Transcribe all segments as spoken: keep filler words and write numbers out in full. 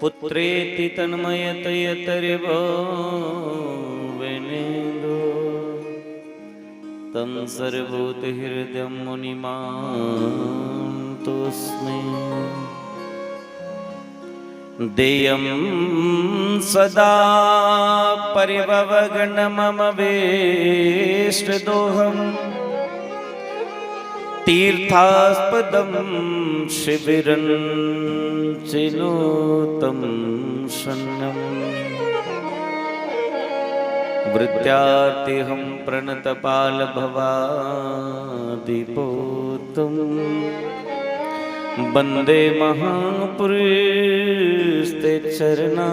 पुत्रेति तन्मयतयतरिवो विनेन्दु। तं सर्वभूतहृदयं मुनिमान्तोऽस्मि। देयं सदा परिभवगणममवेष्टदोहम्। तीर्थास्पदं शिबिरं चिनोतं शन्यम्। वृत्त्यार्तिहं प्रणतपालभवादिपूतं वन्दे महापुरुषते चरणारविन्दम्।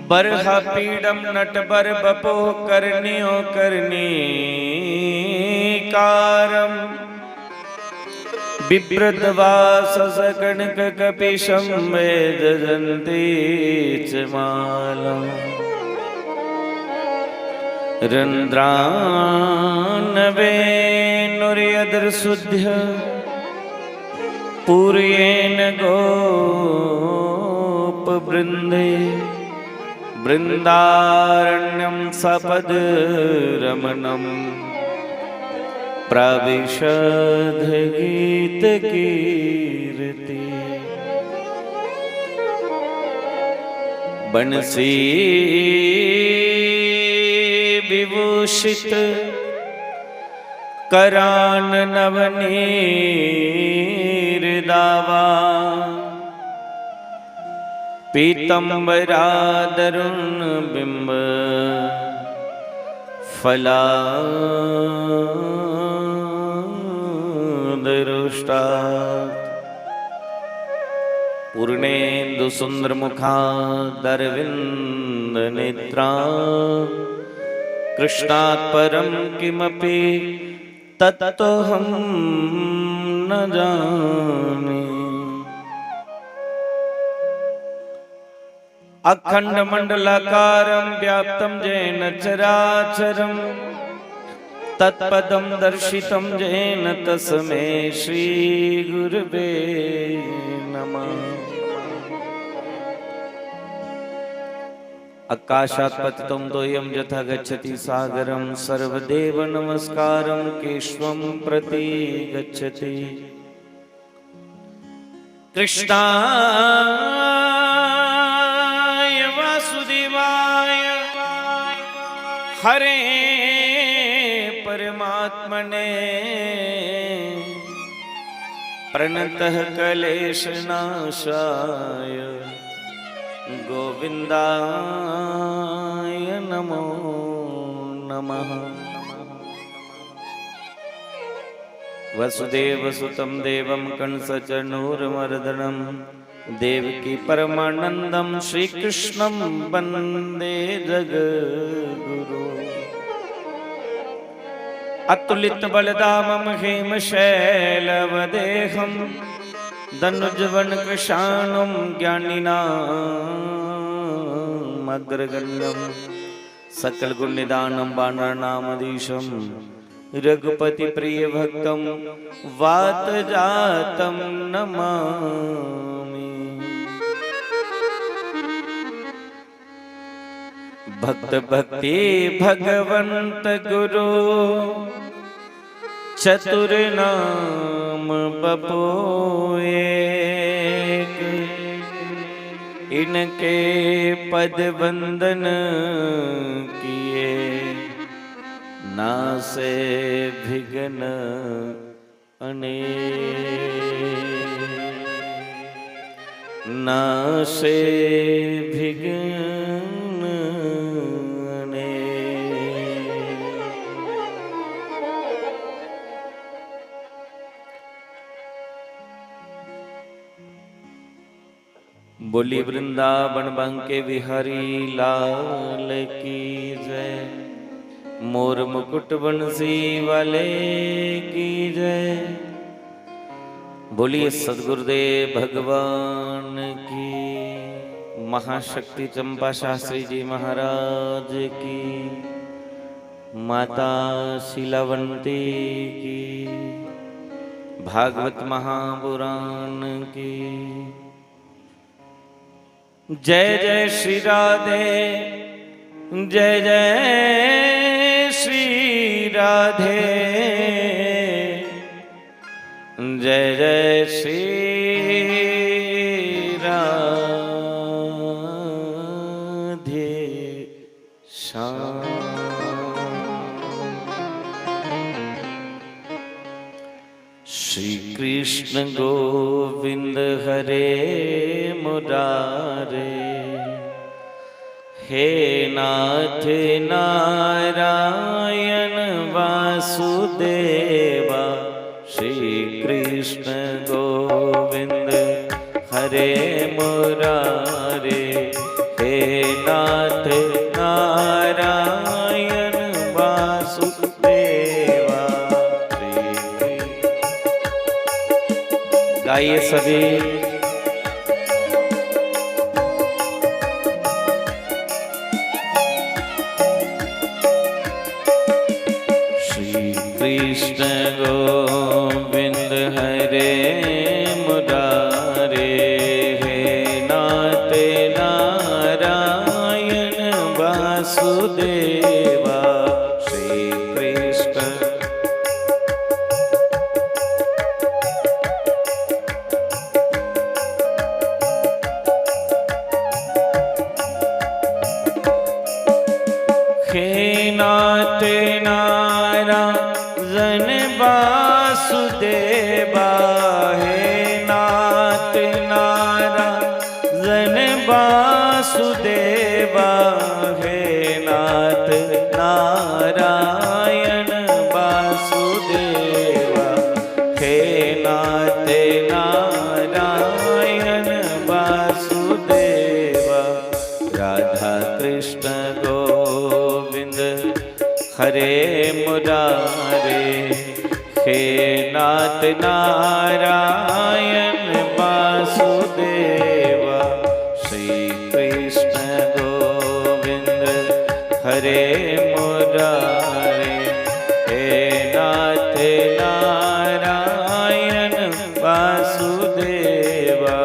बर्हपीडं नटबरबपोः कर्णियो कर्णिकारम्। बिभ्रद्वाससकणककपिशं वेदयन्ती च मालम्। रन्ध्रान्नवेनुर्यदृशुद्य पूरयेन गोपवृन्दे। वृन्दारण्यं सपदरमणं प्राविशद्गीतकीर्ति। बंसी विभूषित करान नवनीर दावा। पीतम्बरादरुण बिम्ब फलादरोष्टात्। पूर्णेन्दु सुन्दर मुखादरविन्द नेत्रा। कृष्णात् परं किमपि तत्त्वहं न जाने। अखण्डमण्डलाकारं व्याप्तं येन चराचरम्। तत्पदं दर्शितं येन तस्मै श्रीगुरवे नमः। आकाशात् पतितं तोयं यथा गच्छति सागरं। सर्वदेव नमस्कारं केशवं प्रति गच्छति। कृष्णाय वासुदेवाय हरे परमात्मने प्रणतः क्लेशनाशाय गोविन्दाय नमो नमः। वसुदेवसुतं देवं कंसचाणूरमर्दनम्। देवकी परमानन्दं श्रीकृष्णं वन्दे जगद्गुरुम्। अतुलितबलधामं हेमशैलवदेहं दनुजवनकृशानुं ज्ञानिनामग्रगण्यम्। सकलगुणनिधानं वानराणामधीशं रघुपतिप्रियभक्तं वातजातं नमामि। भक्त भक्ति भगवंत गुरु चतुर नाम बपो एक। इनके पद वंदन किए नासे विघ्न अनेक। नासे विघ्न अनेक। बोली वृंदावन बांके बिहारी लाल की जय, मोर मुकुट बंसी वाले की जय। बोलिए सतगुरुदेव भगवान की, महाशक्ति चंपा शास्त्री जी महाराज की। माता शीलावंती की, भागवत महापुराण की। जय जय श्री राधे, जय जय श्री राधे, जय जय श्री राधे श्याम। श्री कृष्ण गोविंद हरे मुरारे, हे नाथ नारायण वासुदेवा। श्री कृष्ण गोविंद हरे मुरारे, हे नाथ नारायण वासुदेवा। गाइए सभी। श्री कृष्ण गोविंद हरे मुरारे, हे नाथ नारायण वासुदेवा। श्री कृष्ण हे नाथ नारायण वासुदेवा, हे नाथ नारायण वासुदेवा, हे नाथ नारायण वासुदेवा, हे नाथ नारायण वासुदेवा। राधा कृष्ण गोविंद हरे मुरारे, हे नाथ नारायण वासुदेवा। श्री कृष्ण गोविंद हरे मुरारे, हे नाथ नारायण वासुदेवा।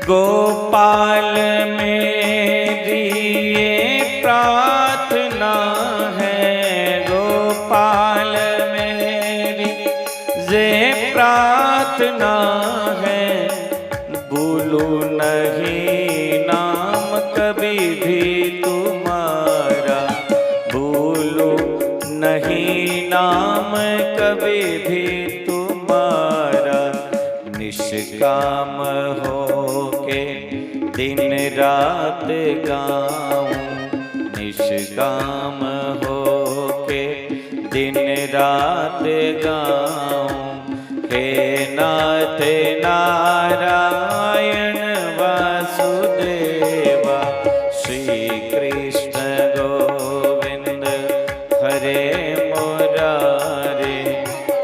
गोपाल मेरी ये प्रार्थना है, गोपाल मेरी ये प्रार्थना है, भूलूं नहीं नाम कभी भी तुम्हारा, भूलूं नहीं नाम कभी भी तुम्हारा। निष्काम होके दिन रात गाऊं, निष्काम होके दिन रात गाऊं। हे नाथ नारायण वासुदेवा, श्री कृष्ण गोविंद हरे मुरारे।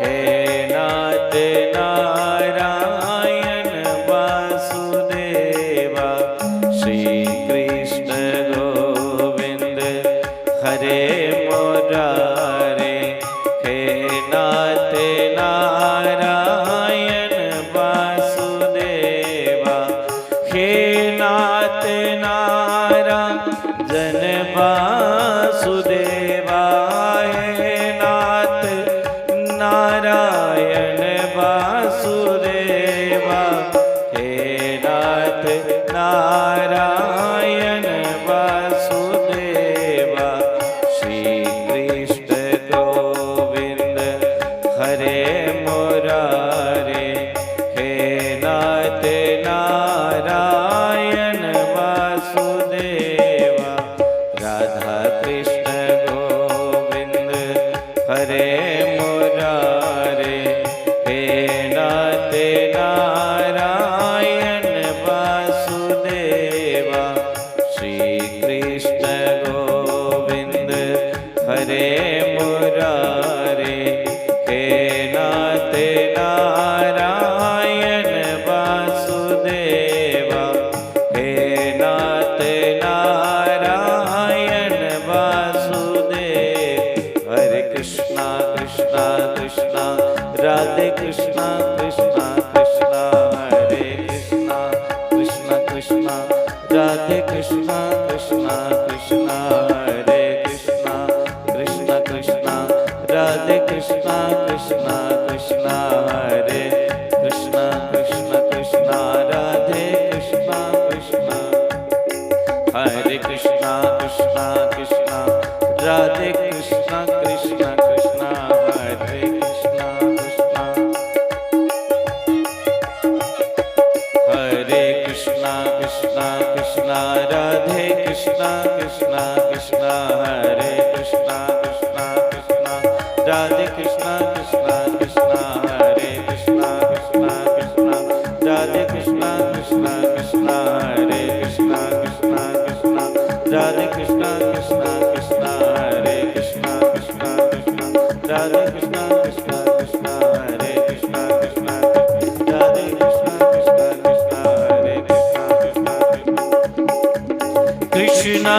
हे नाथ नारायण वासुदेवा, श्री कृष्ण गोविंद हरे मुरारे। हे नाथ नारायण वासुदेवा, हे नाथ नारायण वासुदेवा, हे नाथ नारायण वासुदेवा, हे नाथ नारायण वासुदेवा। श्री कृष्ण गोविंद हरे मुरारे, हे नाथ नारायण वासुदेवा। राधा कृष्ण गोविंद हरे मुरारे। नारायण वासुदेवा, हे नाथ नारायण वासुदेव। हरे कृष्णा कृष्णा कृष्णा, राधे कृष्णा कृष्णा कृष्णा, हरे कृष्णा कृष्णा कृष्णा, राधे कृष्णा कृष्णा कृष्णा, हरे कृष्णा कृष्णा कृष्णा, राधे कृष्णा कृष्णा कृष्णा, हरे कृष्णा कृष्णा कृष्णा, राधे कृष्णा कृष्णा। हरे कृष्णा कृष्णा कृष्णा, राधे कृष्णा कृष्णा कृष्णा, हरे कृष्णा कृष्णा। हरे कृष्णा कृष्णा कृष्णा, राधे कृष्णा कृष्णा कृष्णा, हरे कृष्णा कृष्णा कृष्णा, राधे कृष्णा कृष्णा कृष्णा, हरे कृष्णा कृष्णा कृष्णा, राधे कृष्णा कृष्णा कृष्णा, हरे कृष्णा कृष्णा कृष्णा, राधे कृष्णा कृष्णा कृष्णा, हरे कृष्णा कृष्णा कृष्णा, राधे कृष्णा कृष्णा कृष्णा, हरे कृष्णा कृष्णा कृष्णा, राधे कृष्णा कृष्णा कृष्णा, हरे कृष्णा कृष्णा कृष्णा। कृष्णा।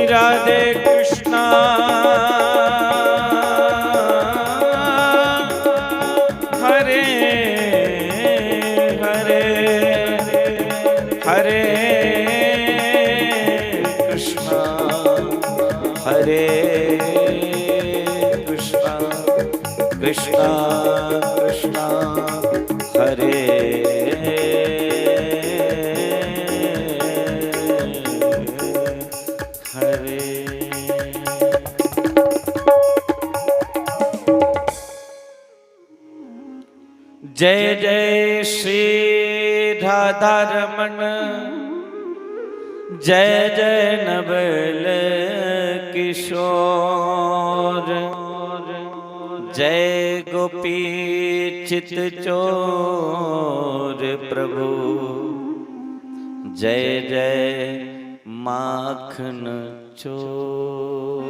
राधे कृष्णा। हरे हरे, हरे कृष्णा, हरे कृष्णा, कृष्णा कृष्णा, हरे हरे। जय जय श्री राधा रमन, जय जय नवल किशोर, जय गोपी चित चोर प्रभु, जय जय माखन चोर।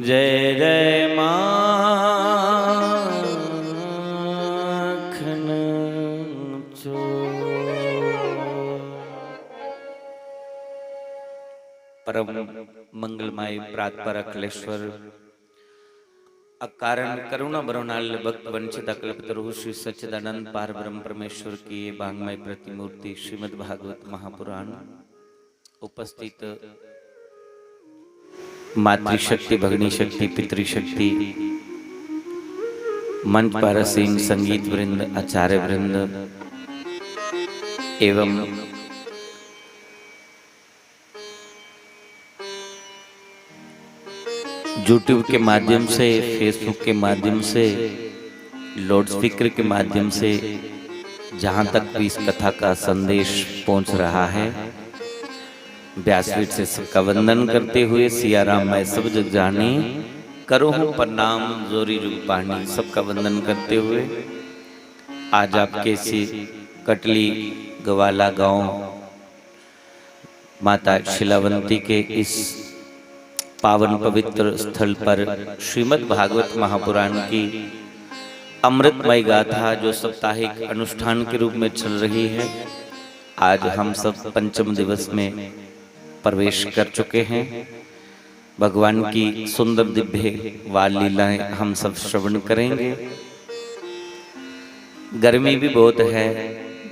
जय जय माखन चोर। परम मंगलमय प्रात पर अखिलेश्वर अकारण करुणा बरणाल भक्त वंचित अकल्पतरु श्री सच्चिदानंद पार ब्रह्म परमेश्वर की ये वांग्मय प्रतिमूर्ति श्रीमद् भागवत महापुराण उपस्थित मातृशक्ति, भगिनी शक्ति, पितृशक्ति, मंच पर आसीन संगीत वृंद, आचार्य वृंद एवं YouTube के माध्यम से, Facebook के माध्यम से, लाउडस्पीकर के माध्यम से जहाँ तक भी इस कथा का संदेश पहुँच रहा है, व्यासपीठ से सबका वंदन करते हुए, सिया राम मैं सब जग जानी, करो हूँ प्रणाम जोरी जुग पानी, सबका वंदन करते हुए आज आपके इसी कटली गवाला गांव माता शिलावंती के इस पावन पवित्र स्थल पर श्रीमद् भागवत महापुराण की अमृतमय गाथा जो साप्ताहिक अनुष्ठान के रूप में चल रही है, आज हम सब पंचम दिवस में प्रवेश कर चुके हैं। भगवान की सुंदर दिव्य बाल लीलाएं हम सब श्रवण करेंगे। गर्मी भी बहुत है,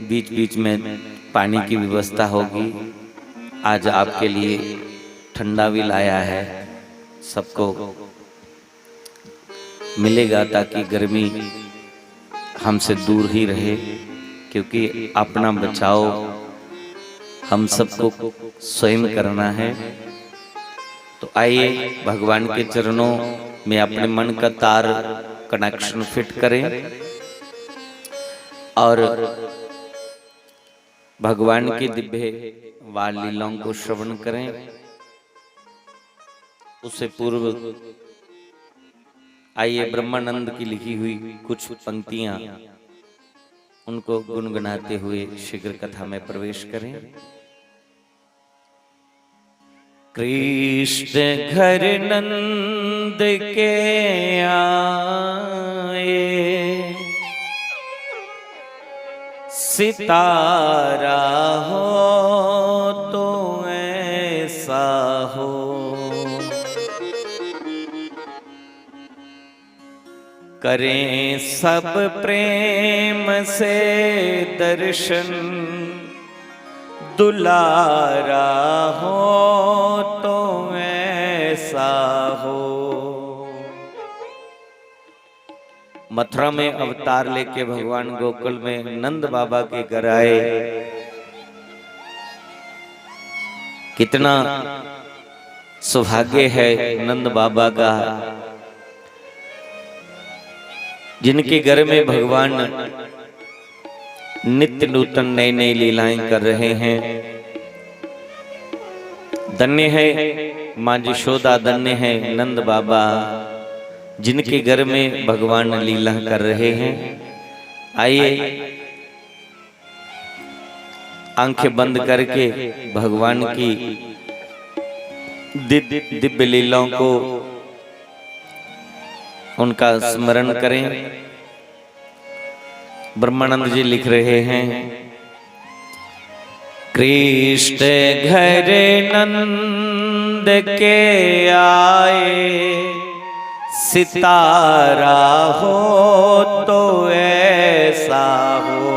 बीच बीच में पानी की व्यवस्था होगी। आज आपके लिए ठंडा भी लाया है। सबको मिलेगा ताकि गर्मी हमसे दूर ही रहे, क्योंकि अपना बचाव हम सबको स्वयं करना है। तो आइए, भगवान के चरणों में अपने मन का तार, कनेक्शन फिट करें और भगवान की दिव्य बाल लीलाओं को श्रवण करें। उससे पूर्व आइए, ब्रह्मानंद की लिखी हुई कुछ पंक्तियां, उनको गुनगुनाते हुए शीघ्र कथा में प्रवेश करें। कृष्ण घर नंद के आए, सितारा हो तो ऐसा हो। करें सब प्रेम से दर्शन, दुलारा हो तो ऐसा हो। मथुरा में अवतार लेके भगवान गोकुल में नंद बाबा के घर आए। कितना सौभाग्य है नंद बाबा का, जिनके घर में भगवान नित्य नूतन नई नई लीलाएं कर रहे हैं। धन्य है माँ जशोदा, धन्य है नंद बाबा, जिनके घर में भगवान लीला कर रहे हैं। आइए, आंखें बंद करके भगवान की दि-, दिव्य लीलाओं को, उनका स्मरण करें। ब्रह्मानंद जी लिख रहे हैं, कृष्ण घर नंद के आए, सितारा हो तो ऐसा हो।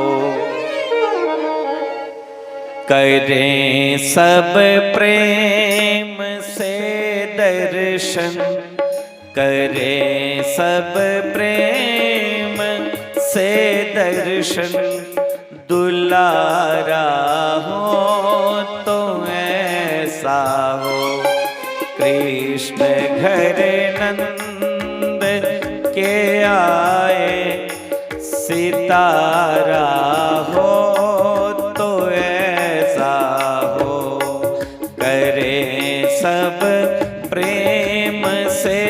करें सब प्रेम से दर्शन, करें सब प्रेम से दर्शन, दुलारा हो तो ऐसा हो। कृष्ण घर नंद के आए, सितारा हो तो ऐसा हो। करें सब प्रेम से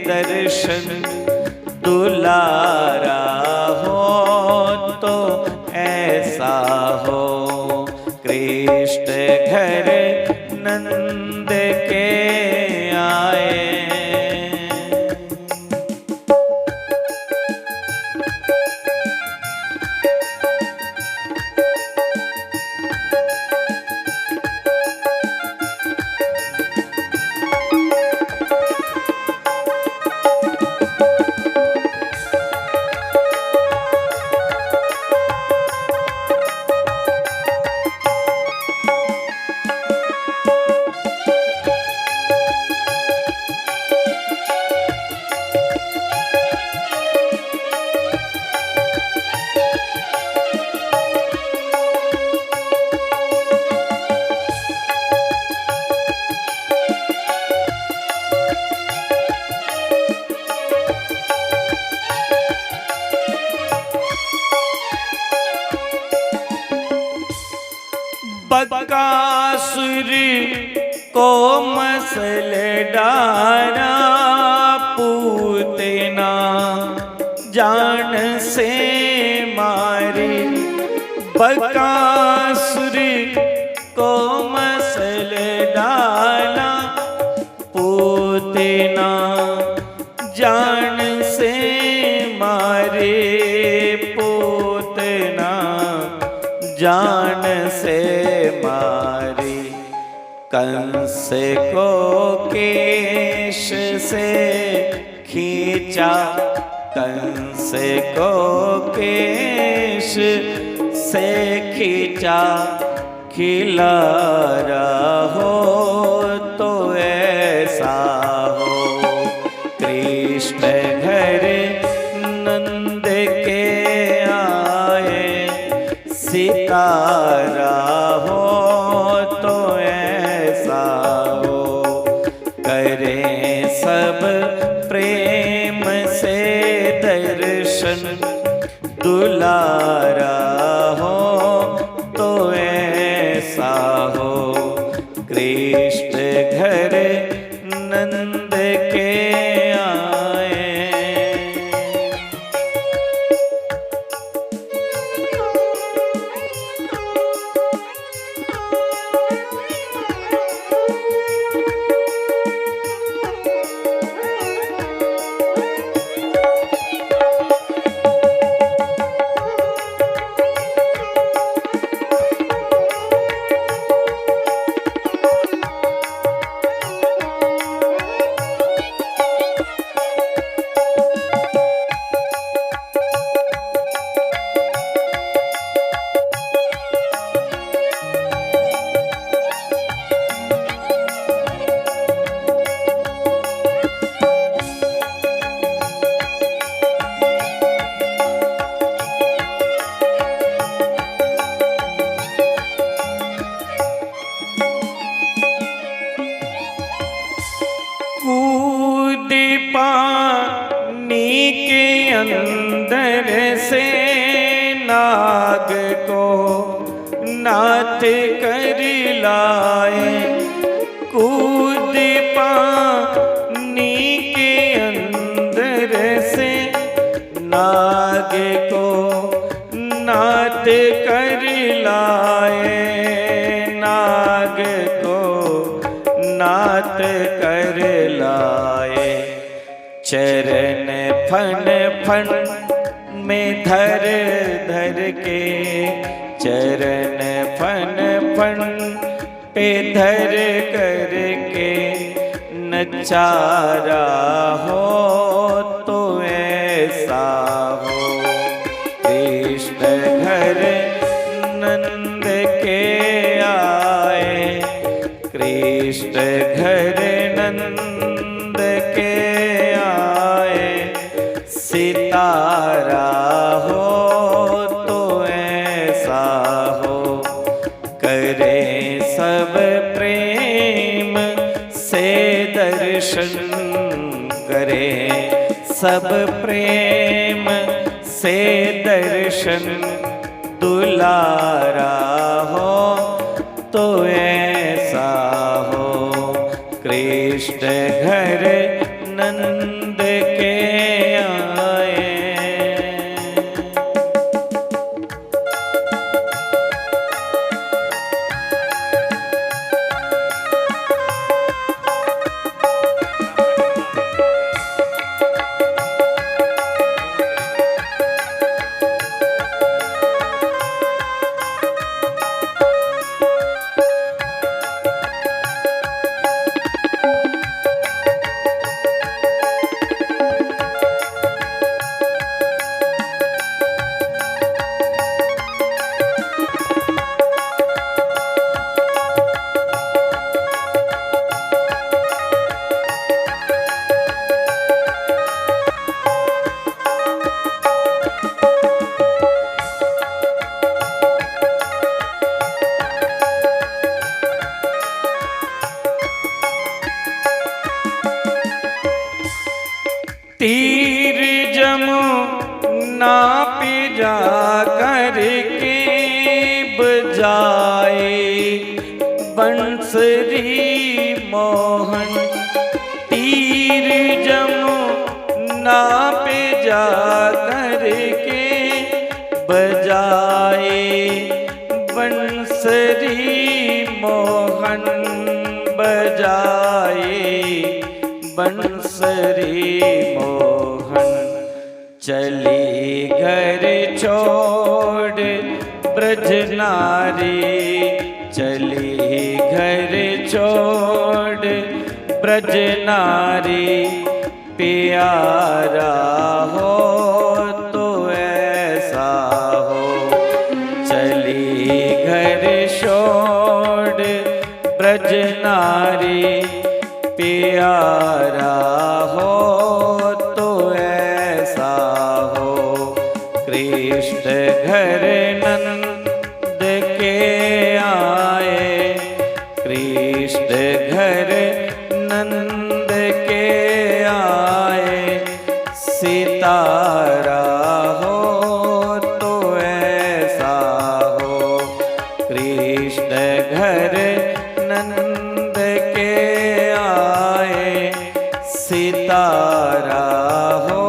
दर्शन, दुलारा हो तो ऐसा हो। कृष्ण घर नंद के आए। बकासुर को मसल डारा, पूतना जान से मारे। बकासुर को मसल डाला, पूतना जान से मारे, पूतना जान से मारे। कंस को केश से खींचा, कंस को केश से खींचा, खिलारा हो तो ऐसा हो। कृष्ण घर नंद के आए, सितारा हो तो ऐसा हो। करें सब प्रेम से दर्शन, दुलारा हो तो ऐसा हो। कृष्ण घर नंद के आए। पानी के अंदर से नाग को नाथ कर लाए। कूद पानी के अंदर से नाग को नाथ कर लाए, नाग को नाथ कर लाए। चरण फन फन में धर धर के, चरण फन फन पे धर करके नचारा हो तो ऐसा हो। कृष्ण घर नंद के आए, कृष्ण घर नंद के आए, सितारा हो तो ऐसा हो। करें सब प्रेम से दर्शन, करें सब प्रेम से दर्शन, दुलारा हो तो ऐसा हो। कृष्ण घर नंद के आए। तीर जमुना पे जा करके बजाए बंसरी मोहन। तीर जमुना पे जा करके बजाए बंसरी मोहन, बजाए बंसरी मोहन। चली घर छोड़ ब्रज नारी, चली घर छोड़ ब्रज नारी, प्यारा हो तो ऐसा हो। चली घर छोड़ ब्रज नारी, प्यारा हो तो ऐसा हो। कृष्ण घर नंद के आए, कृष्ण घर नंद के आए, सितारा हो तो ऐसा हो। कृष्ण घर नंद के आए, सितारा हो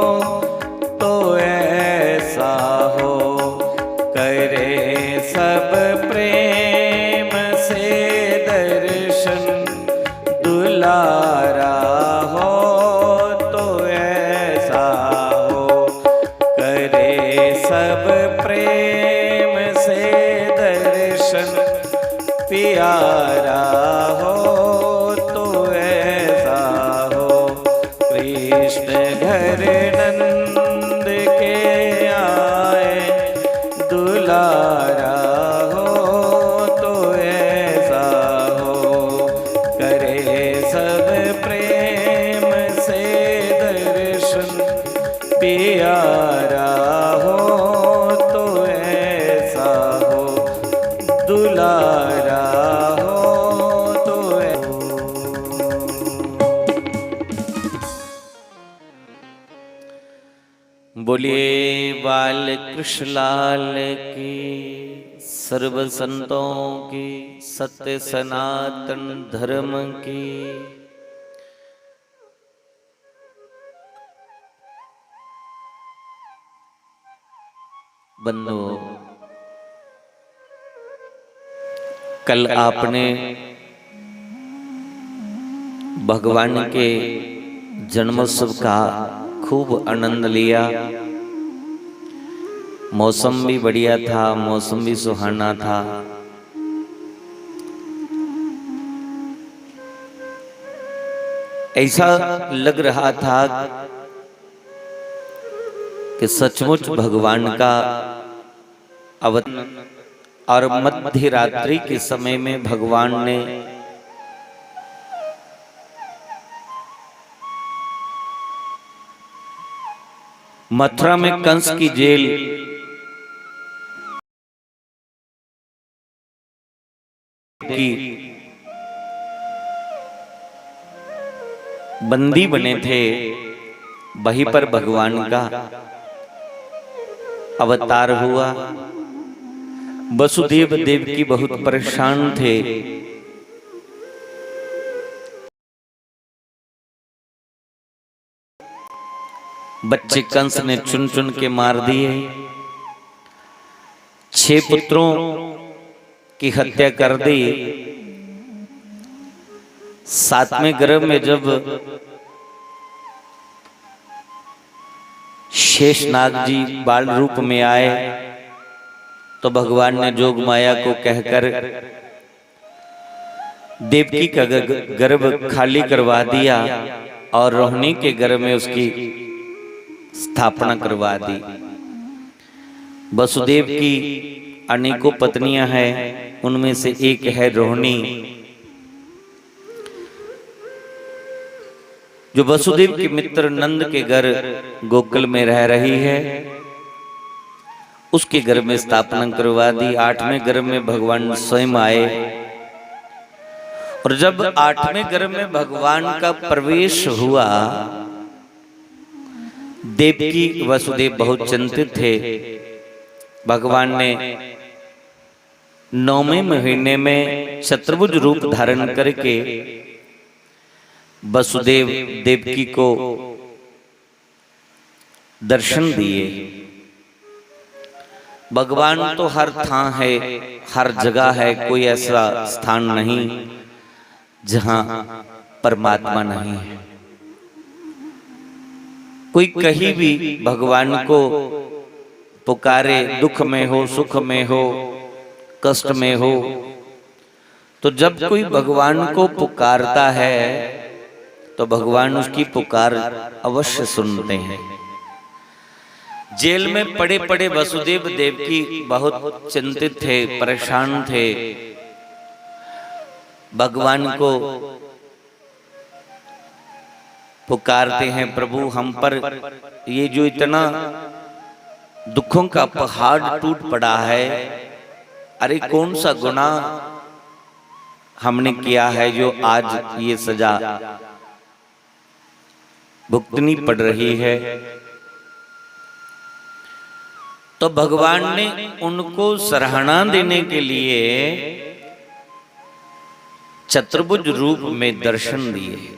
तो ऐसा हो। करे सब प्रेम से दर्शन, दुलारा हो तो ऐसा हो। करे सब प्रेम से दर्शन, प्यारा हो तो ऐसा हो। कृष्ण घर नंद के आए, दुलारा हो तो ऐसा हो। करे सब प्रेम से दर्शन, प्यारा हो तो ऐसा हो, दुलारा हो तो ऐसा हो। बोलिए बाल कृष्ण लाल की, सर्व संतों की, सत्य सनातन धर्म की। बंधुओं, कल आपने भगवान के जन्मोत्सव का खूब आनंद लिया। मौसम भी बढ़िया था, मौसम भी सुहाना था। ऐसा लग रहा था कि सचमुच भगवान का अवतरण और मध्य रात्रि के समय में भगवान ने मथुरा में कंस की जेल की बंदी बने थे, वहीं पर भगवान का अवतार हुआ। वसुदेव देवकी बहुत परेशान थे। बच्चे कंस ने चुन चुन के मार दिए। छह पुत्रों की हत्या कर दी। सातवें गर्भ में जब शेषनाग जी बाल रूप में आए, तो भगवान ने जोग माया को कहकर देवकी का ग-, गर्भ खाली करवा दिया और रोहिणी के गर्भ में उसकी स्थापना करवा दी। वसुदेव की अनेकों पत्नियां हैं, उनमें से एक है रोहिणी, जो वसुदेव के मित्र नंद के घर गोकुल में रह रही है। उसके गर्भ में स्थापना करवा दी। आठवें गर्भ में भगवान स्वयं आए, और जब आठवें गर्भ में भगवान का प्रवेश हुआ, देवकी वसुदेव बहुत चिंतित थे। भगवान ने नौवें महीने में चतुर्भुज रूप धारण करके वसुदेव देवकी को दर्शन दिए। भगवान तो हर थां है, हर जगह है, कोई ऐसा स्थान नहीं जहां परमात्मा नहीं है। कोई कहीं भी भगवान को पुकारे, दुख में हो, सुख में हो, कष्ट में हो, तो जब कोई भगवान को पुकारता है, तो भगवान उसकी पुकार अवश्य सुनते हैं। जेल में पड़े पड़े वसुदेव देवकी बहुत चिंतित थे, परेशान थे। भगवान को पुकारते हैं, "प्रभु, हम पर ये जो इतना दुखों का पहाड़ टूट पड़ा है, अरे, कौन सा गुनाह हमने किया है जो आज ये सजा भुगतनी पड़ रही है?" तो भगवान ने उनको सराहना देने के लिए चतुर्भुज रूप में दर्शन दिए।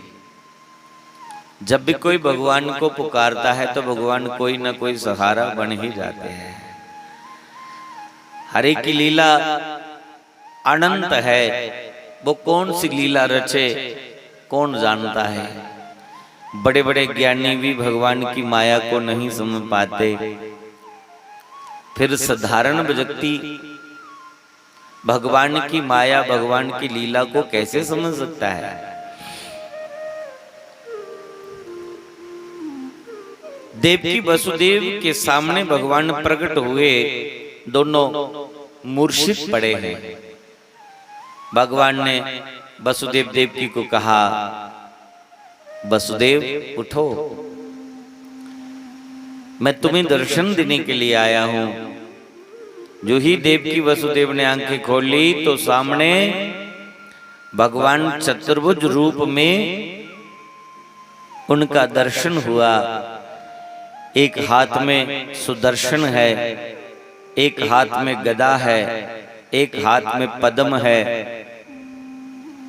जब भी कोई भगवान को पुकारता है, तो भगवान कोई ना कोई सहारा बन ही जाते हैं। हरे की लीला अनंत है, वो कौन सी लीला रचे, कौन जानता है। बड़े बड़े ज्ञानी भी भगवान की माया को नहीं समझ पाते, फिर साधारण व्यक्ति भगवान की माया, भगवान की लीला को कैसे समझ सकता है? देवकी वसुदेव के सामने भगवान प्रकट हुए, दोनों मूर्छित पड़े हैं। भगवान ने वसुदेव देवकी को कहा, "वसुदेव, उठो, मैं तुम्हें दर्शन देने के लिए आया हूं।" जो ही देवकी वसुदेव ने आंखें खोली, तो सामने भगवान चतुर्भुज रूप में उनका दर्शन हुआ। एक हाथ में सुदर्शन है, एक हाथ में गदा है, एक हाथ में पद्म है,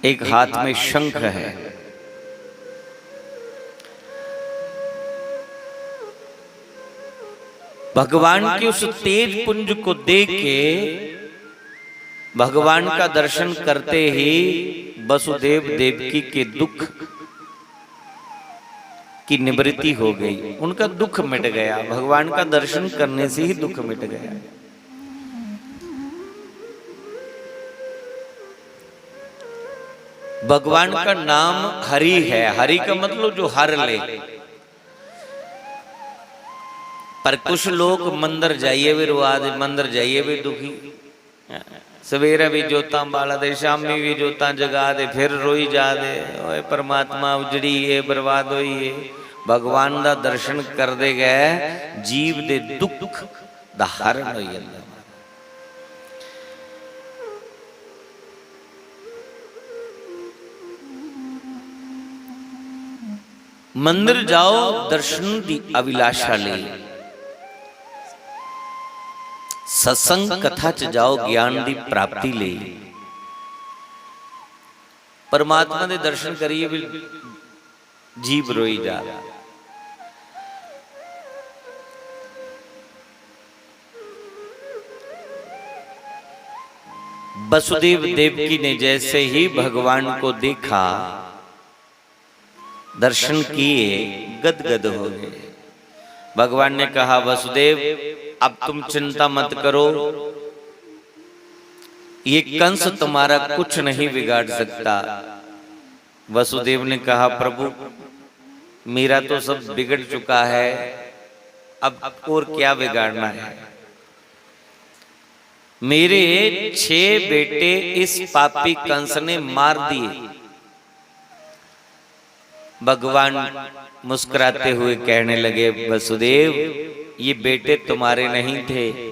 एक हाथ में शंख है। भगवान के उस तेज पुंज को देख के भगवान का दर्शन करते ही वसुदेव देवकी के दुख की निवृत्ति हो गई, उनका दुख मिट गया। भगवान का दर्शन करने से ही दुख मिट गया। भगवान का नाम हरि है। हरि का मतलब जो हर ले। पर कुछ लोग मंदिर जाइए भी रोआ दे, मंदिर जाइए भी दुखी। सवेरे भी जोतां बाला दे, शामी भी जोतां जगा दे, फिर रोई जा दे, "ओए परमात्मा, उजड़ी है, बर्बाद होई है।" भगवान दा दर्शन करदे गै जीव दे दुख दा हरण होई जंदा। मंदिर जाओ दर्शन दी अभिलाषा लेई, सत्संग कथा च जाओ ज्ञान दी प्राप्ति लेई। परमात्मा दे दर्शन करिए भी जीव रोई जा। वसुदेव देवकी ने जैसे ही भगवान को देखा, दर्शन किए, गदगद हो गए। भगवान ने कहा, "वसुदेव, अब तुम चिंता मत करो, ये कंस तुम्हारा कुछ नहीं बिगाड़ सकता।" वसुदेव ने कहा, "प्रभु, मेरा तो सब बिगड़ चुका है, अब और क्या बिगाड़ना है? मेरे छह बेटे इस पापी कंस ने मार दिए।" भगवान मुस्कुराते हुए कहने लगे, "वसुदेव, ये बेटे तुम्हारे नहीं थे।"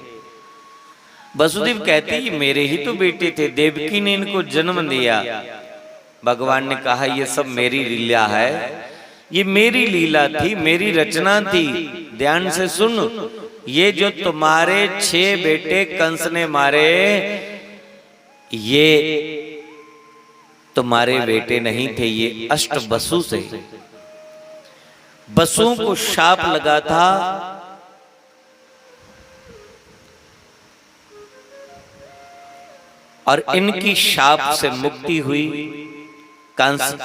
वसुदेव कहते, "ये मेरे ही तो बेटे थे, देवकी ने इनको जन्म दिया।" भगवान ने कहा, "ये सब मेरी लीला है, ये मेरी लीला थी, मेरी रचना थी।" ध्यान से सुन, ये जो तुम्हारे छह बेटे कंस ने मारे, ये तुम्हारे बेटे नहीं थे, ये अष्ट वसु से, वसुओं को शाप लगा था और इनकी शाप से मुक्ति हुई। कंस,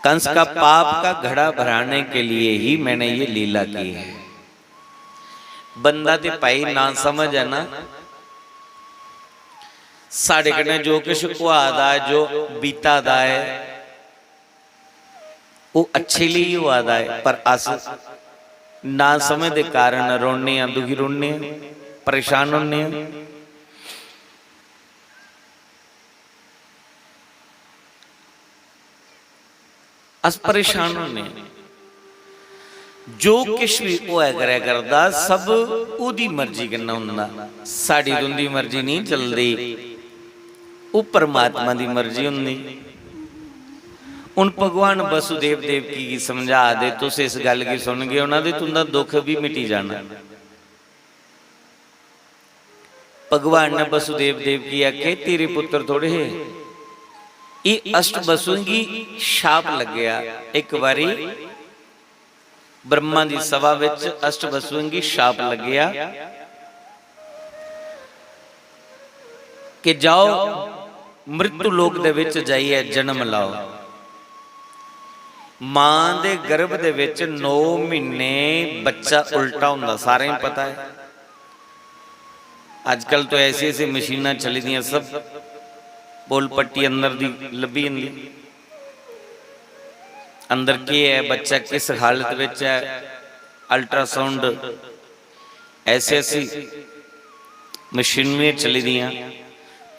कंस का पाप का घड़ा भराने के लिए ही मैंने ये लीला की है। बंदा ते भाई ना समझ है ना, साढ़े कन्नै जो किश होआ दा ऐ, जो बीता दा ऐ, ओह् अच्छे लेई होआ दा ऐ, पर अस ना समझ दे कारण रोने आं, दुखी रोने आं, परेशान होने आं। अस परेशान होने आं। जो किश भी होआ करै करदा, सब ओह्दी मर्जी कन्नै होंदा। साढ़ी तुं'दी मर्जी नेईं चलदी, ओह् परमात्मा दी मर्जी होंदी। हून भगवान वसुदेव देवकी गी समझा दे, तुस इस गल्ल गी सुनगे ओ ना ते तुं'दा दुख बी मिटी जाना। भगवान ने वसुदेव देवकी आखे, "तेरे पुत्र थोड़े हे, एह् अष्ट वसुएं गी शाप लग्गेआ।" इक बारी ब्रह्मा दी सभा विच अष्ट वसुएं गी शाप लग्गेआ कि जाओ मृत्यु लोक दे विच जाइयै जन्म लैओ। मां दे गर्भ दे विच नौ म्हीने बच्चा उल्टा होंदा, सारें गी पता ऐ। अजकल तो ऐसी ऐसी मशीनां चली दियां, सब पोल पट्टी अंदर दी लब्भी जंदी। अंदर केह् ऐ, बच्चा किस हालत विच ऐ, अल्ट्रासाउंड, ऐसी ऐसी मशीनरियां चली दियां।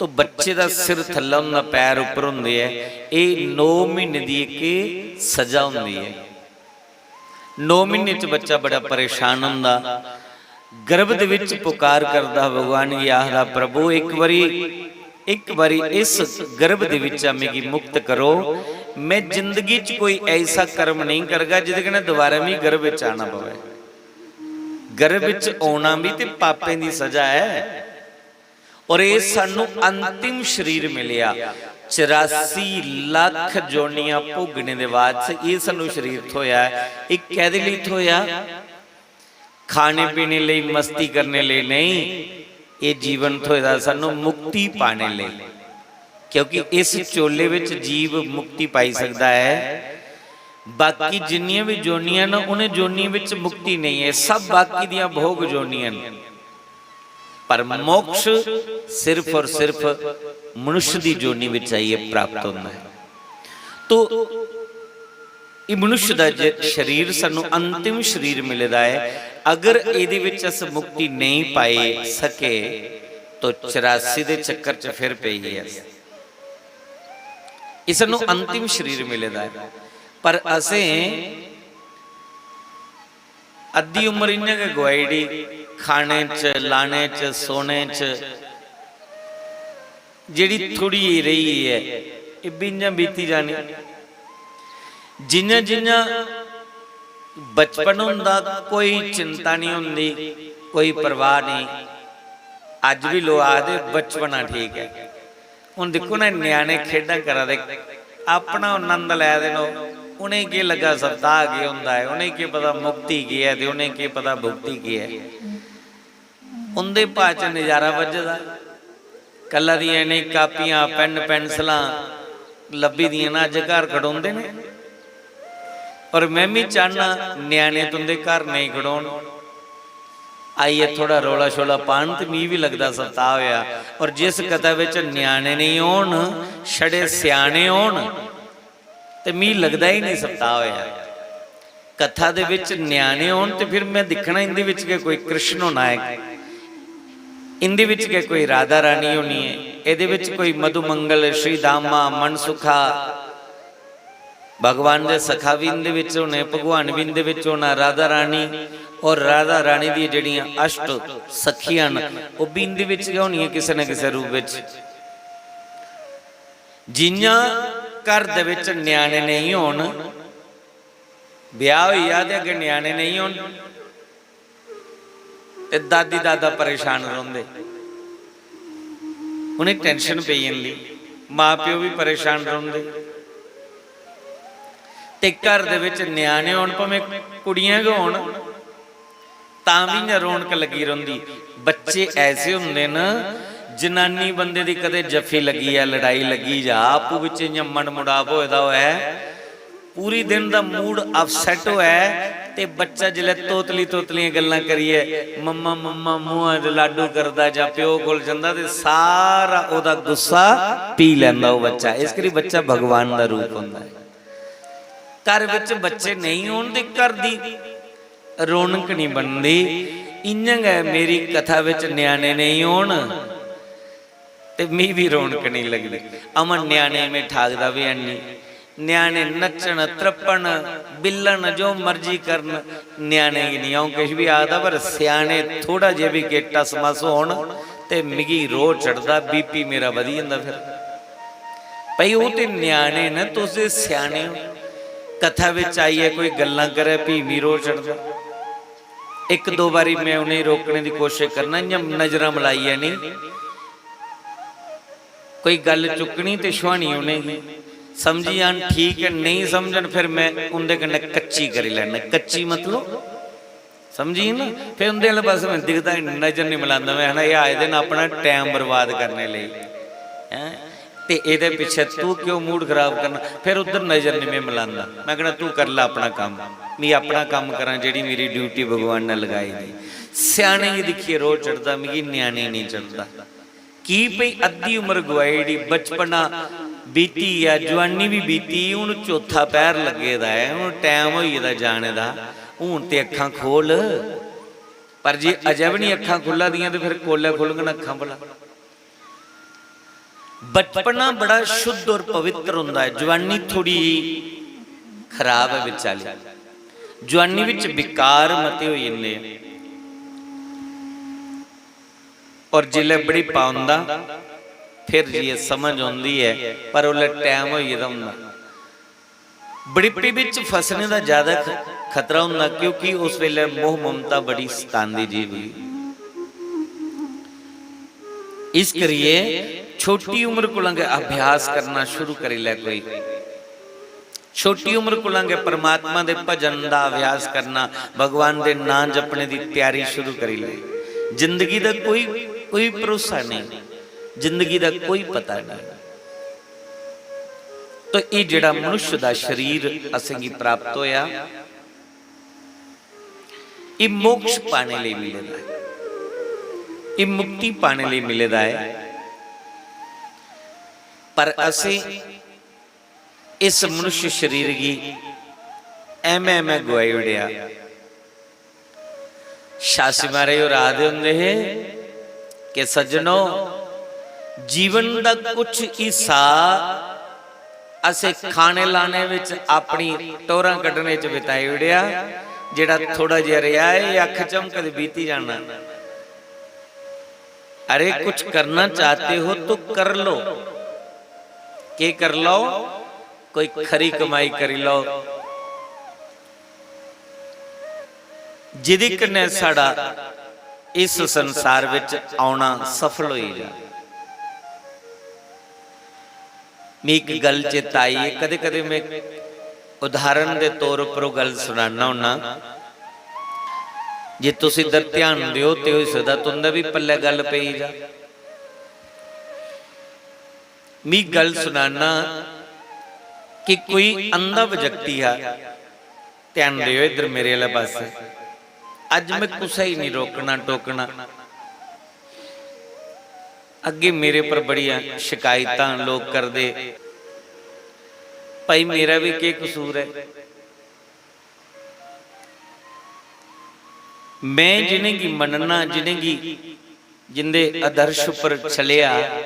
तो बच्चे दा सिर थल्लै होंदा, पैर उप्पर होंदे ऐ। एह् नौ म्हीने दी इक सजा होंदी ऐ। नौ म्हीने च बच्चा बड़ा परेशान होंदा, गर्भ दे विच पुकार करदा, भगवान गी आखदा, "प्रभु, इक बारी, इक बारी इस गर्भ दे विच्चा मिगी मुक्त करो, मैं जिंदगी च कोई ऐसा कर्म नहीं करगा जिदे कन्नै दोबारा मी गर्भ च आना पवे। गर्भ च औना भी ते पापें दी सजा ऐ। और एह् सानू अंतिम शरीर मिलेआ। चरासी लक्ख जोनियां भोगने दे बाद च एह् सानू शरीर थ्होया ऐ। एह् कैह्दे लेई थ्होया? खाने पीने लेई, मस्ती करने लेई नहीं। एह् जीवन थ्होए दा सानू मुक्ति पाने लेई, क्योंकि इस चोले विच जीव मुक्ति पाई सकदा ऐ। बाकी जिन्नियां भी जोनियां न, उ'नें जोनियें विच मुक्ति नहीं ऐ, सब बाकी दियां भोग जोनियां न। पर मोक्ष सिर्फ और सिर्फ मनुष्य दी जोनी विच आइयै प्राप्त होंदा है। तो एह् मनुष्य दा जे शरीर सानू अंतिम शरीर मिले दा है, अगर एह्दे विच अस मुक्ति नहीं पाई सके तो चरासी दे चक्कर च फिर पेई गे अस। एह् सानू अंतिम शरीर मिले दा है, पर असें अद्धी उम्र इ'यां गै गुआई ओड़ी, खाने च, लाने च, सोने च। जेह्ड़ी थोड़ी जेही रेही ऐ, एह् बी इ'यां बीती जानी। जि'यां जि'यां बचपन होंदा, कोई चिंता निं होंदी, कोई परवाह निं। अज्ज बी लोक आखदे बचपना ठीक ऐ। हुन दिक्खो ना, ञ्याणे खेढां करा दे, अपना आनंद लै दे न ओह्। उ'नेंगी केह् लग्गा सप्ताह केह् होंदा ऐ, उ'नेंगी केह् पता मुक्ति केह् ऐ ते उ'नेंगी केह् पता भुक्ति केह् ऐ। उं'दे भाऽ च नजारा बज्झे दा। कल्ला दियां इ'नें कापियां, पैन, पैंसलां लब्भी दियां न, अज्ज घर खड़ोंदे न। और में बी चाह्न्नां ञ्याणे तुं'दे घर नेईं खड़ोन। आइयै थोह्ड़ा रौला शोला पान ते मिगी बी लगदा सप्ताह होएआ। और जिस कथा बिच ञ्याणे नेईं होन, छड़े स्याने होन, ते मिगी लगदा ही नेईं सप्ताह होएआ। कथा दे बिच ञ्याणे होन ते फिर में दिक्खना इं'दे बिच गै कोई कृष्ण होना ऐ, इं'दे बिच गै कोई राधा रानी होनी ऐ, एह्दे बिच कोई मधुमंगल, श्री दामा, मनसुखा, भगवान दे सखा भी इं'दे बिच होने, भगवान भी इं'दे बिच होना, राधा रानी। और राधा रानी दी जेह्ड़ियां अष्ट सखियां न, ओह् बी इं'दे बिच गै होनियां किसे ना किसे रूप बिच। जि'यां घर दे बिच ञ्याणे नेईं होन, ब्याह होई जा ते अग्गें ञ्याणे नेईं होन, ते दादी दादा परेशान रौंह्दे, उ'नें टेंशन पेई जंदी, मां प्यो बी परेशान रौंह्दे। ते घर दे बिच ञ्याणे होन, भामें कुड़ियां गै होन, तां बी इ'यां रौनक लग्गी रौंह्दी। बच्चे ऐसे होंदे न, जनानी बंदे दी कदें जफ्फी लग्गी जा, लड़ाई लग्गी जा, आपूं बिच्चें इ'यां मन मुटाव होए दा होऐ, पूरी दिन दा मूड अपसैट होऐ, ते बच्चा जिसलै तोतली तोतलियां गल्लां करियै मम्मा मम्मा मुंहा च लाडू करदा जां प्यो कोल जंदा, ते सारा ओह्दा गुस्सा पी लैंदा ओह् बच्चा। इस करी बच्चा भगवान दा रूप होंदा ऐ। घर बिच बच्चे नेईं होन ते घर दी रौनक निं बनदी। इ'यां गै मेरी कथा बिच ञ्याणे नेईं होन ते मी बी रौनक निं लगदी। अमन, ञ्याणे में ठाकदा बी हैनी। ञ्याणे नच्चन, त्रप्पन, बिल्लन, जो मर्जी करन, ञ्याणे गी निं अ'ऊं किश बी आखदा, पर स्याने थोह्ड़ा जेहा बी किश टस-मस होन ते मिगी रोह् चढ़दा, बीपी मेरा बधी जंदा फिर। भाई, ओह् ते ञ्याणे न, तुस ते स्याने ओ। कथा बिच आइयै कोई गल्लां करै, फ्ही मी रोह् चढ़दा। इक दो बारी में उ'नेंगी रोकने दी कोशश करना, इ'यां नजरां मलाइयै निं। कोई गल्ल चुक्कनी ते छुहानी उ'नेंगी, समझी जान ठीक ऐ, नेईं समझन, फिर में उं'दे कन्नै कच्ची करी लैन्ना। कच्ची मतलब, समझी ना? फिर उं'दे आह्ले पास्सै में दिखदा गै निं, नजर निं मलांदा। में आखना, "एह् आए दे न अपना टैम बर्बाद करने लेई, हैं? ते एह्दे पिच्छें तूं क्यों मूड खराब करना?" फिर उद्धर नजर निं में मलांदा। में आखना, "तूं करी लै अपना कम्म, मी अपना कम्म करां, जेह्ड़ी मेरी ड्यूटी भगवान ने लगाई दी।" स्याने गी दिक्खियै रोह् चढ़दा, मिगी ञ्याणे गी निं चढ़दा। की भई अद्धी उम्र गुआई ओड़ी, बचपना बीती गेआ, जुआनी बी बीती, हून चौथा पैह्र लग्गे दा ऐ, हून टैम होई गेदा जाने दा, हून ते अक्खां खोह्ल। पर जे अजें बी निं अक्खां खु'ल्ला दियां ते फिर कोल्लै खु'लङन अक्खां भला? बचपना बड़ा शुद्ध और पवित्र होंदा ऐ, जुआनी थोड़ी खराब ऐ बिचाली। जुआनी बिच विकार मते होई जंदे। और जिसलै बुढ़ापा औंदा, फिर जाइयै समझ औंदी ऐ, पर उसलै टैम होई गेदा होंदा। बड़िप्पे बिच फसने दा ज्यादा ख-, खतरा होंदा, क्योंकि उस वेले मोह ममता बड़ी सतांदी जीव गी। इस करियै छोटी उम्र कोला गै अभ्यास करना शुरू करी लै कोई। छोटी उम्र कोला गै परमात्मा दे भजन दा अभ्यास करना, भगवान दे नां जपने दी त्यारी शुरू करी लै। जिंदगी दा कोई, कोई भरोसा नहीं, जिंदगी दा कोई पता नहीं। तो ये जेड़ा मनुष्य दा शरीर असेंगी प्राप्त होया, ये मोक्ष पाने लेई मिले दा है, ये मुक्ति पाने लेई मिले दा है। पर असें इस मनुष्य शरीर गी ऐमें ऐमें गुआई ओड़ेआ। शास्त्री महाराज होर आखदे होंदे हे कि सज्जनो, जीवन दा कुछ हिस्सा असें खाने लाने विच, अपनी टोरां कड्ढने च बिताई ओड़ेआ। जेड़ा थोड़ा जेहा रेहा ऐ, एह् अक्ख झमकदे बीती जाना। अरे, कुछ करना चाहते हो तो कर लो। के कर लो? कोई खरी कमाई करी लो, जिदे कन्नै साढ़ा इस संसार विच औना सफल होई जा। मी इक गल्ल चेता आई है, कदे-कदे मैं उदाहरण दे तौर उप्पर ओह् गल्ल सनाना होन्ना। जे तुस इद्धर ध्यान देओ ते होई सकदा तुं'दे बी पल्लै गल्ल पेई जा। मी गल्ल सनाना कि कोई अंधा व्यक्ति हा, ध्यान देओ इद्धर मेरे आह्ले पासै। अज्ज मैं कुसै गी निं रोकना टोकना। अग्गें मेरे पर बड़ियां शिकायतां लोक करदे, भाई मेरा भी केह् कसूर ऐ? मैं जिनेंगी मन्नना, जिनेंगी, जिंदे आदर्श उप्पर चलेआ,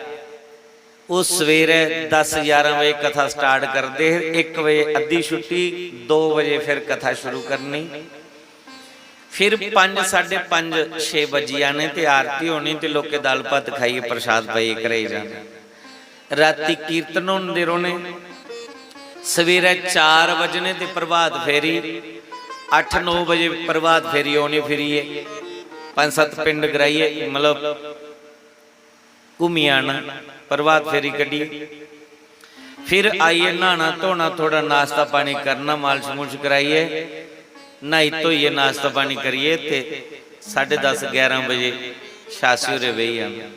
ओह् सवेरै दस ग्यारह बजे कथा start करदे हे, इक बजे अद्धी छुट्टी, दो बजे फिर कथा शुरू करनी, फिर पंज, साढ़े पंज, छे बजी जाने ते आरती होनी ते लोकें दाल भात खाइयै प्रसाद पाइयै घरै गी जाना। राती कीर्तन होंदे रौह्ने। सवेरै चार बजने ते प्रभात फेरी, अट्ठ नौ बजे प्रभात फेरी औनी फिरियै, पंज सत्त पिंड कराइयै, मतलब, घूमी आना, प्रभात फेरी कड्ढियै। फिर आइयै न्हाना धोना, थोह्ड़ा नाश्ता पानी करना, मालश मुलश कराइयै, न्हाई धोइयै नाश्ता पानी करियै ते साढ़े दस ग्यारह बजे शास्त्री होरें बेही जाना।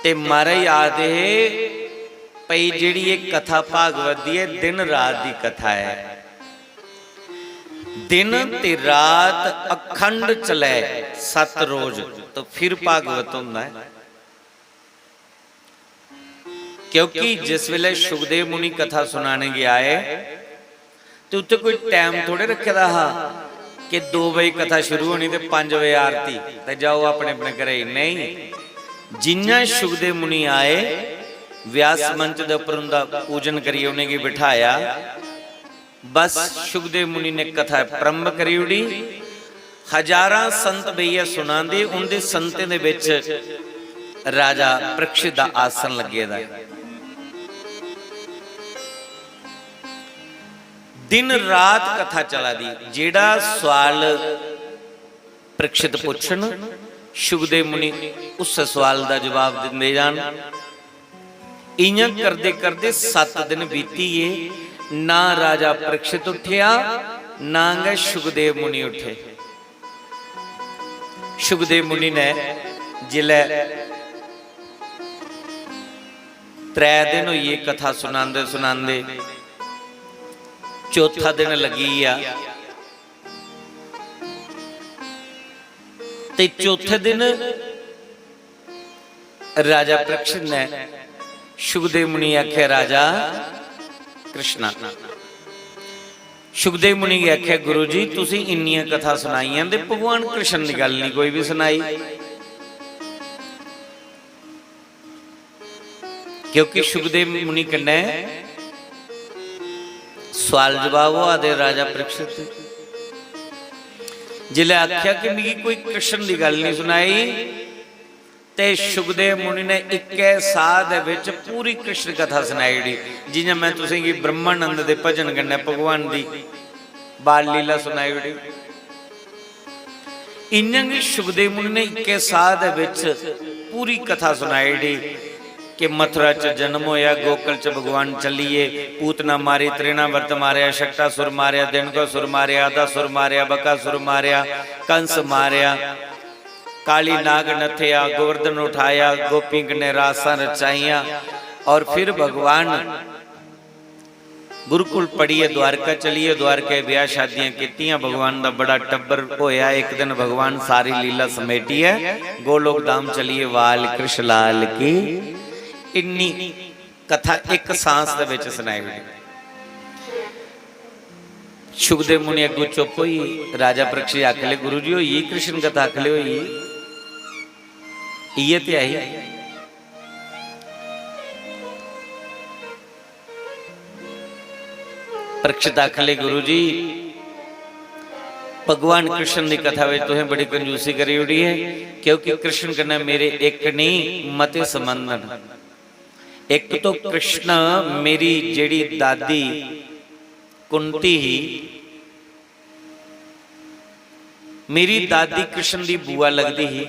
ते महाराज आखदे हे, "भई, जेह्ड़ी एह् कथा भागवत दी ऐ, दिन रात दी कथा ऐ। दिन ते रात अखंड चलै, सत्त रोज, तो फिर भागवत होंदा ऐ।" क्योंकि जिस वेले सुखदेव मुनि कथा सुनाने गी आए, ते उत्थे कोई time थोड़े रखे दा हा कि दो बजे कथा शुरू होनी ते पंज बजे आरती ते जाओ अपने अपने घरै गी। नेईं, जियां सुखदेव मुनि आए, व्यास मंच दे उप्पर उंदा पूजन करियै उनेंगी बिठाया, बस सुखदेव मुनि ने कथा प्रारंभ करी ओड़ी। हजारां संत बेहियै सुनांदे, उंदे संतें दे बिच राजा परीक्षित दा आसन लग्गे दा ऐ। दिन रात कथा चला दी, जेड़ा सवाल परीक्षित पुच्छन, सुखदेव मुनि उस सवाल दा जवाब दिंदे जान। इयां करदे करदे सत्त दिन बीती गे, ना राजा परीक्षित उठेआ, ना गै सुखदेव मुनि उठे। सुखदेव मुनि ने जिसलै त्रै दिन होई गे कथा सुनांदे सुनांदे, चौथा दिन लग्गी गेआ। ते चौथे दिन राजा परीक्षित ने सुखदेव मुनि आखेआ, "राजा कृष्णा।" सुखदेव मुनि गी आखेआ, "गुरु जी, तुसें इन्नियां कथा सुनाइयां ते भगवान कृष्ण दी गल्ल नहीं कोई भी सुनाई।" क्योंकि सुखदेव मुनि कन्नै सवाल जवाब होआ दे राजा परीक्षित दे। जिसलै आखेआ कि मिगी कोई कृष्ण दी गल्ल नहीं सुनाई, ते शुकदेव मुनि ने इक्कै साह दे विच पूरी कृष्ण कथा सनाई ओड़ी। जियां मैं तुसेंगी ब्रह्मानंद दे भजन कन्नै भगवान दी बाल लीला सनाई ओड़ी, इयां गै शुकदेव मुनि ने इक्कै साह दे विच पूरी कथा सनाई ओड़ी कि मथुरा च जन्म होया, गोकुल च भगवान चलिए, पूतना मारी, त्रिणावर्त मारया, शक्टासुर मारया, दिनकासुर मारया, अदासुर मारया, बकासुर मारया, कंस मारया, काली नाग नथया, गोवर्धन उठाया, गोपियों कन्नै रासां रचाइयां और फिर भगवान गुरुकुल पढ़िए द्वारका चलिए, द्वारका ब्याह शादियां कीतियां, भगवान दा बड़ा टब्बर होया। एक दिन भगवान सारी लीला समेटिए गोलोक धाम चलिए। बाल कृष्ण लाल की इन्नी कथा एक सांस दे विच सनाई ओड़ी। शुकदेव मुनि अग्गों चुप होई। राजा परीक्षित आखले, "गुरु जी, होई कृष्ण कथा?" आखले, "होई, इये ते आई।" परीक्षित आखले, "गुरु जी, भगवान कृष्ण की कथा में तुसें बड़ी कंजूसी करी ओड़ी है, क्योंकि कृष्ण कन्नै मेरे एक नहीं, मते संबंध न। एक तो कृष्ण मेरी जेड़ी दादी कुंती ही, मेरी दादी कृष्ण दी बुआ लगदी ही,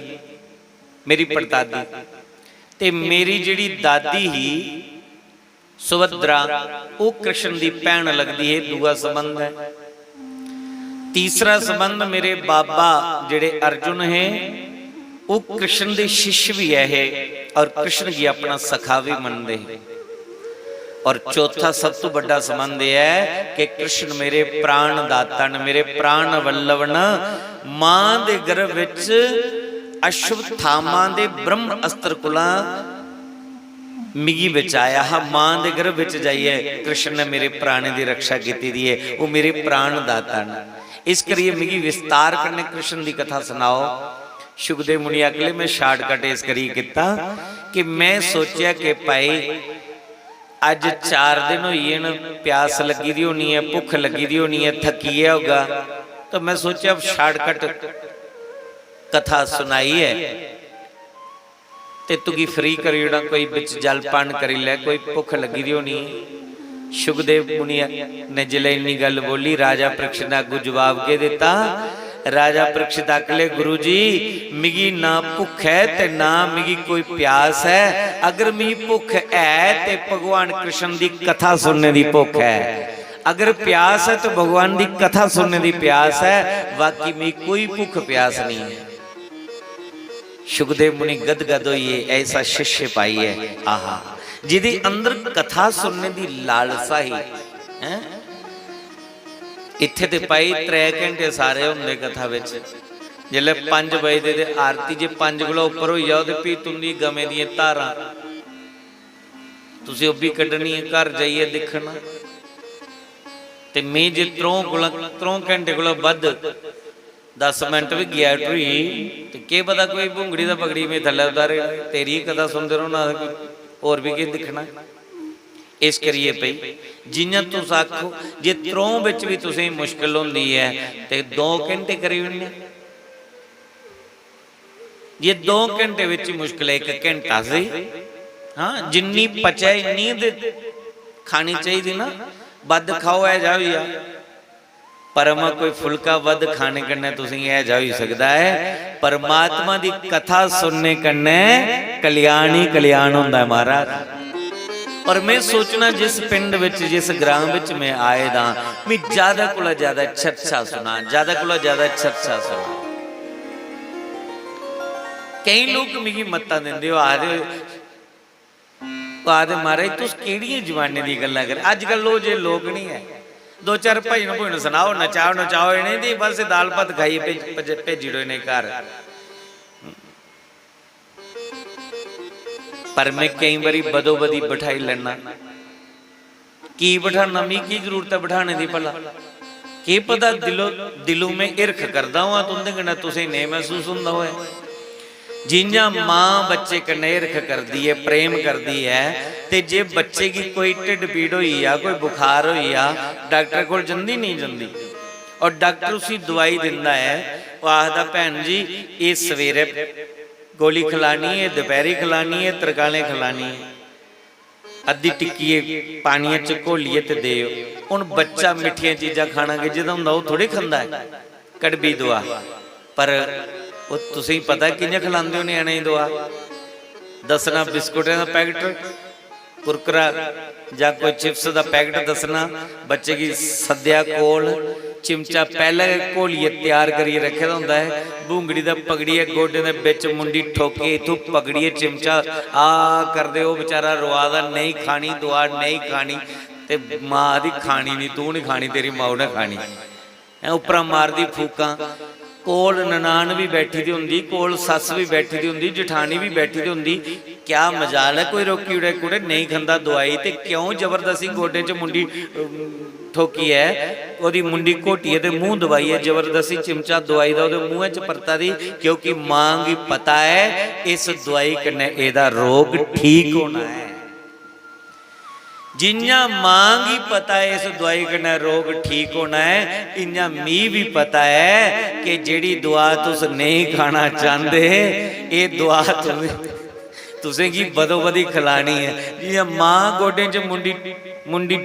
मेरी पड़दादी, ते मेरी जेड़ी दादी ही सुभद्रा, वो कृष्ण दी भैन लगदी है, दूआ संबंध है। तीसरा संबंध मेरे बाबा जेड़े अर्जुन है, वो कृष्ण दे शिष्य भी है और कृष्ण गी अपना सखा भी मनदे हे।" और चौथा सब तो बड़ा संबंध यह है कि कृष्ण मेरे प्राण दाता न, मेरे प्राण वल्लभ न। मां दे गर्भ विच अश्वत्थामा दे ब्रह्म अस्त्र कोला मिगी बचाया हा। मां दे गर्भ विच जाइए कृष्ण ने मेरे प्राणें दी रक्षा कीती दी है, वो मेरे प्राण दाता न। इस करिए मिगी विस्तार कन्नै कृष्ण दी कथा सनाओ। शुकदेव मुनि आखले, "मैं shortcut इस करिए किता कि मैं सोचेआ कि भाई अज चार दिन होई गे न, प्यास लग्गी दी होनी है, भुख लग्गी दी होनी है, थकी गेआ होगा, तो मैं सोचेआ shortcut कथा सुनाई है ते तुगी free करी ओड़ां, कोई बिच जलपान करी लै, कोई भुख लग्गी दी होनी है।" शुकदेव मुनि ने जिसलै इन्नी गल्ल बोली, राजा परीक्षित ने अग्गू जवाब केह् दित्ता? राजा परीक्षित आखले, "गुरु जी, मिगी ना भुख है ते ना मिगी कोई प्यास है। अगर मिगी भुख है ते भगवान कृष्ण दी कथा सुनने दी भुख है, अगर प्यास है तो भगवान दी कथा सुनने दी प्यास है, बाकी मिगी कोई भुख प्यास नहीं है।" शुकदेव मुनि गदगद होइए, ऐसा शिष्य पाइए, आहा, जिदे अंदर कथा सुनने दी लालसा ही, हैं? इत्थे ते भाई त्रै घंटे सारे होंदे कथा बिच। जिसलै पंज बजदे ते आरती जे पंज कोला उप्पर होई जाओ ते फ्ही तुंदी गमें दियां धारां तुसी ओह् बी कड्ढनी ऐ, घर जाइयै दिक्खना। ते में जे त्रौं कोला, त्रौं घैंटे कोला बद्ध दस मिंट बी गैप होई ते केह् पता कोई भुंगड़ी दा पकड़ी में थल्लै उतारे, तेरी गै कथा सुनदे रौह्ना, होर बी केह् दिक्खना। इस करियै भई जि'यां तुस आखो जे त्रौं बिच बी तुसेंगी मुश्कल होंदी ऐ ते दो घैंटे करी ओड़ने। ये दो घैंटे बिच ही मुश्कल है, इक घैंटा स्हेई। हां, जिन्नी पचै इन्नी ते खानी चाहिदी ना, बद्ध खाओ, ऐ जा होई जा। पर उ'आं कोई फुलका बद्ध खाने कन्नै तुसेंगी ऐ जा होई सकदा ऐ, परमात्मा दी कथा सुनने कन्नै कल्याण ही कल्याण होंदा ऐ महाराज। और में सोचना जिस पिंड बिच, जिस ग्रां बिच में आए दा, में ज्यादा कोला ज्यादा चर्चा सुना, ज्यादा कोला ज्यादा चर्चा सुना। केईं लोक मिगी मत्तां दिंदे, ओह् आखदे, ओह् आखदे, "महाराज, तुस केह्ड़ियें जमाने दी गल्लां कर?" अज्जकल ओह् जे लोक निं ऐ। दो चार भजन भुजन सनाओ, नचाओ नचाओ इ'नें गी, बस दाल भात खाइयै भेज-, भेज-, भेजी ओड़ो इ'नें गी घर। पर में केईं बारी बदो बदी बठाई लैना। की बठाना? मिगी की जरूरत ऐ बठाने दी भला? केह् पता दिलो, दिलों में हिरख करदा होआं तुं'दे कन्नै, तुसें नेईं मसूस होंदा होऐ। जि'यां मां बच्चे कन्नै हिरख करदी ऐ, प्रेम करदी ऐ, ते जे बच्चे गी कोई ढिड्ड पीड़ होई जा, कोई बुखार होई जा, डाक्टर कोल जंदी, नेईं जंदी? और डाक्टर उसी दवाई दिंदा ऐ, ओह् आखदा, "भैन जी, एह् सवेरै गोली खलानी ऐ, दपैह्री खलानी ऐ, तरकालें खलानी ऐ, अद्धी टिक्कियै पानियै च घोलियै ते देओ। हून बच्चा मिट्ठियां चीजां खाना गिज्झे दा होंदा, ओह् थोड़ी खंदा ऐ कड़बी दुआ। पर ओह् तुसेंगी पता ऐ कि'यां खलांदे ओ ञ्याणें गी दुआ? दस्सना बिस्कुटें दा पैकेट, कुरकुरा जां कोई चिप्स दा पैकेट दस्सना, बच्चे गी सद्देआ कोल, चिमचा पैह्लें गै घोलियै त्यार करियै रक्खे दा होंदा ऐ, भूंगड़ी दा पकड़ियै गोड्डें दे बिच मुंडी ठोकियै इत्थूं पकड़ियै चिमचा आ करदे, ओह् बेचारा रोआ दा, "नेईं खानी दुआ, नेईं खानी।" ते मां आखदी, "खानी निं, तूं निं खानी, तेरी माऊ ने खानी।" हैं, उप्परा मारदी फूकां। कोल ननान बी बैठी दी होंदी, कोल सस्स बी बैठी दी होंदी, जठानी बी बैठी दी होंदी। क्या मजाल ऐ, कोई रोकी ओड़े, "कुड़े, नेईं खंदा दुआई, ते क्यों जबरदस्ती गोड्डें च मुंडी, अम, ठोकियै, ओह्दी मुंडी घोटियै ते मूंह् दबाइयै जबरदस्ती चिमचा दुआई दा ओह्दे मूंहै च परता दी?" क्योंकि मां गी पता ऐ इस दुआई कन्नै एह्दा रोग ठीक होना ऐ। जि'यां मां गी पता ऐ इस दुआई कन्नै रोग ठीक होना ऐ, इ'यां मी बी पता ऐ कि जेह्ड़ी दुआ तुस नेईं खाना चांह्दे, एह् दुआ तुसें, तुसें गी बदो-बदी खलानी ऐ। जि'यां मां गोड्डें च मुंडी, मुंडी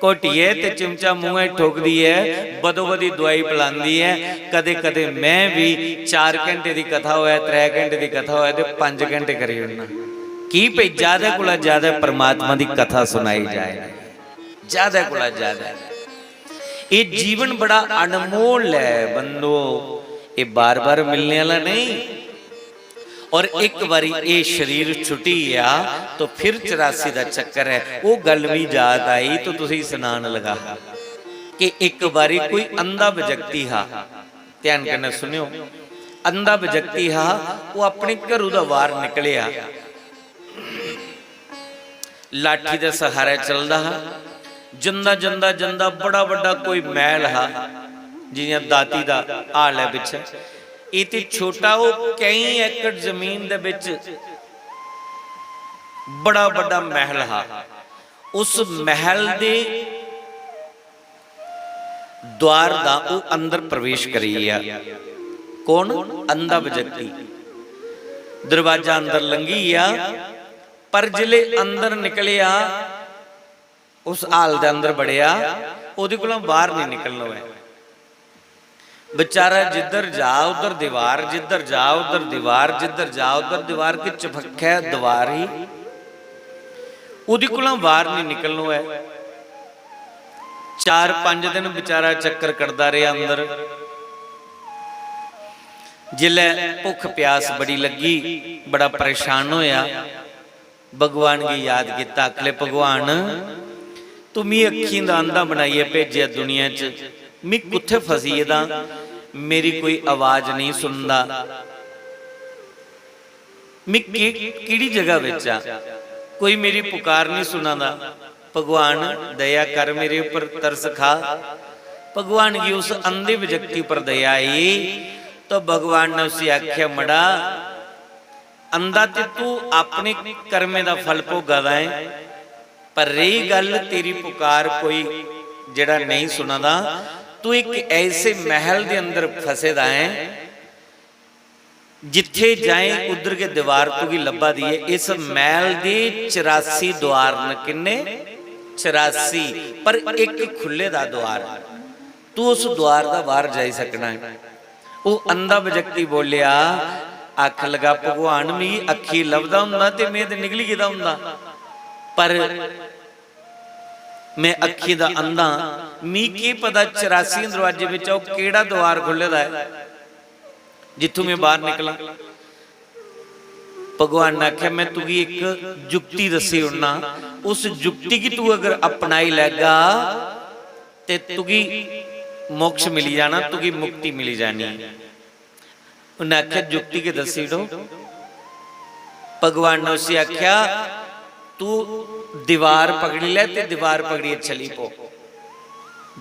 घोटियै ते चिमचा मूंहै च ठोकदी ऐ, बदो-बदी दुआई पलांदी ऐ। कदें-कदें में बी चार घैंटे दी कथा होऐ, त्रै घैंटे दी कथा होऐ ते पंज घैंटे करी ओड़ना। की भई ज्यादा कोला ज्यादा परमात्मा दी कथा सुनाई जाए, ज्यादा कोला ज्यादा। एह् जीवन बड़ा अनमोल ऐ बंदो, एह् बार-बार मिलने आह्ला नेईं। और इक बारी एह् शरीर छुट्टी गेआ तो फिर चरासी दा चक्कर ऐ। ओह् गल्ल मी याद आई तो तुसेंगी सनान लगा कि इक बारी कोई अंधा व्यक्ति हा, ध्यान कन्नै सुनेओ, अंधा व्यक्ति हा, ओह् अपने घरू दा बाहर निकलेआ, लाठी दे सहारे चलदा हा। जंदा, जंदा, जंदा बड़ा बड्डा कोई मैह्ल हा, जि'यां दाती दा हाल ऐ पिच्छें। एह् ते छोटा, ओह् केईं एकड़ जमीन दे बिच बड़ा बड्डा मैह्ल हा। उस मैह्ल दे द्वार दा ओह् अंदर प्रवेश करी गेआ। कौन? अंधा व्यक्ति। दरवाजा अंदर लंघी गेआ, पर जिसलै अंदर निकलेआ, उस हाल दे अंदर बड़ेआ, ओह्दे कोला बाहर नहीं निकलना होऐ। बेचारा जिद्धर जा उद्धर दीवार, जिद्धर जा उद्धर दीवार, जिद्धर जा उद्धर दीवार, कि चबक्खै दीवार ही, ओह्दे कोला बाहर नहीं निकलना होऐ। चार पंज दिन बेचारा चक्कर कटदा रेहा अंदर। जिसलै भुक्ख प्यास बड़ी लग्गी, बड़ा परेशान होया, भगवान गी याद कीता, आखले, "भगवान, तू मी अक्खीं दा अंधा बनाइयै भेजेआ दुनिया च, मी कुत्थै फसी गेदा, मेरी कोई आवाज नेईं सुनदा, मी के-, केह्ड़ी जगह बिच आ, कोई मेरी पुकार नेईं सुना दा। भगवान, दया कर, मेरे उप्पर तरस खा।" भगवान गी उस अंधे व्यक्ति उप्पर दया आई, तो भगवान ने उसी आखेआ, "मड़ा, अंधा ते तू अपने कर्में दा फल भोगा दा ऐ, पर रेही गल्ल तेरी पुकार कोई जेह्ड़ा नेईं सुना दा, तू इक ऐसे मैह्ल दे अंदर फसे दा ऐ, जित्थे जाएं उद्धर गै दीवार तुगी लब्भा दी ऐ। इस मैह्ल दे चरासी द्वार न।" किन्ने? चरासी। पर इक खु'ल्ले दा द्वार, तू उस द्वार दा बाहर जाई सकना ऐ। ओह् अंधा व्यक्ति बोलेआ, आखन लगा, "भगवान, मिगी अक्खी लभदा होंदा ते में ते निकली गेदा होंदा, पर में अक्खी दा अंधा आं, मी केह् पता चरासी दरवाजे बिच्चा ओह् केह्ड़ा द्वार खु'ल्ले दा ऐ जित्थूं में बाहर निकलां।" भगवान ने आखेआ, "में तुगी इक जुक्ति दस्सी ओड़ना, उस जुक्ति गी तू अगर अपनाई लैगा ते तुगी मोक्ष मिली जाना, तुगी मुक्ति मिली जानी।" उन्नै आखेआ, "जुक्ति गै दस्सी ओड़ो।" भगवान ने उसी आखेआ, "तू दीवार पकड़ी लै ते दीवार पकड़ियै चली पो,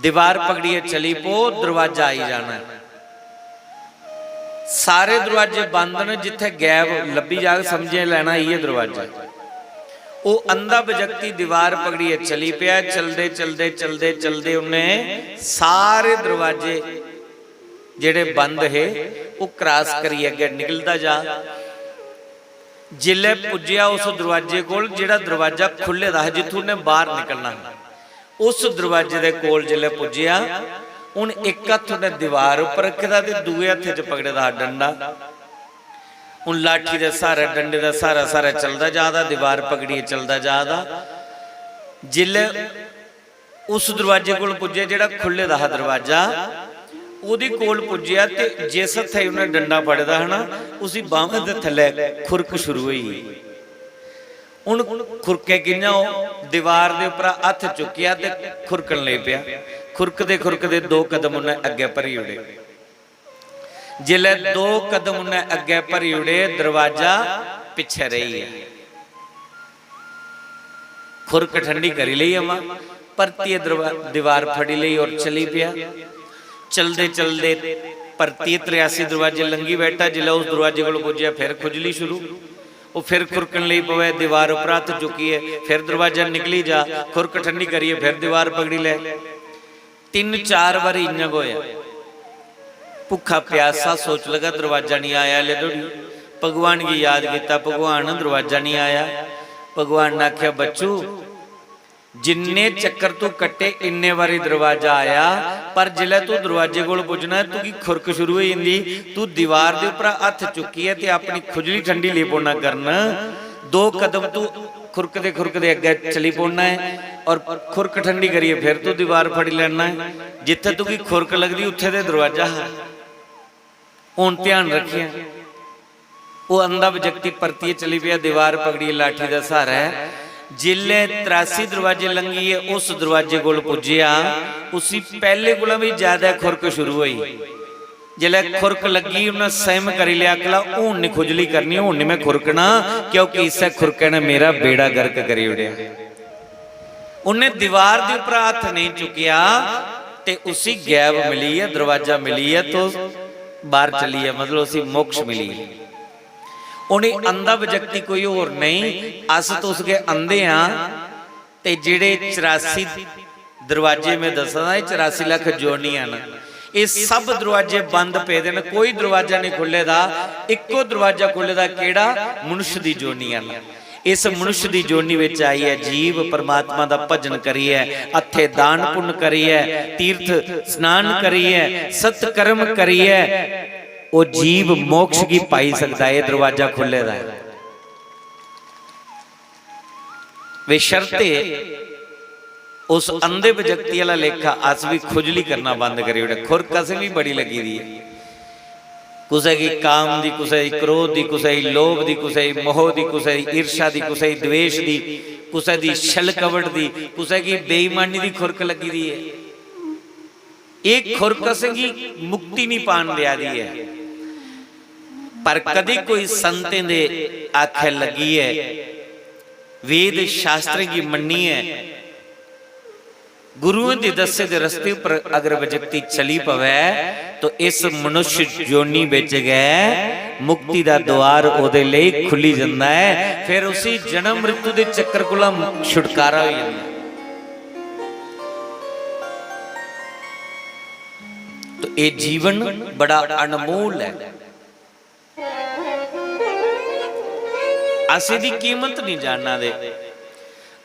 दीवार पकड़ियै चली पो, दरवाजा आई जाना ऐ।" सारे दरवाजे बंद न, जित्थै गैब लब्भी जाग, समझी लैना इ'यै दरवाजा। ओह् अंधा व्यक्ति दीवार पकड़ियै चली पेआ। चलदे, चलदे, चलदे, चलदे उन्नै सारे दरवाजे जेह्ड़े बंद हे, ओह् cross करियै अग्गें निकलदा जा। जिसलै पुज्जेआ उस दरोआजे कोल, जेह्ड़ा दरोआजा खु'ल्ले दा हा, जित्थूं उन्नै बाह्र निकलना हा, उस दरोआजे दे कोल जिसलै पुज्जेआ, हून इक हत्थ उन्नै दीवार उप्पर रक्खे दा ते दूए हत्थै च पकड़े दा हा डंडा। हून लाठी दे स्हारै, डंडे दा स्हारा, स्हारा चलदा जा दा, दीवार पकड़ियै चलदा जा दा। जिसलै उस दरोआजे कोल पुज्जेआ जेह्ड़ा खु'ल्ले दा हा दरोआजा, ओह्दे कोल पुज्जेआ ते जिस हत्थै उन्नै डंडा फड़े दा हा ना, उसी बाह्में दे थल्लै खुरक शुरू होई गेई। हून खुरकै कि'यां? ओह् दीवार दे उप्परा हत्थ चुक्केआ ते खुरकन लगी पेआ। खुरकदे खुरकदे दो कदम उन्नै अग्गै भरी ओड़े। जिसलै दो कदम उन्नै अग्गै भरी ओड़े, दरोआजा पिच्छै रेही गेआ। खुरक ठंडी करी लेई अमा, परतियै दरवा-, दीवार फड़ी लेई और चली पेआ। चलदे चलदे परतियै त्रेआसी दरोआजे लंघी बैठा। जिसलै उस दरोआजे कोल पुज्जेआ, फिर खुजली शुरू। ओह् फिर खुरकन लेई पवै, दीवार उप्पर हत्थ चुक्कियै फिर दरोआजा निकली जा, खुरक ठंडी करियै फिर दीवार पकड़ी लै। तिन्न चार बारी इ'यां गै होआ। भुक्खा प्यासा सोच लगा, दरोआजा निं आया हल्ले धोड़ी। भगवान गी याद कीता, "भगवान, दरोआजा निं आया।" भगवान ने आखेआ, "बच्चू, जिन्ने चक्कर तू कट्टे, इन्ने बारी दरोआजा आया, पर जिसलै तू दरोआजे कोल पुज्जना ऐ, तुगी खुरक शुरू होई जंदी। तू दीवार दे उप्परा हत्थ चुक्कियै ते अपनी खुजली ठंडी लेई पौना करन। दो कदम तू खुरकदे खुरकदे अग्गै चली पौना ऐ और खुरक ठंडी करियै फिर तू दीवार फड़ी लैना ऐ। जित्थै तुगी खुरक लगदी, उत्थै ते दरोआजा हा। हून ध्यान रक्खेआं।" ओह् अंधा बजक्ति परतियै चली पेआ, दीवार पकड़ियै लाठी दा स्हारा ऐ। जिसलै त्रासी दरोआजे लंघियै उस दरोआजे कोल पुज्जेआ, उसी पैह्ले कोला बी ज्यादा खुरक शुरू होई। जिसलै खुरक लग्गी, उन्नै संयम करी लेआ, आखला, "हून निं खुजली करनी, हून निं में खुरकना, क्योंकि इस्सै खुरकै ने मेरा बेड़ा गर्क करी ओड़ेआ।" उन्नै दीवार दे उप्परा हत्थ नेईं चुक्केआ ते उसी गैब मिली ऐ, दरोआजा मिली ऐ, तो बाहर चली ऐ, मतलब उसी मोक्ष मिली ऐ। उ'नें अंधा बजक्ति कोई होर नेईं, अस तुस गै अंधे आं। ते जेह्ड़े चरासी दरोआजे में दस्सा दा, एह् चरासी लक्ख जोनियां न। एह् सब दरोआजे बंद पेदे न, कोई दरोआजा नेईं खु'ल्ले दा। इक्को दरोआजा खु'ल्ले दा, केह्ड़ा? मनुष्य दी जोनियां न। इस मनुष्य दी जोनी बिच आइयै जीव परमात्मा दा भजन करियै, हत्थे दान पुन्न करियै, तीर्थ स्नान करियै, सत्कर्म करियै ओह् जीव मोक्ष गी पाई सकदा ऐ। एह् दरोआजा खु'ल्ले दा ऐ। बशर्ते उस अंधे बजक्ति आह्ला लेखा अस बी खुजली करना बंद करी ओड़े। खुरक असें बी बड़ी लग्गी दी ऐ, कुसै गी काम दी, कुसै गी क्रोध दी, कुसै गी लोभ दी, कुसै गी मोह दी, कुसै गी ईर्ष्या दी, कुसै गी द्वेष दी, कुसै दी छल कपट दी, कुसै गी बेईमानी दी खुरक लग्गी दी ऐ। एह् खुरक असेंगी मुक्ति निं पान देआ दी ऐ। पर कदी कोई संतें दे आखै लग्गियै, वेद शास्त्रें गी मन्नियै, गुरुएं दे दस्से दे रस्ते पर अगर बजक्ति चली पवै, तो इस मनुष्य जोनी बिच गै मुक्ति दा द्वार ओह्दे लेई खु'ल्ली जंदा ऐ। फिर उसी जन्म मृत्यु दे चक्कर कोला छुटकारा होई जंदा ऐ। तो एह् जीवन बड़ा अनमोल ऐ। अस एह्दी कीमत निं जानना दे।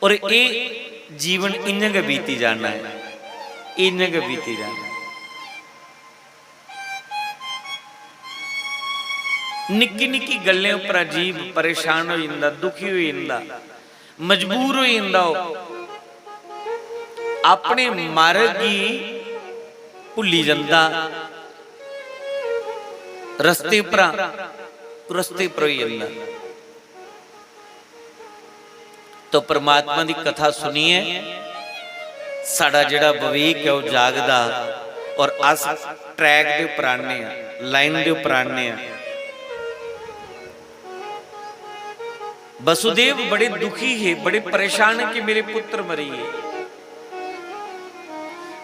और एह् जीवन इ'यां गै बीती जाना ऐ, इ'यां गै बीती जाना ऐ। निक्की निक्की गल्लें उप्पर अजीब परेशान होई जंदा, दुखी होई जंदा, मजबूर होई जंदा। ओह् अपने मार्ग गी भुल्ली जंदा, रस्ते उप्परा, रस्ते उप्पर होई जंदा। तो परमात्मा दी कथा सुनियै साढ़ा जेह्ड़ा विवेक ऐ, ओह् जागदा और अस ट्रैक दे उप्पर आन्ने आं, लाइन दे उप्पर आन्ने आं। वसुदेव बड़े दुखी हे, बड़े परेशान हे कि मेरे पुत्र मरी गे।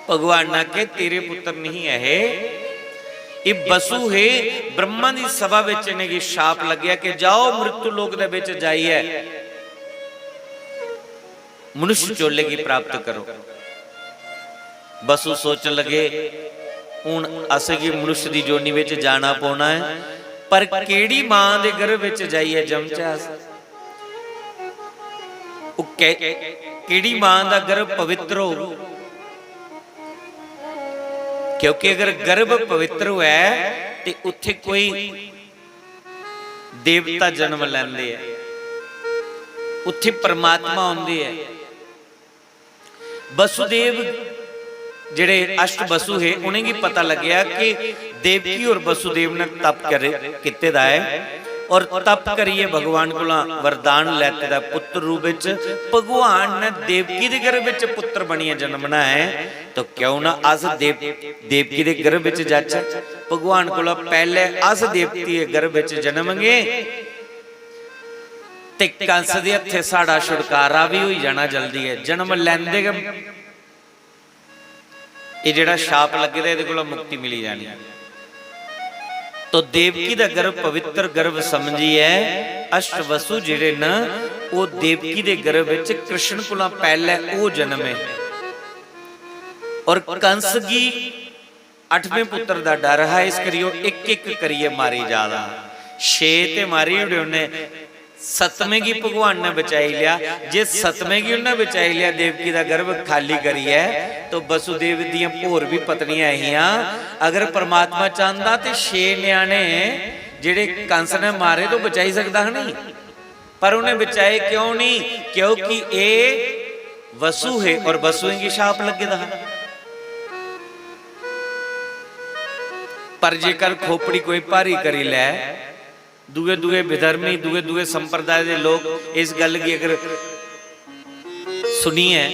भगवान ने आखेआ, "तेरे पुत्र नहीं है, एह् वसु हे।" ब्रह्मा दी सभा विच इ'नेंगी शाप लग्गेआ कि जाओ मृत्यु लोक दे बिच जाइयै मनुष्य चोले गी प्राप्त करो। वसु सोचन लगे, "हून असेंगी मनुष्य दी जोनी विच जाना पौना ऐ।" पर केड़ी मां दे गर्भ विच जाइयै जमचै अस? ओह् कै-, केड़ी मां दा गर्भ पवित्र होग? क्योंकि अगर गर्भ पवित्र होऐ ते उत्थे कोई देवता जन्म लैंदे ऐ, उत्थे परमात्मा होंदे ऐ। वसुदेव जेह्ड़े अष्ट वसु हे, उ'नेंगी पता लग्गेआ कि देवकी और वसुदेव ने तप करे, कीते दा ऐ और तप करियै भगवान कोला वरदान लैते दा पुत्र रूप विच। भगवान ने देवकी दे गर्भ विच पुत्र बनियै जन्मना ऐ, तो क्यों ना अस देव-, देवकी दे गर्भ विच जाचै? भगवान कोला पैह्ले अस देवकी दे गर्भ विच जन्मगे ते कंस दे हत्थे साढ़ा छुटकारा भी होई जाना जल्दी ऐ। जन्म लैंदे गै एह् जेह्ड़ा शाप लग्गे दा, एह्दे कोला मुक्ति मिली जानी। तो देवकी दा गर्भ पवित्र गर्भ समझियै अष्ट वसु जेह्ड़े न, ओह् देवकी दे गर्भ विच कृष्ण कोला पैह्ले ओह् जन्मे। और कंस गी अठमें पुत्र दा डर हा, इस करियै ओह् इक इक करियै मारी जा दा हा। छे ते मारी ओड़े उन्नै, सतमें गी भगवान ने बचाई लेआ। जे सतमें गी उन्नै बचाई लेआ, देवकी दा गर्भ खाली करियै, तो वसुदेव दियां होर भी पत्नियां हियां। अगर परमात्मा चांह्दा ते छे ञ्याणे जेह्ड़े कंस ने मारे तो बचाई सकदा हा नहीं, पर उन्हें बचाए क्यों नहीं? क्योंकि एह् वसु हे और वसुएं गी शाप लग्गे दा हा। पर जेकर खोपड़ी कोई भारी करी लै, दूए दूए विधर्मी, दूए दूए संप्रदाय दे लोक इस गल्ल गी अगर सुनियै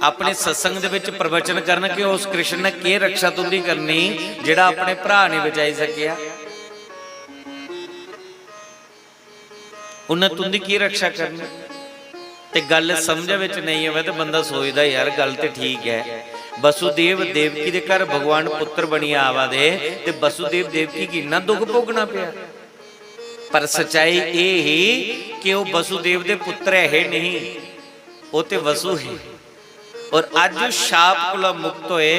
अपने सत्संग दे विच प्रवचन करन कि उस कृष्ण ने केह् रक्षा तुंदी करनी जेह्ड़ा अपने भ्राऽ नेईं बचाई सकेआ, उन्नै तुंदी केह् रक्षा करनी? ते गल्ल समझ विच नेईं आवै ते बंदा सोचदा, "यार, गल्ल ते ठीक ऐ, वसुदेव देवकी दे घर भगवान पुत्र बनियै आवा दे ते वसुदेव देवकी गी इन्ना दुख भोगना पेआ।" पर सच्चाई एह् ही कि ओह् वसुदेव दे पुत्र ऐ हे नहीं, ओह् ते वसु हे। और अज्ज उस शाप कोला मुक्त होए,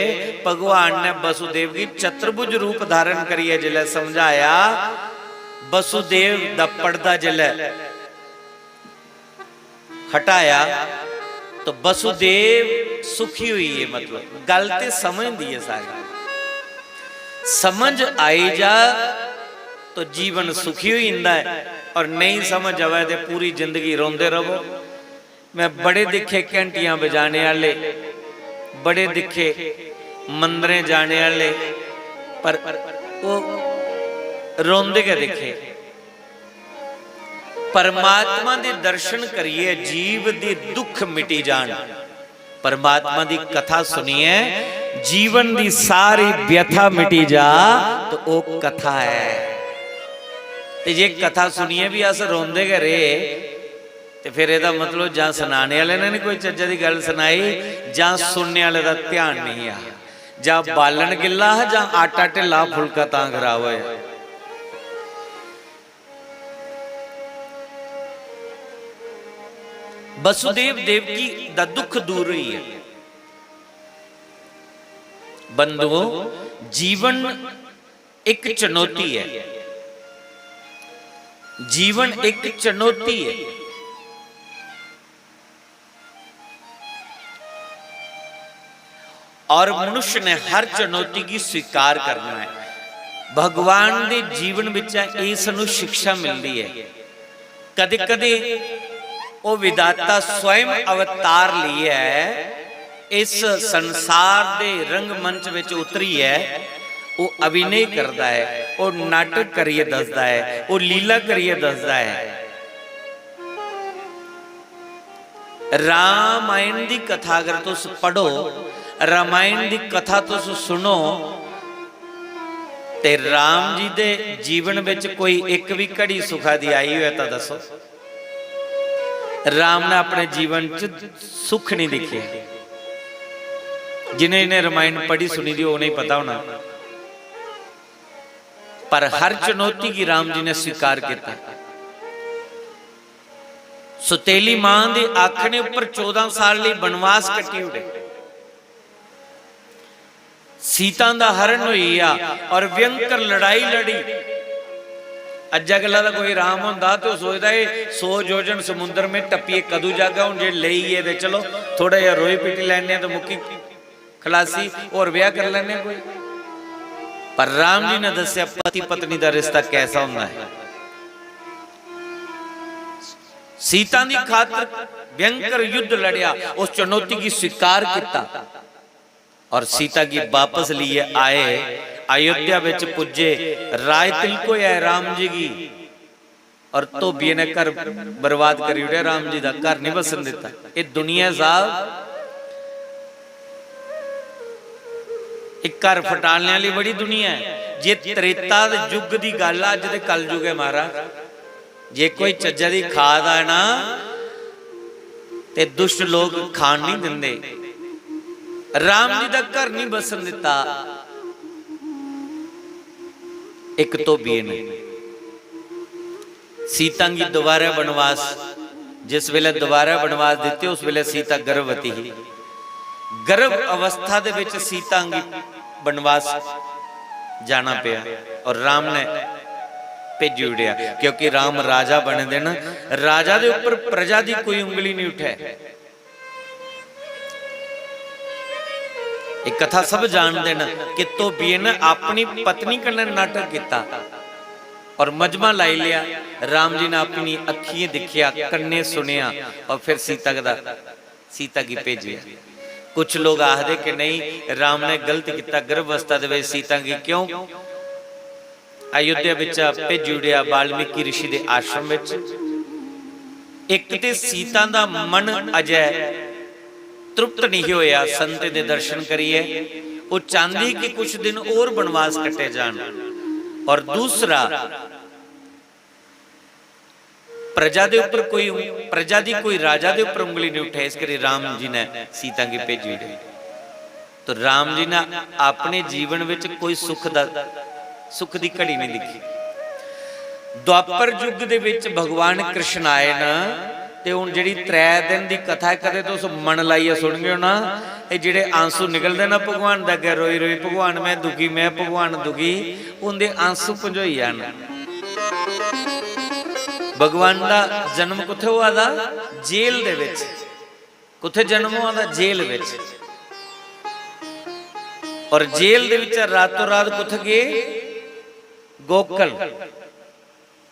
भगवान ने वसुदेव गी चतुर्भुज रूप धारण करियै जिसलै समझाया, वसुदेव दा पर्दा जिसलै हटाया, तो वसुदेव सुखी होई गे। मतलब, गल्ल ते समझ दी ऐ सारी, समझ आई जा तो जीवन सुखी होई जंदा ऐ, और नेईं समझ आवै ते पूरी जिंदगी रोंदे रवो। मैं बड़े दिक्खे घैंटियां बजाने आह्ले, बड़े दिक्खे मंदरें जाने आह्ले, पर ओह् रोंदे गै दिक्खे। परमात्मा दे दर्शन करियै जीव दे दुख मिटी जान, परमात्मा दी कथा सुनियै जीवन दी सारी व्यथा मिटी जा, तो ओह् कथा ऐ। ते जे कथा सुनियै भी अस रोंदे गै रेह्, ते फिर एह्दा मतलब जां सनाने आह्ले ने निं कोई चज्जा दी गल्ल सनाई, जां सुनने आह्ले दा ध्यान नेईं हा, जां बालन गिल्ला हा, जां आटा ढिल्ला, फुलका तां खराब होया। वसुदेव देवकी दा दुख दूर होई गेआ। बंधुओ, जीवन एक चुनौती है, जीवन एक चुनौती है। और मनुष्य ने हर चुनौती गी स्वीकार करना है। भगवान दे जीवन बिच्चा एह् सानू शिक्षा मिलदी ऐ। कदे-कदे ओह् विधाता स्वयं अवतार लेइयै इस संसार दे रंगमंच बिच उतरियै ओह् अभिनय करदा ऐ, ओह् नाटक करियै दसदा ऐ, ओह् लीला करियै दसदा ऐ। रामायण दी कथा अगर तुस पढ़ो, रामायण दी कथा तुस सुनो, ते राम जी दे जीवन बिच कोई इक भी घड़ी सुखा दी आई होऐ तां दस्सो। राम ने अपने जीवन च सुख नहीं दिखे। जिन्हें इन्हें रामायण पढ़ी सुनी दी, उन्हें पता होना। पर हर चुनौती गी राम जी ने स्वीकार किया। सुतेली मां दे आखने उपर चौदह साल लिए वनवास कट्टी उड़े। सीता दा हरण होई गेआ और भयंकर लड़ाई लड़ी। अज्जै कल्ला दा कोई राम होंदा ते ओह् सोचदा, "एह् सौ योजन समुंदर में टप्पियै कदूं जागा?" हून जे लेई गे ते चलो थोड़ा जेहा रोई पिट्टी लैने आं ते मुक्की खलासी, होर ब्याह करी लैने आं कोई। पर राम जी ने दस्सेआ पति पत्नी दा रिश्ता कैसा होंदा है। सीता दी खातर भयंकर युद्ध लड़िया, उस चुनौती गी स्वीकार किया और सीता गी वापस लिए आए। अयोध्या विच पुज्जे, राज तिलक होया राम जी गी और धोबिये ने घर बर्बाद करी ओड़ेआ, राम जी दा घर नहीं बसन दिता। ये दुनिया साहब, एक घर फटाने वाली बड़ी दुनिया है। जे त्रेता दे युग दी गल्ल अज दे कलयुग है महाराज, जे कोई चज्जा दी खा दा है ना, ते दुष्ट लोग खान नहीं दिंदे। राम जी दा घर नहीं बसन दिता। एक धोबिये ने सीता गी दोबारा बनवास, जिस वेले दोबारा बनवास दिते, उस वेले सीता गर्भवती ही। गर्भ अवस्था दे विच सीता गी बनवास जाना पिया और राम ने भेजी उड़िया, क्योंकि राम राजा बने दे न। राजा दे ऊपर प्रजा दी कोई उंगली नहीं उठे। एक कथा सब जानते न कि धोबिये ने अपनी पत्नी कन्ने नाटक किया और मजमा लाई लिया। राम जी ने अपनी अखियें दिखिया, कन्ने सुनिया और फिर सीता का सीता की भेजिया। कुछ लोग आखदे कि नहीं, राम ने गलत किया, गर्भ अवस्था दे विच सीता की क्यों अयोध्या बिच भेजी उड़िया, वाल्मीकि ऋषि दे आश्रम विच। एक ते सीता दा मन अजय तृप्त नहीं होया संत दे दर्शन करिए, वो चाहती कि कुछ दिन और बनवास कटे जान, और दूसरा प्रजा दे ऊपर कोई, प्रजा दी कोई राजा दे ऊपर उंगली नहीं उठे, इस करी राम जी ने सीता गी भेजी ओड़ी। तो राम जी ने अपने जीवन विच कोई सुख दा, सुख दी घड़ी नहीं दिखी। द्वापर युग दे विच भगवान कृष्ण आए न, ते हुण जेह्ड़ी त्रै दिन दी कथा है, कदे तुस मन लाइयै सुनगे ओ ना, एह् जेह्ड़े आंसू निकलदे ना भगवान दे अग्गें रोई रोई, "भगवान मैं दुखी, मैं भगवान दुखी", उंदे आंसू पंजोई जान। भगवान दा जन्म कुत्थै होआ दा? जेल दे विच। कुत्थै जन्म होआ दा? जेल विच। और जेल दे विच रातों रात कुत्थै गे? गोकुल।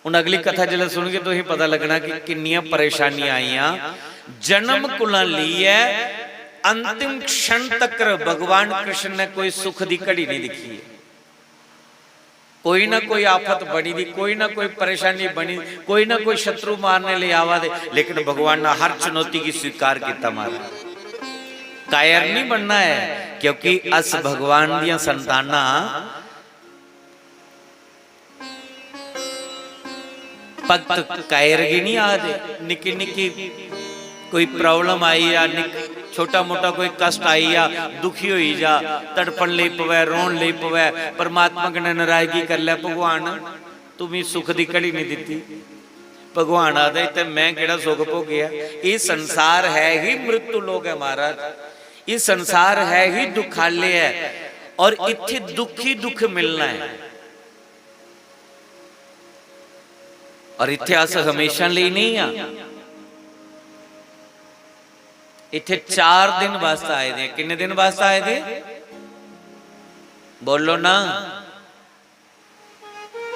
हुण अगली कथा जिसलै सुनगे, तुसें पता लगना कि किन्नियां परेशानियां आइयां। जन्म कोला लेइयै अंतिम क्षण तक भगवान कृष्ण ने कोई सुख दी घड़ी नहीं दिखी है। कोई ना कोई आफत बनी दी, कोई ना कोई परेशानी बनी, कोई ना कोई शत्रु मारने ले आवा दे, लेकिन भगवान ने हर चुनौती की स्वीकार किया। महाराज, कायर नहीं बनना है, क्योंकि अस भगवान दियां संतानां। भक्त कायर गी नहीं आखदे। निक्की निक्की कोई problem आई जा, निक-, छोटा मोटा कोई कष्ट आई जा, दुखी होई जा, तड़फन लेई पवै, रोन लेई पवै, परमात्मा कन्नै नाराजगी करी लै, "भगवान, तू मिगी सुख दी घड़ी नहीं दित्ती।" भगवान आखदे, "ते मैं केह्ड़ा सुख भोगेआ? एह् संसार है ही मृत्यु लोक है महाराज, एह् संसार है ही दुखालय है, और इत्थे दुख ही दुख मिलना है।" और इत्थे अस हमेशा लेई नहीं आ, इत्थे चार दिन वास्ते आए दे। किन्ने दिन वास्ते आए दे? बोलो ना,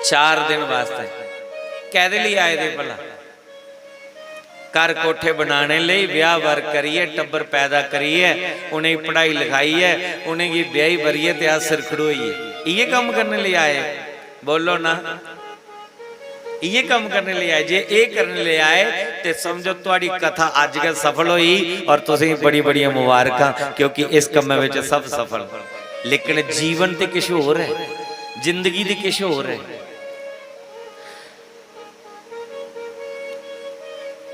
चार दिन वास्ते। कैदे लिए आए दे भला? घर कोठे बनाने लेई, ब्याह वर करिए, टब्बर पैदा करिए, उ'नेंगी पढ़ाई लखाइए, उ'नेंगी ब्याही बरिए ते अस सिर खड़ोइए, इ'यै कम्म करने लेई आए? बोलो ना, इ'यै कम्म करने लेई आए। जे एह् करने लेई आए ते समझो, तुहाड़ी कथा अज्ज गै सफल होई और तुसेंगी बड़ी बड़ियां मुबारकां, क्योंकि इस कम्मै बिच सब सफल। लेकिन जीवन ते किश होर ऐ, जिंदगी ते किश होर ऐ।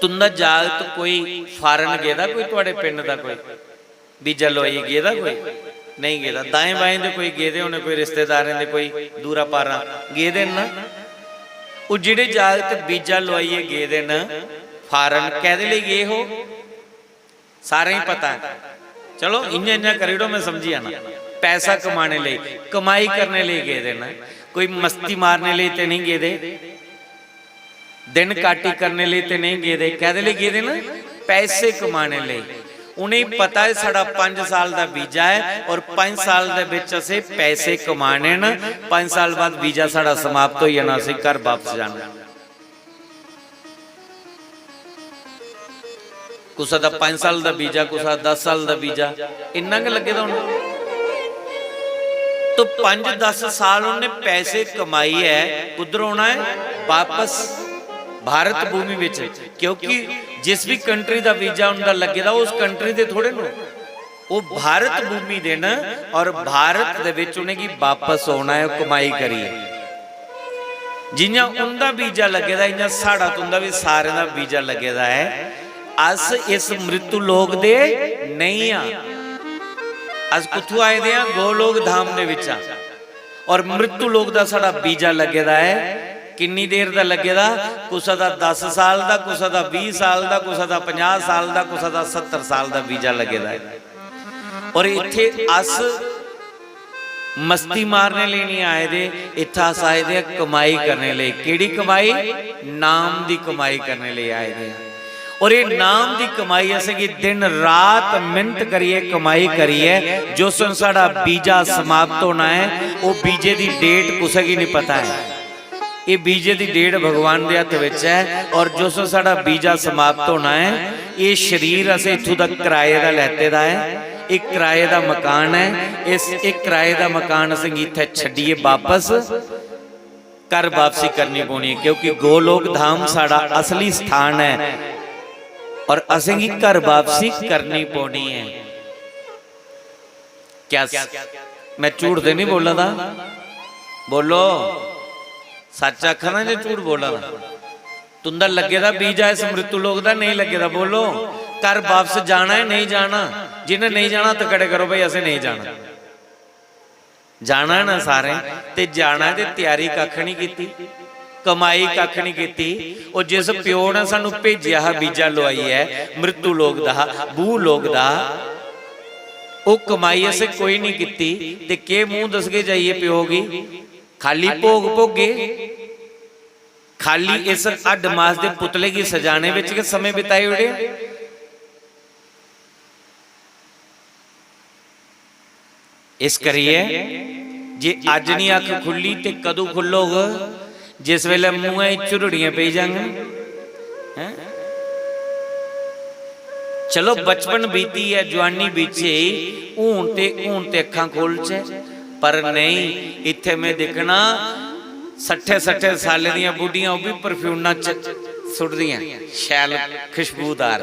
तुंदा जागत कोई फारन गेदा, कोई तुहाड़े पिंड दा कोई बीजा लोआइयै गेदा, कोई नेईं गेदा। दाएं बाएं दे कोई गेदे होने, कोई रिश्तेदारें दे, कोई दूरा पारा गेदे न ना। ओह् जेह्ड़े जागत बीजा लोआइयै गेदे न फारन, कैह्दे लेई गे हो? सारें गी पता ऐ। चलो, इ'यां इ'यां करी ओड़ो, मैं समझी जाना। पैसा कमाने लेई, कमाई करने लेई गेदे न। कोई मस्ती मारने लेई ते नहीं गेदे, दिन काटी करने लेई ते नहीं गेदे। कैदे लेई गेदे न? पैसे कमाने लेई। उ'नेंगी पता ऐ साढ़ा पंज साल दा वीजा ऐ और पंज साल दे बिच असें पैसे कमाने न। पंज साल बाद वीजा साढ़ा समाप्त होई जाना, असें घर वापस जाना। कुसै दा पंज साल दा वीजा, कुसै दा दस साल दा वीजा, इन्ना गै लग्गे दा होना। तो पंज दस साल उन्हें पैसे कमाइयै कुद्धर औना ऐ? वापस भारत भूमि विच। क्योंकि जिस भी कंट्री दा वीजा उंदा लग्गे दा, उस कंट्री दे थोड़े न, ओह् भारत भूमि दे न और भारत दे विच उ'नेंगी वापस औना ऐ कमाई करियै। जि'यां उंदा वीजा लग्गे दा, इ'यां साढ़ा तुंदा भी सारें दा वीजा लग्गे दा ऐ। अस इस मृत्यु लोक दे नेईं आं। अस कुत्थुं आए दे आं? गोलोक धाम दे बिच्चा। और मृत्यु लोक दा साढ़ा वीजा लग्गे दा ऐ। किन्नी देर दा लग्गे दा? कुसै दा दस साल दा, कुसै दा बीह् साल दा, कुसै दा पंजाह् साल दा, कुसै दा सत्तर साल दा वीजा लग्गे दा ऐ। और इत्थे अस मस्ती मारने लेई नहीं आए दे, इत्थे अस आए दे आं कमाई करने लेई। केड़ी कमाई? नाम दी कमाई करने लेई आए दे आं। और ये नाम दी कमाई असेंगी दिन रात मेहनत करियै, कमाई करियै, जिस दिन साढ़ा वीजा समाप्त होना ऐ, ओह् वीजे दी डेट कुसै गी नहीं पता ऐ। ये वीजे दी डेट भगवान दे हत्थ विच ऐ और जिस दिन साढ़ा वीजा समाप्त होना ऐ, ये शरीर असें इत्थों दा किराए दा लैते दा ऐ, एक किराए दा मकान ऐ। इस, एक किराए दा मकान असेंगी इत्थै छड्डियै बापस घर वापसी करनी पौनी है, क्योंकि गोलोक धाम साढ़ा असली स्थान है और असेंगी घर वापसी करनी पौनी है। क्या स-, मैं झूठ ते नहीं बोला दा? बोलो, सच आखा ना जे झूठ बोला दा? तुंदा लग्गे दा वीजा इस मृत्यु लोक दा, नहीं लग्गे दा? बोलो, घर वापस जाना है, नहीं जाना? जिन्हें नहीं जाना, हत्थ खड़े करो भाई, असें नहीं जाना। जाना है ना सारें? ते जाना है ते त्यारी कक्ख नहीं कीती, कमाई कक्ख नहीं कीती। और जिस प्यो ने सानू भेजिया हा वीजा लुआइयै मृत्यु लोक दा, भू लोक दा, ओह् कमाई असें कोई नहीं कीती, ते केह् मूंह दसगे जाइयै प्यो गी? खाली भोग भोगे, खाली इस हड्ड मास दे पुतले गी सजाने विच गै समें बिताई ओड़ेआ। इस करियै जे अज्ज निं अक्ख खु'ल्ली ते कदूं खु'ल्लग? जिस बेल्लै मूंहै च झुरड़ियां पेई जाङन। हैं? चलो, बचपन बीती ऐ, जुआनी बीती, हून ते, हून ते अक्खां खोलचै, पर नेईं। इत्थै में दिक्खना, सट्ठे सट्ठे सालें दियां बुड्ढियां, ओह् बी परफ्यूनां च सुट्टदियां, शैल खुशबूदार।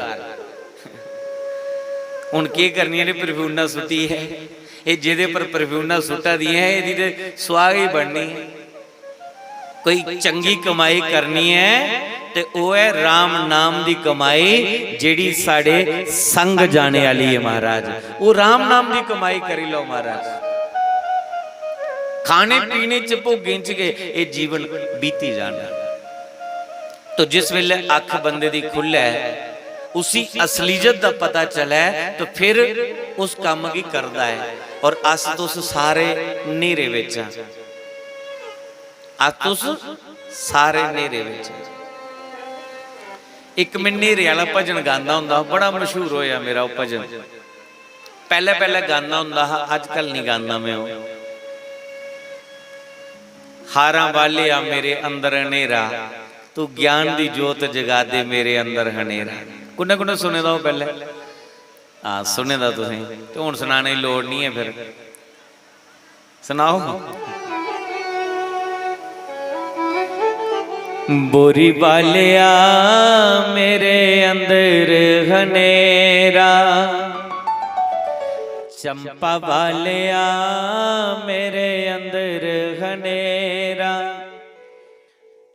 हुन केह् करनियां ने परफ्यूनां सुट्टियै? एह् जेह्दे पर परफ्यूनां सुट्टा दियां, एह्दी ते सुआह् गै बननी ऐ। कोई चंगी कमाई करनी ऐ ते ओह् ऐ राम नाम दी कमाई, जेह्ड़ी साढ़े संग जाने आह्ली ऐ महाराज। ओह् राम नाम दी कमाई करी लैओ महाराज। खाने पीने च, भोगें च गै एह् जीवन बीती जाना। तो जिस बेल्लै अक्ख बंदे दी खु'ल्लै, उसी असलीयत दा पता चलै, तो फिर उस कम्म गी करदा ऐ। और अस तुस सारे न्हेरे बिच आं। अस तुस सारे न्हेरे बिच आं। इक मैं न्हेरे आह्ला भजन गांदा होंदा हा, बड़ा मशहूर होया मेरा ओह् भजन। पैह्ले पैह्ले गांदा होंदा हा, अजकल निं गांदा मैं ओह्। हारां बालेआ मेरे अंदर हनेरा, तू ज्ञान दी जोत जगा दे मेरे अंदर हनेरा। कुन्नै कुन्नै सुने दा ओह् पैह्ले? हां, सुने दा तुसें, ते हुन सनाने दी लोड़ निं ऐ फिर। सनाओ। बोरी बालेआ मेरे अंदर हनेरा, चंपा बालेआ मेरे अंदर हनेरा,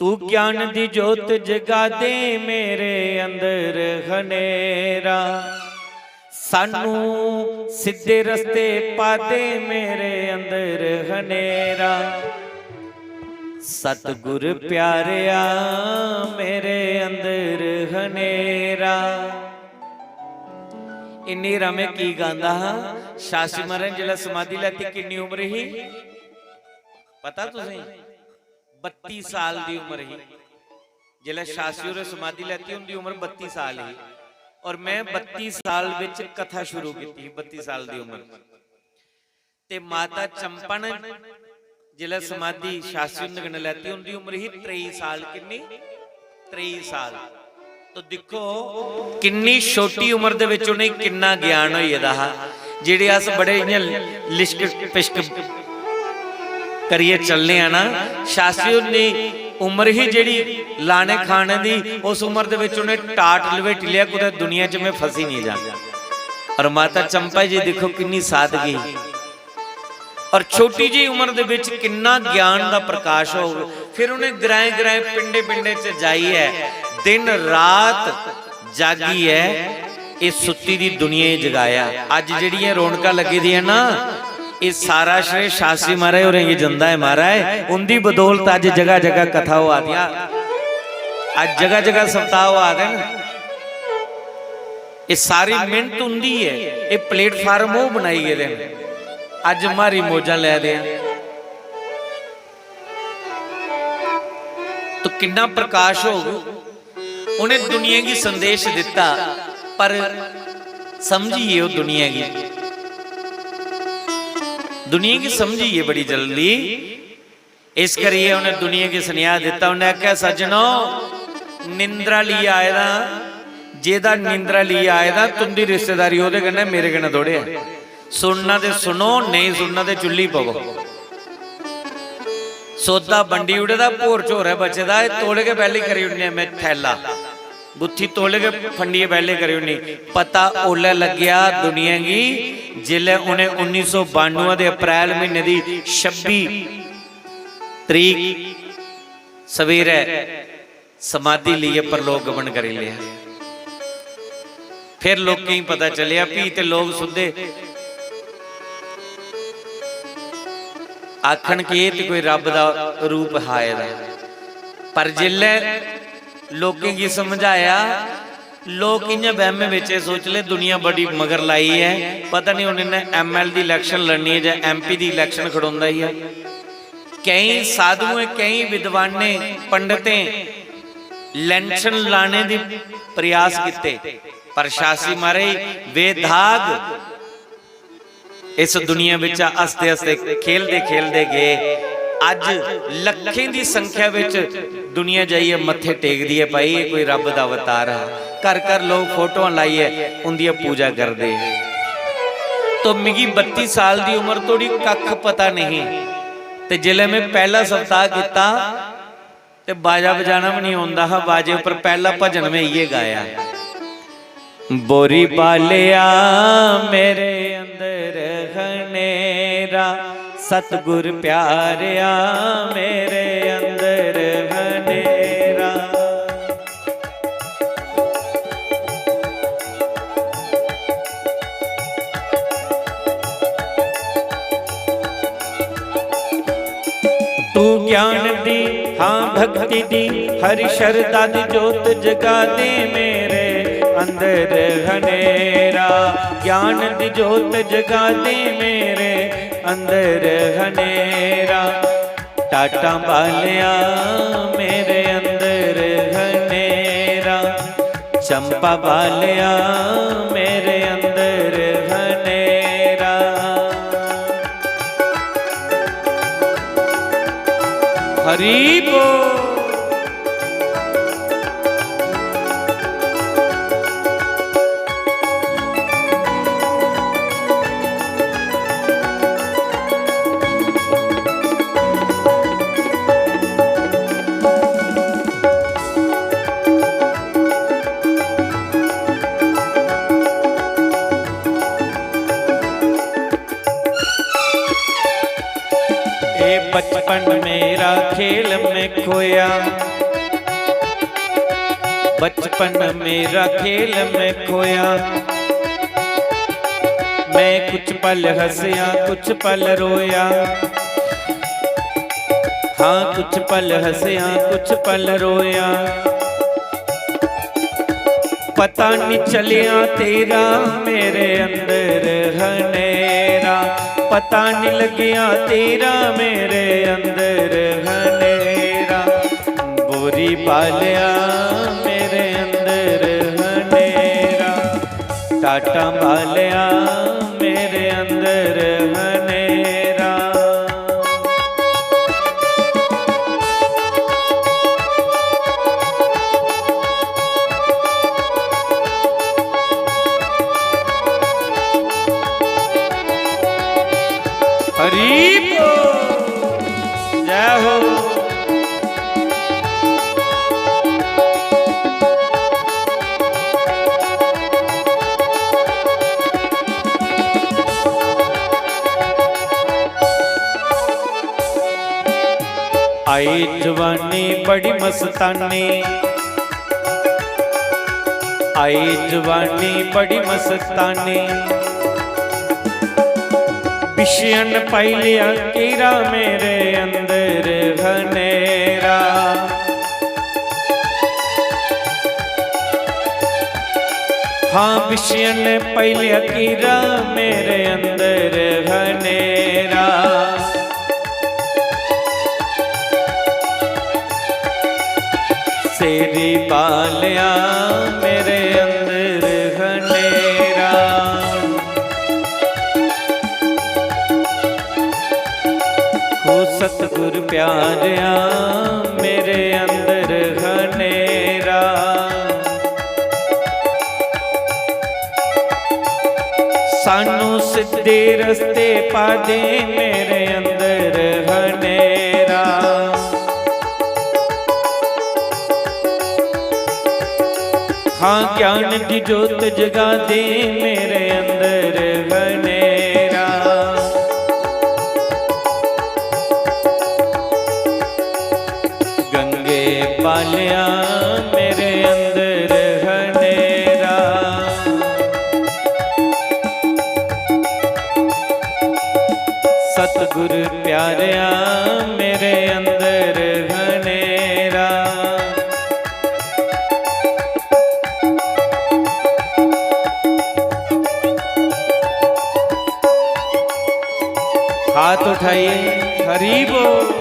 तू ज्ञान दी जोत जगा दे मेरे अंदर हनेरा, सानू सिद्धे रस्ते पा दे मेरे अंदर हनेरा, सतगुर प्यारेआ मेरे अंदर हनेरा। इन्नी रा में की गांदा हा। शास्त्री महाराज जिसलै समाधि लैती, किन्नी उम्र ही पता तुसें? बत्ती साल दी उम्र ही। जिसलै शास्त्री होरें समाधि लैती, उंदी उम्र बत्ती साल ही। और मैं बत्ती साल विच कथा शुरू कीती ही, बत्ती साल दी उम्र। ते माता चंपा ने जिसलै समाधि शास्त्री हुंदे कन्नै लैती, उंदी उम्र ही त्रेई साल। किन्नी? त्रेई साल। तो दिक्खो, किन्नी छोटी उम्र दे विच उ'नेंगी किन्ना ज्ञान होई गेदा हा। जेह्ड़े अस बड़े इ'यां लिश्क पिश्क करियै चलने आं ना, शास्त्री हुंदी उम्र ही जेह्ड़ी लाने खाने दी, उस उम्र दे विच उ'नें टाट लपेटी लेआ, कुतै दुनिया च में फसी निं जां। और माता चंपा जी दिक्खो, किन्नी सादगी। और छोटी जी उम्र दे विच किन्ना ज्ञान दा प्रकाश होग। फिर उ'नें ग्राएं ग्राएं, पिंडे पिंडे च जाइयै, दिन रात जागियै, इस सुत्ती दी दुनिया गी जगाया। अज्ज जेह्ड़ियां रौनकां लग्गी दियां ना, एह् सारा श्रेय शास्त्री महाराज होरें गी जंदा ऐ। महाराज, उंदी बदौलत अज्ज जगह जगह कथा होआ दियां, अज्ज जगह जगह सप्ताह होआ दे न। एह् सारी मेहनत उंदी ऐ, एह् प्लेटफार्म ओह् बनाई गेदे न। अज्ज म्हारी मौजां लै दे न। तो किन्ना प्रकाश होग। उ'नें दुनिया गी संदेश दित्ता, पर समझियै ओह् दुनिया गी, दुनिया गी समझियै बड़ी जल्दी। इस करियै उ'नें दुनिया गी सनेहा दित्ता। उ'नें आखेआ, "सज्जनो, निंद्रा लेइयै आए दा, जेह्दा निंद्रा लेइयै आए दा, तुं'दी रिश्तेदारी ओह्दे कन्नै, मेरे कन्नै थोड़े ऐ। सुनना ते सुनो, नेईं सुनना ते चुल्ली पवो।" सौदा बंडी ओड़े दा, भोर झोर ऐ बचे दा, एह् तौले गै बैल्ली करी ओड़ने आं में थैला। गुत्थी तौले गै फंडियै बैल्ली करी ओड़नी। पता ओल्लै लग्गेआ दुनिया गी, जिसलै उ'नें उन्नी सौ बानुए दे अप्रैल म्हीने दी छब्बी तरीक सवेरै समाधि लेइयै परलोक गमन करी लेआ। फिर लोकें गी पता चलेआ, फ्ही ते लोक सुद्धे। आखन कि एह् ते कोई रब्ब दा रूप हा एह्दा। पर जिसलै लोकें गी समझाया, लोक इ'यां वैह्मे बिच एह् सोच ले, दुनिया बड़ी मगर लाई ऐ, पता नहीं हून इ'न्नै M L दी election लड़नी ऐ जां M P दी election खड़ोंदा ही ऐ। केईं साधुएं, केईं विद्वानें, पंडितें लैंछन लाने दी प्रयास कीते, पर शास्त्री महाराज वेधाग इस दुनिया बिच हसदे हसदे, खेलदे खेलदे गे। अज्ज लक्खें दी संख्या बिच दुनिया जाइयै मत्थे टेकदी ऐ, भाई, एह् कोई रब्ब दा अवतार हा। घर घर लोक फोटोआं लाइयै उंदियां पूजा करदे। तो मिगी बत्ती साल दी उम्र तोड़ी कक्ख पता नहीं। ते जिसलै में पैह्ला सप्ताह कीता, ते बाजा बजाना बी निं औंदा हा। बाजे उप्पर पैह्ला भजन में इ'यै गाया, "बोरी बालेआ, मेरे अंदर हनेरा, सतगुर प्यारेआ, मेरे अंदर हनेरा।" तू ज्ञान दी, हां भक्ति दी, हर शरदा दी जोत जगा दे, मेरे अंदर हनेरा। ज्ञान दी जोत जगा दे, मेरे अंदर हनेरा। टाटां बालेआ, मेरे अंदर हनेरा। चंपा बालेआ, मेरे अंदर हनेरा। हरि बोल। ए बचपन मेरा खेल में खोया, बचपन मेरा खेल में खोया। मैं कुछ पल हंसया, कुछ पल रोया। हाँ, कुछ पल हंसया, कुछ पल रोया। पता नहीं चलिया तेरा मेरे अंदर हनेरा, पता नहीं लगिया तेरा मेरे अंदर हनेरा। बोरी पालिया मेरे अंदर हनेरा, टाटा पालिया मेरे अंदर हनेरा। हरी बोल। जय हो। आई जवानी बड़ी मस्तानी, आई जवानी बड़ी मस्तानी। बिशियन पाई लिया कीरा मेरे अंदर हनेरा। हाँ, बिशियन पाई लिया कीरा मेरे अंदर हनेरा। सेरी पालिया मेरे अंदर हनेरा। हो सतगुर प्यारिया मेरे अंदर हनेरा। सानू सिद्धे रस्ते पा दे मेरे अंदर हनेरा। हाँ, ज्ञान दी जोत जगा दे मेरे अंदर हनेरा। गंगे पालिया मेरे अंदर हनेरा। सतगुर प्यारिया मेरे अंदर हनेरा। हाथ उठाइए, हरी बोल।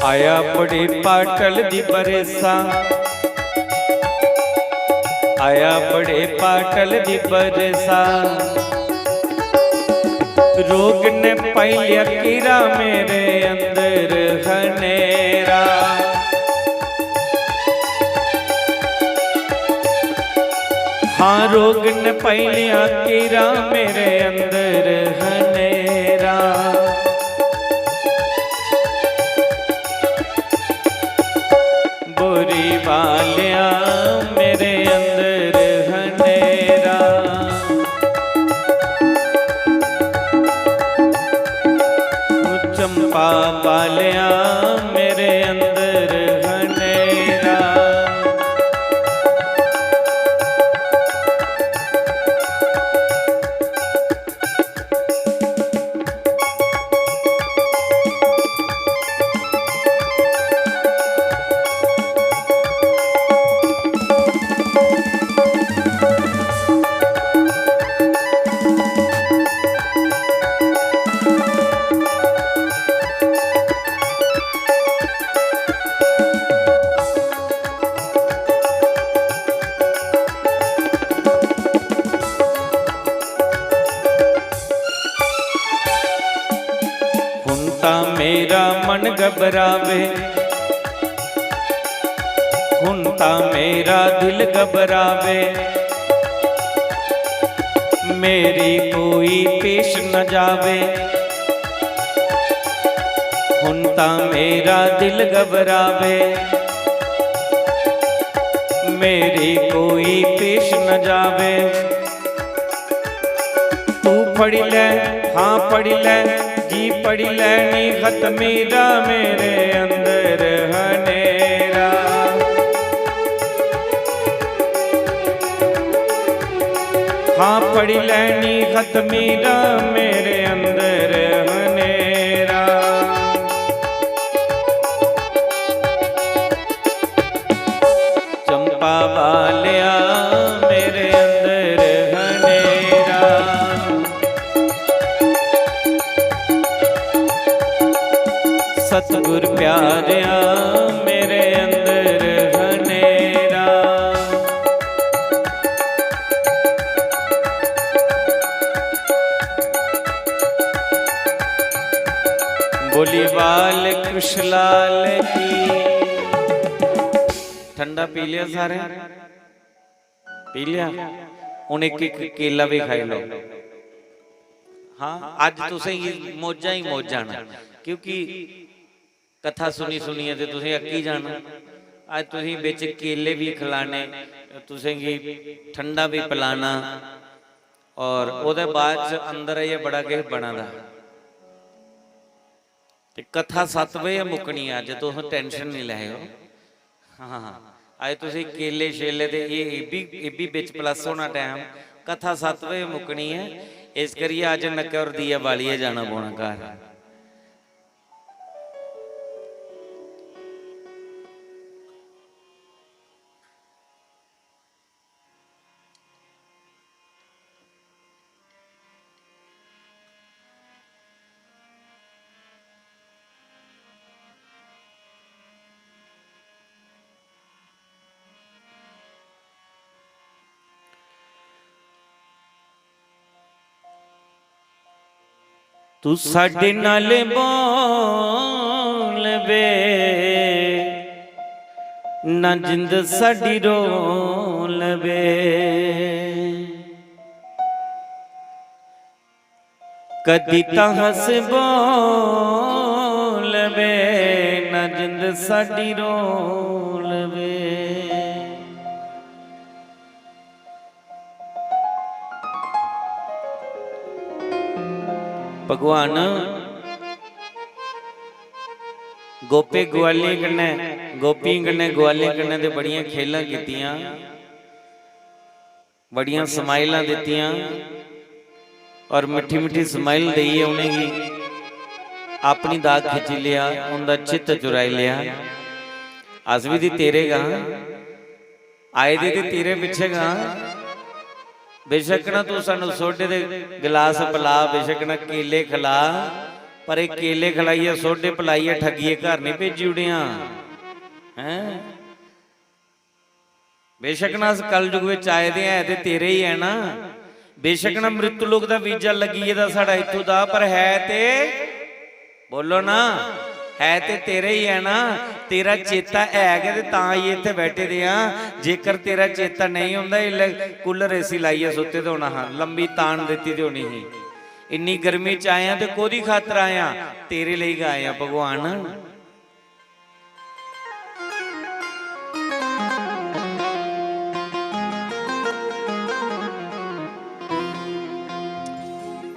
आया बड़े पाटल दी बरसा, आया बड़े पाटल दी बरसा। रोग ने पाई लिया कीरा मेरे अंदर हनेरा। हाँ, रोग ने पाई लिया कीरा मेरे अंदर हनेरा। बोरी पालिया मेरे अंदर हनेरा। चंपा पालिया मेरे अंदर हनेरा। हुन तां मेरा मन घबरावे, हुन तां मेरा दिल घबरावे, मेरी कोई पेश न जावे। हुन तां मेरा दिल घबरावे, मेरी कोई पेश न जावे। तू पढ़ी ले, हाँ पढ़ी ले, जी पढ़ी ले, नी खत्मी दा मेरे अंदर हनेरा। हाँ पढ़ी ले, नी खत्मी दा मेरे अंदर हनेरा। चंपा वालिया, मेरे अंदर हनेरा। सतगुर प्यारिया, मेरे अंदर हनेरा। बोली बाल कृष्ण लाल की। ठंडा पी लिया सारे? पी लिया। हुन इक इक केला भी खाई लो। हाँ, अज तुसें गी मौजां ही मौजां न, क्योंकि कथा सुनी सुनियै ते तुसें अक्की जाना। अज तुसें बिच केले भी खिलाने, तुसें गी ठंडा भी पिलाना, और ओह्दे बाद च अंदर आइयै बड़ा किश बना दा। ते कथा सत्त बजे मुक्कनी ऐ, अज्ज तुस tension निं लैएओ। हाँ, अज्ज तुसें केले शेले ते एह्, एह् बी, एह् बी बिच plus होना time। कथा सत्त बजे मुक्कनी ऐ, इस करियै अज्ज नक्कै पर दीया बालियै जाना पौना घर। तू साडे नाल बोल बे, ना जिंद साडी रोल बे। कदी तां हंस बोल बे, ना जिंद साडी रोल बे। भगवान गोपे गुआलियें कन्नै, गोपियें कन्नै, गुआलियें कन्नै ते बड़ियां खेलां कीतियां, बड़ियां समाइलां दित्तियां और मिट्ठी मिट्ठी समाइल देइयै उ'नेंगी अपनी दाग खिच्ची लेआ, उं'दा चित्त चुराई लेआ। अस बी ते तेरे गै आं, आए दे ते तेरे पिच्छे गै आं। बेशक ना तू सानू सोडे दे गलास पिला, बेशक ना केले खिला, पर एह् केले खलाइयै, सोडे पिलाइयै ठगियै घर नहीं भेजी ओड़ेआ, हैं? बेशक ना अस कलयुग बिच आए दे हैं ते तेरे ही है ना, बेशक ना मृत्यु लोक दा वीजा लग्गी गेदा साढ़ा इत्थों दा, पर है ते, बोलो ना, है ते तेरे ही है ना। तेरा चेता है गै ते तां आइयै इत्थै बैठे दे आं। जेकर तेरा चेता नेईं होंदा, इसलै cooler AC लाइयै सुत्ते दे होना हा, लंबी तान दित्ती दी होनी ही। इन्नी गर्मी च आए आं ते कोह्दी खातर आए आं? तेरे लेई गै आए आं भगवान।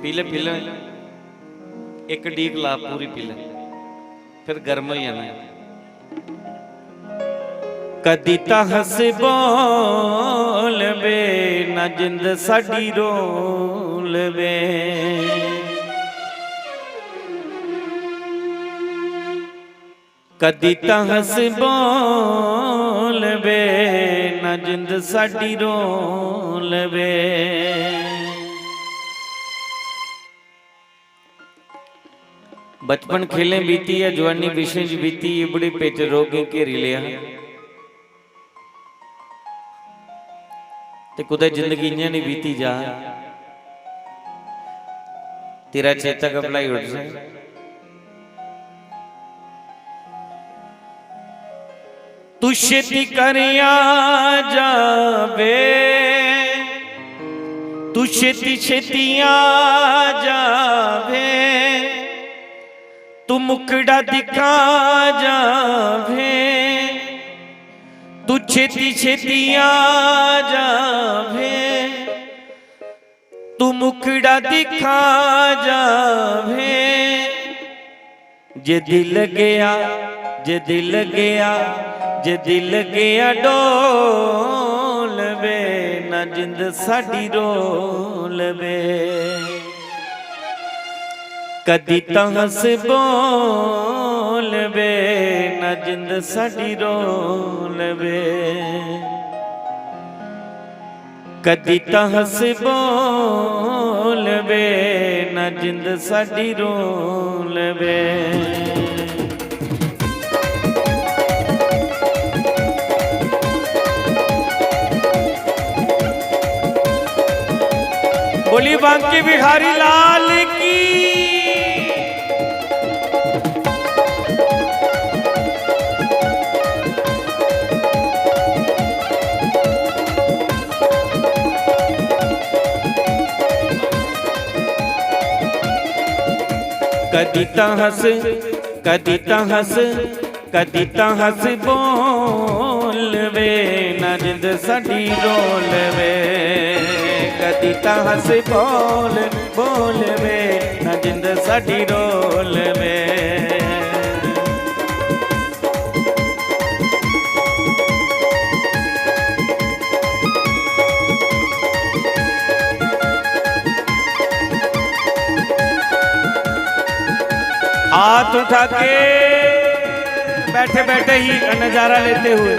पी ले, पी ले, इक डीक ला, पूरी पी ले, फिर गर्म होई जाना। कदी तां हंस बोल बे, ना जिंद साडी रोल बे। कदी तां हंस बोल बे, ना जिंद साडी रोल बे। बचपन खेलें बीती ऐ, जवानी विषें च बीती ऐ, बुढ़ापे च रोगें घेरी लेआ। ते कुतै जिंदगी इ'यां निं बीती जा, तेरा चेता गै भुलाई ओड़चै। तू छेती करें आ जावे, तू छेती छेती आ जावे, तू मुखड़ा दिखा जावे। तू छेती छेती आ जावे, तू मुखड़ा दिखा जावे। जे दिल गया, जे दिल गया, जे दिल गया डोल वे, ना जिंद साडी रोल वे। कदी तां हंस बोल वे, ना जिंद साडी रोल वे। कदी तां हंस बोल वे, ना जिंद साडी रोल वे। बोली बांके बिहारी लाल की। कदी तां हंस, कदी तां हंस, कदी तां हंस बोल वे, ना जिंद साडी रोल वे। कदी तां हंस बोल, बोल वे, ना जिंद साडी रोल वे। हाथ उठा के बैठे बैठे ही नजारा लेते हुए,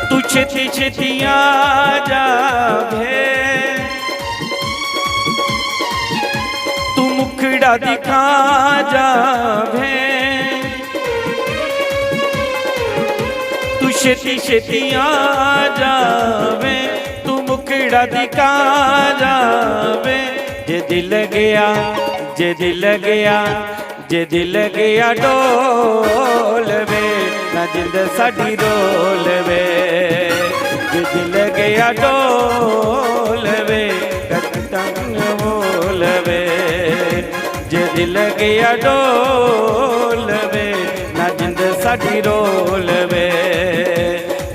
तू छेती छेती आ जावे, तू मुखड़ा दिखा जावे, तू छेती छेती आ जावे, तू मुखड़ा दिखा जावे। जे दिल गया, जे दिल गया, जे दिल गया डोल वे, ना जिंद साडी रोल वे। जे दिल गया डोल वे, कदी तां बोल वे। जे दिल गया डोल वे, ना जिंद साडी रोल वे।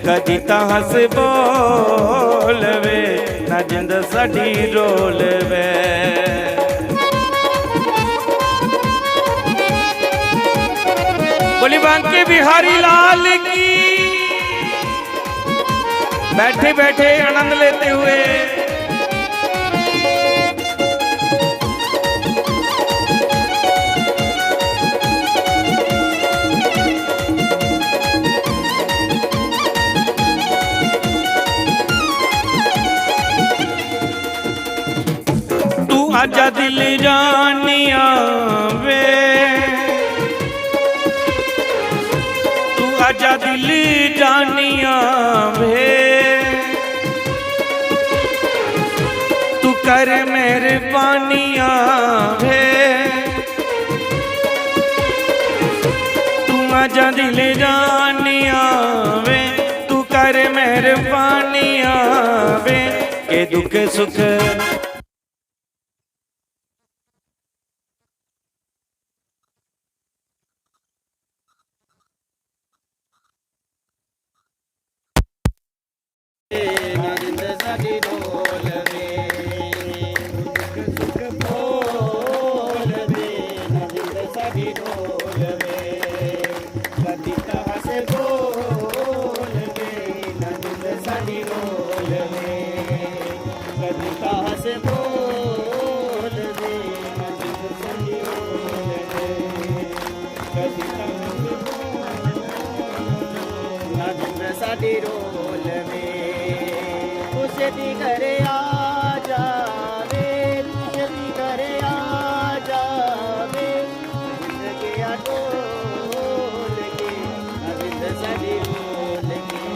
कदी तां हंस बोल वे, ना जिंद साडी रोल वे। बोली बांके बिहारी लाल की। बैठे बैठे आनंद लेते हुए। तू आजा दिल जानिया वे, तू आजा दिल जानिया वे, तू कर मेहरबानिया वे, तू आजा दिल जानिया वे, तू कर मेहरबानिया वे, के दुख सुख ना जिंद साडी रोल वे, तू छेती घरे आ जावे, तू छेती घरे आ जावे। जिंद गया डोल के, ना जिंद साडी रोल के।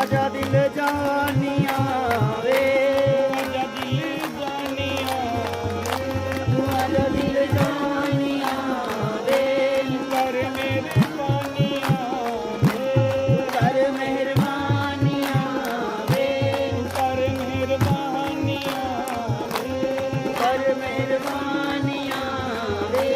आजा दिल जानिया वे, आजा दिल जानिया वे, तू आजा दिल जानिया वे, कर मेहरबानिया वे, कर मेहरबानिया वे, कर मेहरबानिया वे, कर मेहरबानिया वे।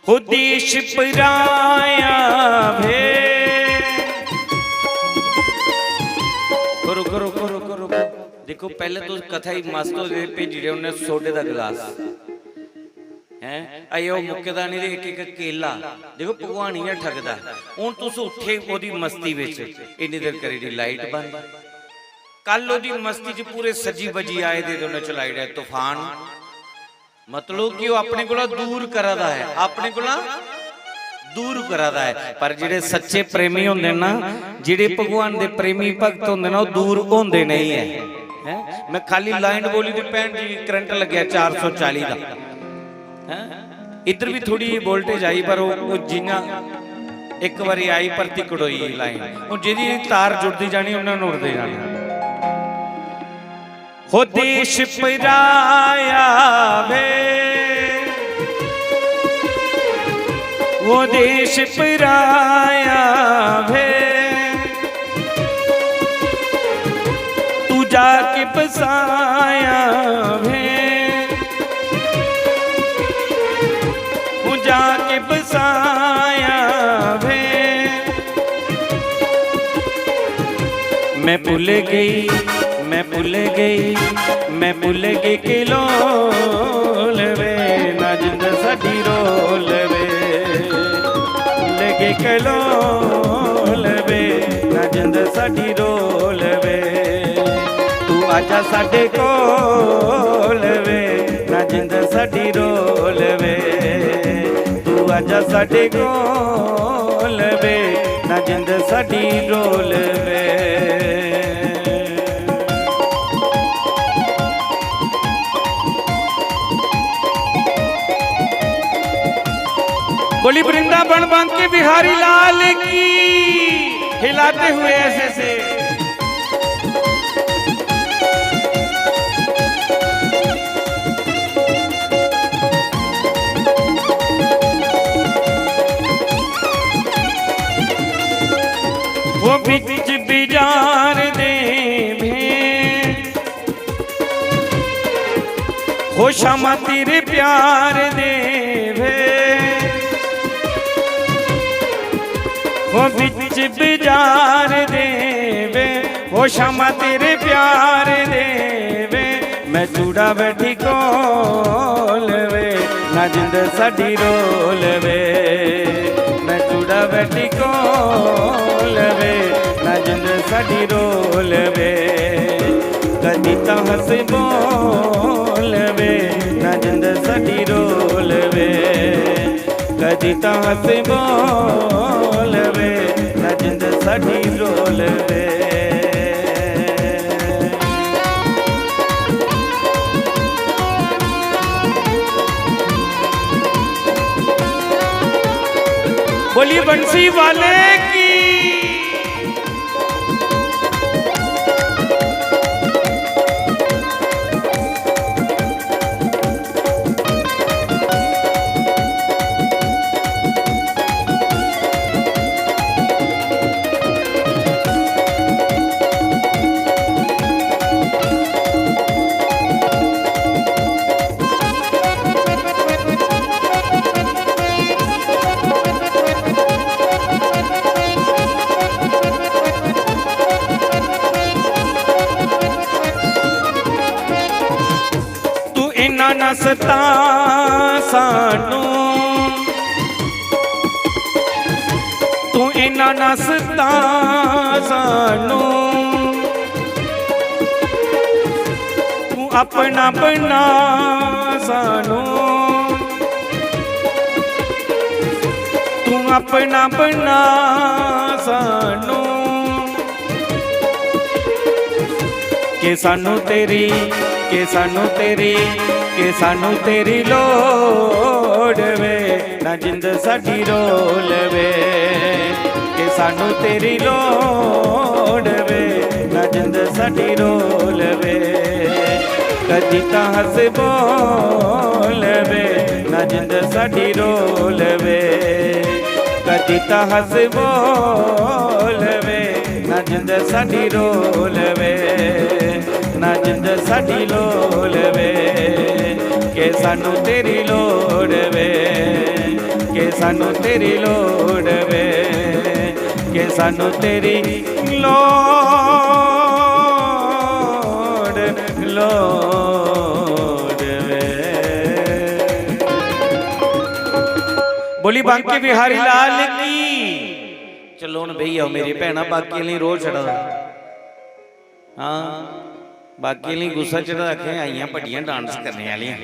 हो देश पराया वे। करो, करो, करो, करो, करो। देखो, पहले तो कथा ही मस्त हो गई, भेजी रहे उन्हें सोडे दा गिलास। हैं? अजें ओह् मुक्के दा निं ते इक इक केला। देखो, भगवान इ'यां ठगदा। हून तुस उट्ठे ओह्दी मस्ती बिच, इन्नी देर करी दी लाइट बंद। कल ओह्दी मस्ती च पूरे सज्जी बज्जी आए दे ते उन्नै चलाई ओड़ेआ तूफान। मतलब कि ओह् अपने कोला दूर करा दा ऐ, अपने कोला दूर करा दा ऐ। पर जेह्ड़े सच्चे प्रेमी होंदे ना, जेह्ड़े भगवान दे प्रेमी भक्त होंदे ना, ओह् दूर होंदे नहीं ऐ। हैं? मैं खाली लाइन बोली ते भैन जी करंट लग्गेआ चार सौ चाली दा। हैं? इधर भी थोड़ी वोल्टेज आई, पर ओह्, ओह् जियां इक बारी आई, परती कड़ोई लाइन। हून जेह्दी तार जुड़दी जानी, उन्ना नुड़दे जाना। हो देश पराया वे, वो देश पराया वे, तू जाके बसाया वे, तू जाके बसाया वे। मैं भूल गई, मैं भूल गई, मैं भूल गई किलोल वे, ना जिंद साडी रोल वे। भूल गई किलोल वे, ना जिंद साडी रोल वे। तू आजा साडे कोल वे, ना जिंद साडी रोल वे। तू आजा साडे कोल वे, ना जिंद साडी रोल वे। बोली वृंदावन बांके बिहारी लाल की, हिलाते हुए ऐसे से। वो बिच बाजार दे भे, हो शामा तेरे प्यार दे भे, हो बिच बाजार दे भे, हो शामा तेरे प्यार दे भे। मैं चूड़ा बैठी कोल वे, ना जिंद साडी रोल वे। मैं चूड़ा बैठी कोल वे, ना जिंद साडी रोल वे। कदी तां हंस बोल वे, ना जिंद साडी रोल वे। कदी तां हंस बोल वे, ना जिंद साडी रोल वे। बोलिए बंसी वाले की। ਸਤਾ ਸਾਨੂੰ, ਤੂੰ ਇਨਾ ਨਾ ਸਤਾ ਸਾਨੂੰ, ਤੂੰ ਆਪਣਾ ਬਣਾ ਸਾਨੂੰ, ਤੂੰ ਆਪਣਾ ਬਣਾ ਸਾਨੂੰ। ਕਿ ਸਾਨੂੰ ਤੇਰੀ, ਕਿ ਸਾਨੂੰ ਤੇਰੀ, ਕਿ ਸਾਨੂੰ ਤੇਰੀ ਲੋੜ ਵੇ, ਨਾ ਜਿੰਦ ਸਾਡੀ ਰੋਲ ਵੇ। ਕਿ ਸਾਨੂੰ ਤੇਰੀ ਲੋੜ ਵੇ, ਨਾ ਜਿੰਦ ਸਾਡੀ ਰੋਲ ਵੇ। ਕਦੀ ਤਾਂ ਹੱਸ ਬੋਲ ਵੇ, ਨਾ ਜਿੰਦ ਸਾਡੀ ਰੋਲ ਵੇ। ਕਦੀ ਤਾਂ ਹੱਸ ਬੋਲ ਵੇ, ਨਾ ਜਿੰਦ ਸਾਡੀ ਰੋਲ ਵੇ, ਨਾ ਜਿੰਦ ਸਾਡੀ ਲੋਲ ਵੇ। ਕਿ ਸਾਨੂੰ ਤੇਰੀ ਲੋੜ ਵੇ, ਕਿ ਸਾਨੂੰ ਤੇਰੀ ਲੋੜ ਵੇ, ਕਿ ਸਾਨੂੰ ਤੇਰੀ ਲੋੜ, ਲੋੜ ਵੇ। ਬੋਲੀ ਬਾਂਕੇ ਬਿਹਾਰੀ ਲਾਲ ਕੀ। ਚਲੋ ਹੁਣ ਬਈ ਆਓ ਮੇਰੀ ਭੈਣਾ, ਬਾਕੀ ਲਈ ਰੋਹ ਚੜਾ। ਹਾਂ, ਬਾਕੀ ਲਈ ਗੁੱਸਾ ਚੜਾ, ਆਖੇ ਆਈਆਂ ਵੱਡੀਆਂ ਡਾਂਸ ਕਰਨੇ ਵਾਲੀਆਂ।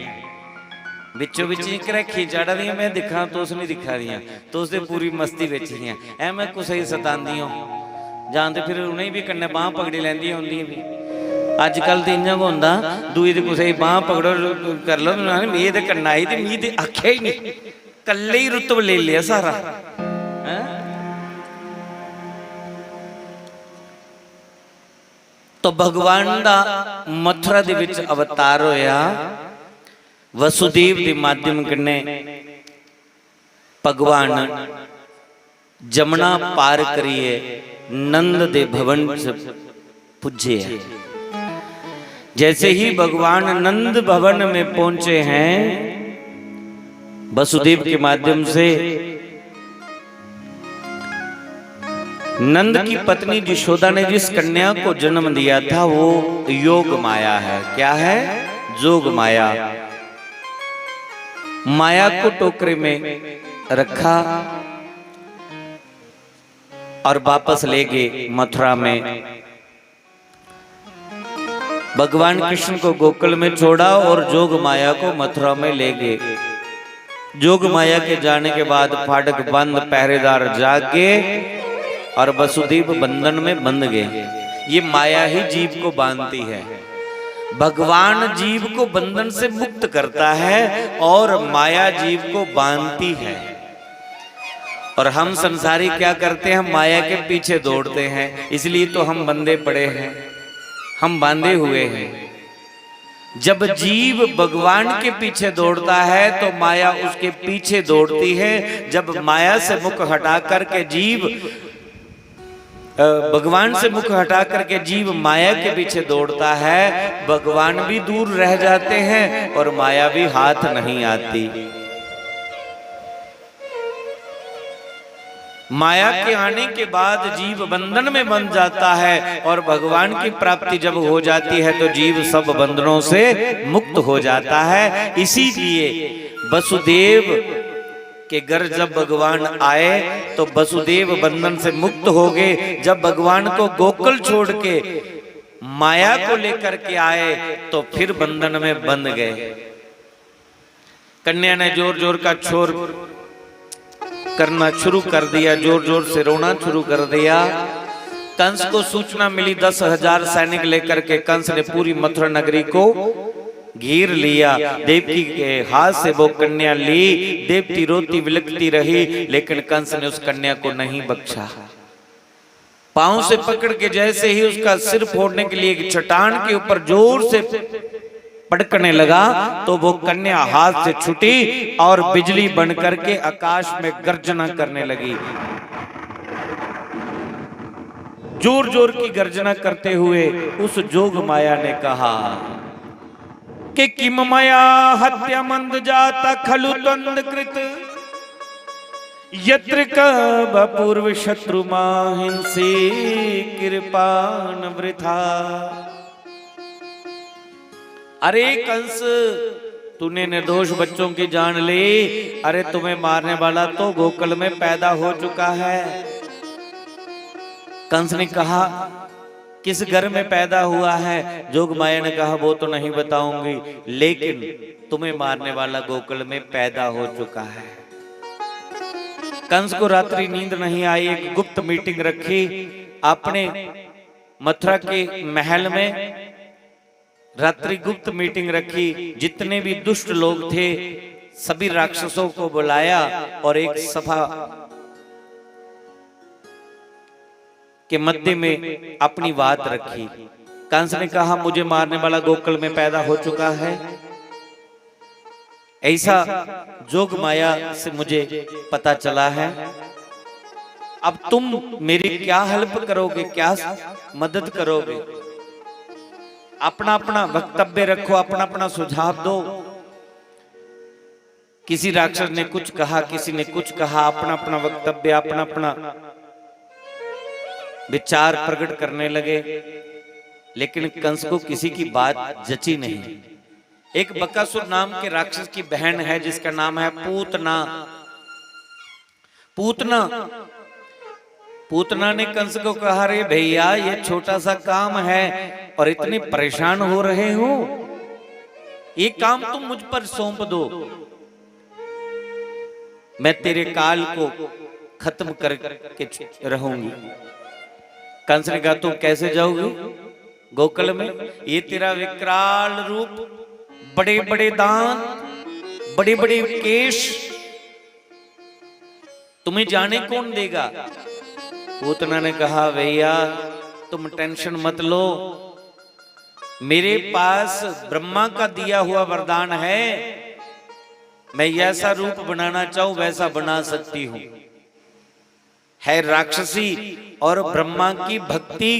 ਵਿੱਚੋਂ ਵਿੱਚ ਹੀ ਕਰੇਖੀ ਚੜ੍ਹਦੀਆਂ, ਮੈਂ ਦਿਖਾਂ, तुस नहीं दिखा दियां। तुस ते पूरी मस्ती ਵਿੱਚ ਹੀ ਆ। ਐਵੇਂ ਕੁਛ ਹੀ ਸਤਾਉਂਦੀ ਹੋ। ਜਾਂ ਤੇ ਫਿਰ ਉਹਨੇ ਵੀ ਕੰਨੇ ਬਾਂਹ ਪਕੜੀ ਲੈਂਦੀ ਹੁੰਦੀ ਵੀ। ਅੱਜ ਕੱਲ ਤੇ ਇੰਨਾ ਕੁ ਹੁੰਦਾ, ਦੂਈ ਦੇ ਕੁਛ ਹੀ ਬਾਂਹ ਪਕੜੋ, ਕਰ ਲਓ, ਇਹ ਤੇ ਕੰਨਾ ਹੀ ਤੇ ਮੀਂਹ ਤੇ ਆਖਿਆ ਹੀ ਨਹੀਂ। ਕੱਲੇ ਹੀ ਰੁਤਬ ਲੈ ਲਿਆ ਸਾਰਾ। ਹੈ। तो भगवान ਦਾ मथुरा ਦੇ ਵਿੱਚ अवतार होया। वसुदेव ਦੇ माध्यम कन्नै भगवान जमुना पार करियै नंद दे भवन च पुज्जे हैं। जैसे ही भगवान नंद भवन में पहुंचे हैं, वसुदेव के माध्यम से नंद की पत्नी यशोदा ने जिस कन्या को जन्म दिया था, वो योग माया है। क्या है? जोग माया। माया को टोकरे में रखा और वापस ले गए मथुरा में। भगवान कृष्ण को गोकुल में छोड़ा और जोग माया को मथुरा में ले गए। जोग माया के जाने के बाद फाटक बंद, पहरेदार जाग गए और वसुदेव बंधन में बंध गए। ये माया ही जीव को बांधती है। भगवान जीव को बंधन से मुक्त करता है और माया जीव को बांधती है। और हम संसारी क्या करते हैं? माया के पीछे दौड़ते हैं, इसलिए तो हम बंधे पड़े हैं, हम बांधे हुए हैं। जब जीव भगवान के पीछे दौड़ता है तो माया उसके पीछे दौड़ती है। जब माया से मुख हटा करके जीव, अ, भगवान से मुख हटा करके जीव माया के पीछे दौड़ता है, भगवान भी दूर रह जाते हैं और माया भी हाथ नहीं आती। माया के आने के बाद जीव बंधन में बंध जाता है और भगवान की प्राप्ति जब हो जाती है तो जीव सब बंधनों से मुक्त हो जाता है। इसीलिए वसुदेव के घर जब भगवान आए तो वसुदेव बंधन से मुक्त हो गए। जब भगवान को गोकुल छोड़ के माया को लेकर के आए तो फिर बंधन में बंध गए। कन्या ने जोर जोर का शोर करना शुरू कर दिया, जोर जोर से रोना शुरू कर दिया। कंस को सूचना मिली, दस हजार सैनिक लेकर के कंस ने पूरी मथुरा नगरी को घेर लिया। देवकी के हाथ से वो कन्या ली, देवकी रोती बिलखती रही, लेकिन कंस ने उस कन्या को नहीं बख्शा। पांव से पकड़ के जैसे ही उसका सिर फोड़ने के लिए एक चट्टान के ऊपर जोर से पटकने लगा, तो वो कन्या हाथ से छूटी और बिजली बन करके आकाश में गर्जना करने लगी। जोर जोर की गर्जना करते हुए उस जोग माया ने कहा कि किम मया हत्या मंद जाता खलु द्वंद कृत, यत्र कब पूर्व शत्रु माहिंसी कृपान वृथा। अरे कंस, तूने निर्दोष बच्चों की जान ली। अरे, तुम्हें मारने वाला तो गोकुल में पैदा हो चुका है। कंस ने कहा, किस घर में पैदा हुआ है? जोग माया ने कहा, वो तो नहीं बताऊंगी, लेकिन तुम्हें मारने वाला गोकुल में पैदा हो चुका है। कंस को रात्रि नींद नहीं आई। एक गुप्त मीटिंग रखी अपने मथुरा के महल में। रात्रि गुप्त मीटिंग रखी। जितने भी दुष्ट लोग थे, सभी राक्षसों को बुलाया और एक सभा के मध्य में अपनी बात रखी। कंस ने कहा, मुझे मारने वाला गोकुल में पैदा हो चुका है, ऐसा जोग माया से मुझे पता चला है। अब तुम मेरी क्या हेल्प करोगे, क्या मदद करोगे? अपना अपना वक्तव्य रखो, अपना अपना सुझाव दो। किसी राक्षस ने कुछ कहा, किसी ने कुछ कहा, अपना अपना वक्तव्य, अपना अपना विचार प्रकट करने लगे, लेकिन कंस को किसी की बात जची नहीं। एक बकासुर नाम के राक्षस की बहन है, जिसका नाम है पूतना। पूतना, पूतना ने कंस को कहा, अरे भैया, ये छोटा सा काम है और इतने परेशान हो रहे हो, ये काम तुम मुझ पर सौंप दो, मैं तेरे काल को खत्म करके रहूंगी। कंस ने कहा, तुम कैसे जाओगी गोकुल में? ये तेरा विकराल रूप, बड़े बड़े दांत, बड़े बड़े केश, तुम्हें जाने कौन देगा? पूतना ने कहा, भैया, तुम टेंशन मत लो, मेरे पास ब्रह्मा का दिया हुआ वरदान है, मैं जैसा रूप बनाना चाहूं वैसा बना सकती हूं। है राक्षसी और ब्रह्मा की भक्ति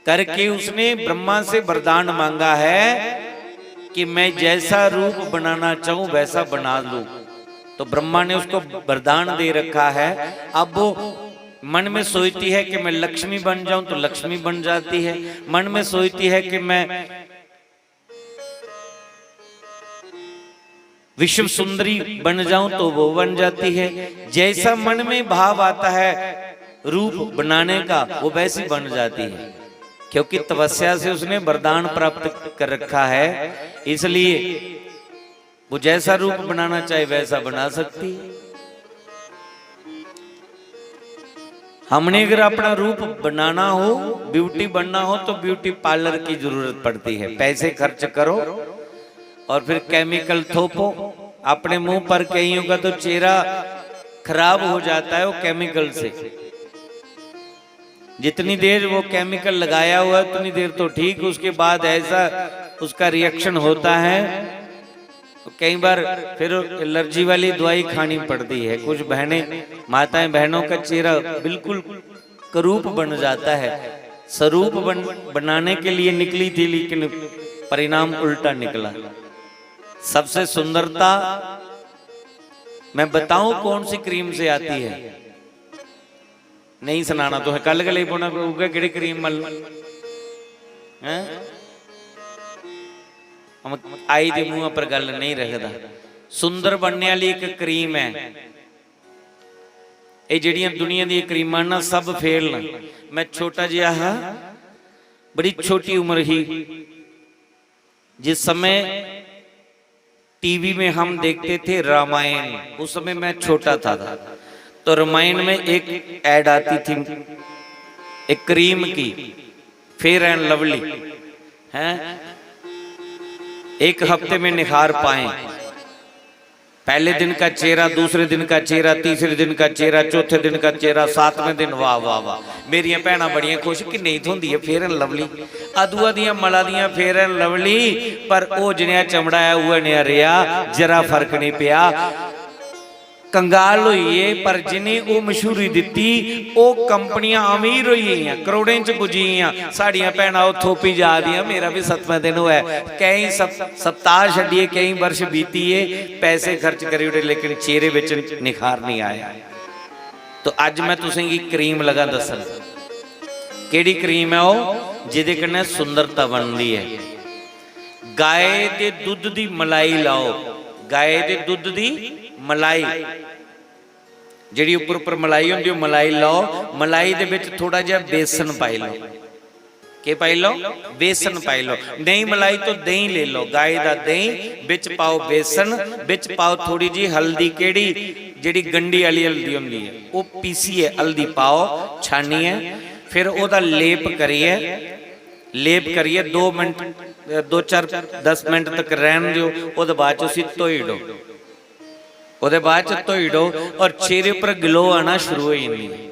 करके उसने ब्रह्मा से वरदान मांगा है कि मैं जैसा रूप बनाना चाहूं वैसा बना लूं। तो ब्रह्मा ने उसको वरदान दे रखा है। अब वो मन में सोचती है कि मैं लक्ष्मी बन जाऊं तो लक्ष्मी बन जाती है, मन में सोचती है कि मैं विश्व सुंदरी बन जाऊं तो वो बन जाती है। जैसा मन में भाव आता है रूप बनाने का, वो वैसी बन जाती है, क्योंकि तपस्या से उसने वरदान प्राप्त कर रखा है, इसलिए वो जैसा रूप बनाना चाहे वैसा बना सकती है। हमने अगर अपना रूप बनाना हो, ब्यूटी बनना हो, तो ब्यूटी पार्लर की जरूरत पड़ती है। पैसे खर्च करो और फिर केमिकल थोपो अपने मुंह पर। कईयों का तो चेहरा खराब हो जाता है वो केमिकल से। जितनी देर वो केमिकल लगाया हुआ है उतनी देर तो ठीक, उसके बाद ऐसा उसका रिएक्शन होता है। तो कई बार फिर एलर्जी वाली दवाई खानी पड़ती है। कुछ बहनें, माताएं बहनों का चेहरा बिल्कुल करूप बन जाता है। स्वरूप बन, बनाने के लिए निकली थी, लेकिन परिणाम उल्टा निकला। सबसे सुंदरता मैं बताऊं कौन सी क्रीम से आती है? नहीं सुनाना तो है, कल गले पौना, उगे केड़ी क्रीम मल हैं? हम आई दे मुंह पर गल नहीं रखदा। सुंदर बनने वाली एक क्रीम है। ये जेड़ियां दुनिया दी क्रीमां ना, सब फेल न। मैं छोटा जिहा हा, बड़ी छोटी उम्र ही, जिस समय टीवी में हम देखते थे रामायण, उस समय मैं छोटा था, तो रामायण में एक ऐड आती थी एक क्रीम की, फेयर एंड लवली, हैं, एक हफ्ते में निखार पाए। पहले दिन का चेहरा, दूसरे दिन का चेहरा, तीसरे दिन का चेहरा, चौथे दिन का चेहरा, सातवें दिन, वाह, वाह, वाह। मेरियां भैनां बड़ियां खुश कि नेईं थ्होंदी ऐ फेयर एंड लवली। अदुआ दियां मला दियां फेयर एंड लवली, पर ओह् जनेहा चमड़ा ऐ, उ'ऐ नेहा रेहा, जरा फर्क नेईं पेआ। कंगाल होई गे, पर जि'नें ओह् मशहूरी दित्ती, ओह् कंपनियां अमीर होई गेइयां, करोड़ें च पुज्जी गेइयां। साढ़ियां भैनां ओह् थोपी जा दियां, मेरा बी सतमां दिन होऐ। केईं सप-, सप्ताह छड्डियै केईं वर्ष बीती गे, पैसे खर्च करी ओड़े, लेकिन चेहरे बिच निखार नेईं आया। तो अज्ज मैं तुसेंगी क्रीम लगा दस्सन। केह्ड़ी क्रीम ऐ ओह्, जेह्दे कन्नै सुंदरता बनदी ऐ? गाय दे दुद्ध दी मलाई लाओ, गाय दे दुद्ध दी मलाई, जेह्ड़ी उप्पर उप्पर मलाई होंदी, ओह् मलाई लाओ। मलाई दे बिच थोड़ा जिहा बेसन पाई लैओ। केह् पाई लैओ? बेसन पाई लैओ। नेईं मलाई तो देहीं लेई लैओ, गाय दा देहीं, बिच पाओ बेसन, बिच पाओ थोड़ी जी हल्दी, केह्ड़ी, जेह्ड़ी गंडी आह्ली हल्दी होंदी ऐ, ओह् पीसियै हल्दी पाओ छानियै, फिर ओह्दा लेप करियै, लेप करियै दो मिंट, दो चार, दस मिंट तक रैह्न देओ। ओह्दे बाद च उसी धोई ओड़ो। ओह्दे बाद च धोई ओड़ो और चेहरे पर ग्लो आना शुरू होई जंदी ऐ।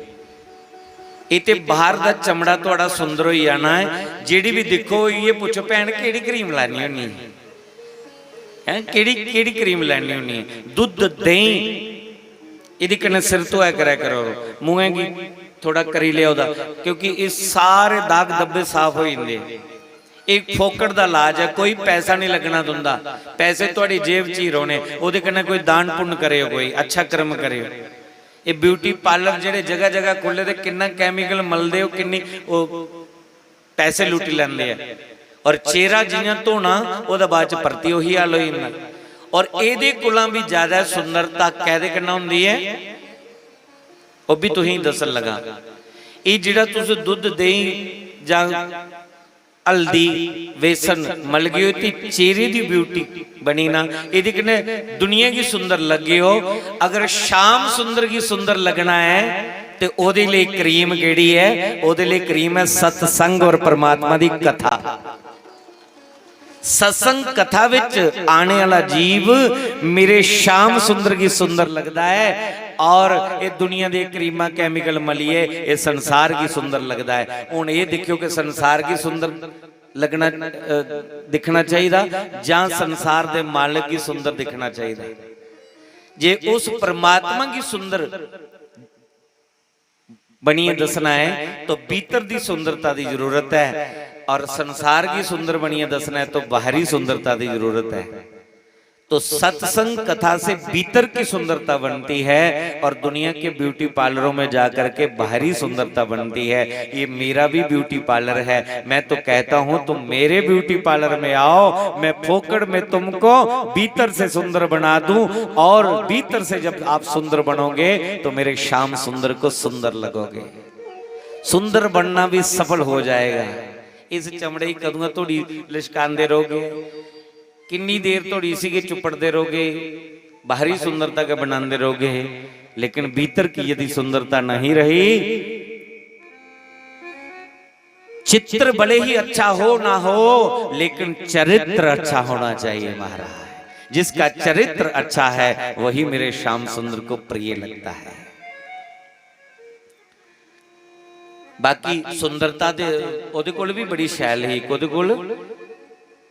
एह् ते बाहर दा चमड़ा थुआढ़ा सुंदर होई जाना ऐ। जेह्ड़ी बी दिक्खो, इ'यै पुच्छो, "भैन, केह्ड़ी क्रीम लानी होनी ऐ? हैं, केह्ड़ी, केह्ड़ी क्रीम लानी होनी ऐ?" दुद्ध, देहीं, एह्दे कन्नै सिर धोआ करै करो, मुंहै गी थोड़ा करी लेआ ओह्दा, क्योंकि एह् सारे दाग धब्बे साफ होई जंदे। एक फोकट दा इलाज ऐ, कोई पैसा नहीं लगना तुंदा, पैसे थुआड़ी जेब च ही रौहने। ओहदे कन्नै कोई दान पुण्य करेओ, कोई अच्छा कर्म करेओ। ये ब्यूटी पार्लर जेह्ड़े जगह जगह खु'ल्ले दे, किन्ना कैमिकल मलदे, ओह् किन्नी, ओह् पैसे लुट्टी लैंदे ऐ। और चेहरा जियां धोना, ओह्दे बाद च परतियै ओही हाल होई जंदा। और एह्दे कोला बी ज्यादा सुंदरता कैह्दे कन्नै होंदी ऐ, ओह् बी तुसेंगी दस्सन लगा। एह् जेह्ड़ा तुस दुद्ध, देहीं जां हल्दी, बेसन मलगे ओ ते चेहरे दी ब्यूटी बनी ना, एह्दे कन्नै दुनिया गी सुंदर लग्गे ओ। अगर श्याम सुंदर गी सुंदर लग्गना ऐ ते ओह्दे लेई क्रीम केह्ड़ी ऐ? ओह्दे लेई क्रीम ऐ सत्संग और परमात्मा दी कथा। सत्संग कथा विच आने वाला जीव मेरे श्याम सुंदर गी सुंदर लगदा है और ये दुनिया दे क्रीमां, कैमिकल मलिए ये संसार गी सुंदर लगदा है। हुन ये दिक्खियो कि संसार गी सुंदर लगना, अ, दिक्खना चाहिदा जां संसार दे मालक गी सुंदर दिक्खना चाहिदा। जे उस परमात्मा गी सुंदर बनिए दसना है तो भीतर दी सुंदरता दी जरूरत है, और संसार की सुंदर बनिए दसना है तो बाहरी सुंदरता दी जरूरत है। तो सत्संग कथा से भीतर की सुंदरता बनती है और दुनिया के ब्यूटी पार्लरों में जाकर के बाहरी सुंदरता बनती है। ये मेरा भी ब्यूटी पार्लर है। मैं तो कहता हूं, तुम मेरे ब्यूटी पार्लर में आओ, मैं फोकट में तुमको भीतर से सुंदर बना दूं, और भीतर से जब आप सुंदर बनोगे तो मेरे श्याम सुंदर को सुंदर लगोगे, सुंदर बनना भी सफल हो जाएगा। इस चमड़े गी कदुआं धोड़ी लिशकांदे रहोगे, किन्नी देर धोड़ी इसी गै चुप्पड़दे रहोगे, बाहरी सुंदरता गै बनांदे रहोगे, लेकिन भीतर की यदि सुंदरता नहीं रही, चित्र भले ही अच्छा हो ना हो, लेकिन चरित्र अच्छा होना चाहिए महाराज। जिसका चरित्र अच्छा है वही मेरे श्याम सुंदर को प्रिय लगता है। बाकी सुंदरता ते ओहदे कोल भी बड़ी शैल ही। कोहदे कोल?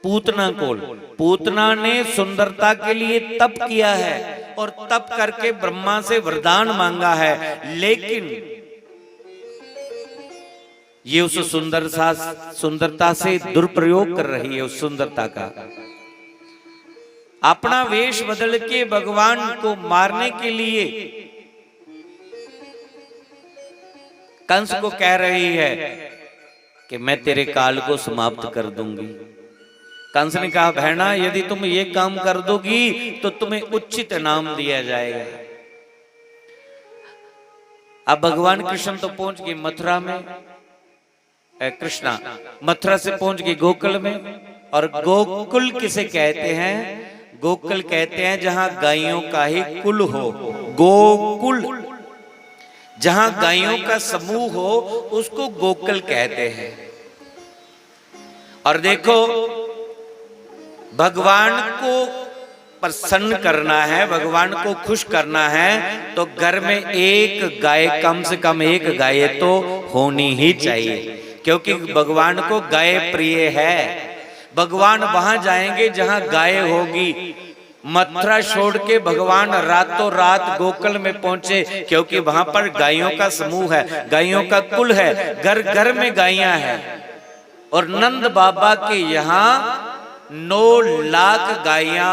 पूतना कोल। पूतना ने सुंदरता के लिए तप किया है और तप करके ब्रह्मा से वरदान मांगा है, लेकिन ये उस सुंदर सा, सुंदरता से दुरुपयोग कर रही है, उस सुंदरता का। अपना वेश बदल के भगवान को मारने के लिए कंस को कह रही है कि मैं तेरे काल को समाप्त कर दूंगी। कंस ने कहा, बहना, यदि तुम ये काम कर दोगी तो तुम्हें उचित इनाम दिया जाएगा। अब भगवान कृष्ण तो पहुंच गए मथुरा में, ए, कृष्णा मथुरा से पहुंच गए गोकुल में। और गोकुल किसे कहते हैं? गोकुल कहते हैं जहां गायों का ही कुल हो। गोकुल, जहां गायों का समूह हो, उसको गोकुल कहते हैं। और देखो, भगवान को प्रसन्न करना है, भगवान को खुश करना है, तो घर में एक गाय, कम से कम एक गाय तो होनी ही चाहिए, क्योंकि भगवान को गाय प्रिय है। भगवान वहां जाएंगे जहां गाय होगी। मथुरा छोड़ के भगवान रातों रात गोकुल में पहुंचे, क्योंकि वहां पर गायों का समूह है, गायों का कुल है, घर घर में गायां हैं। और नंद बाबा के यहाँ नौ लाख गायां,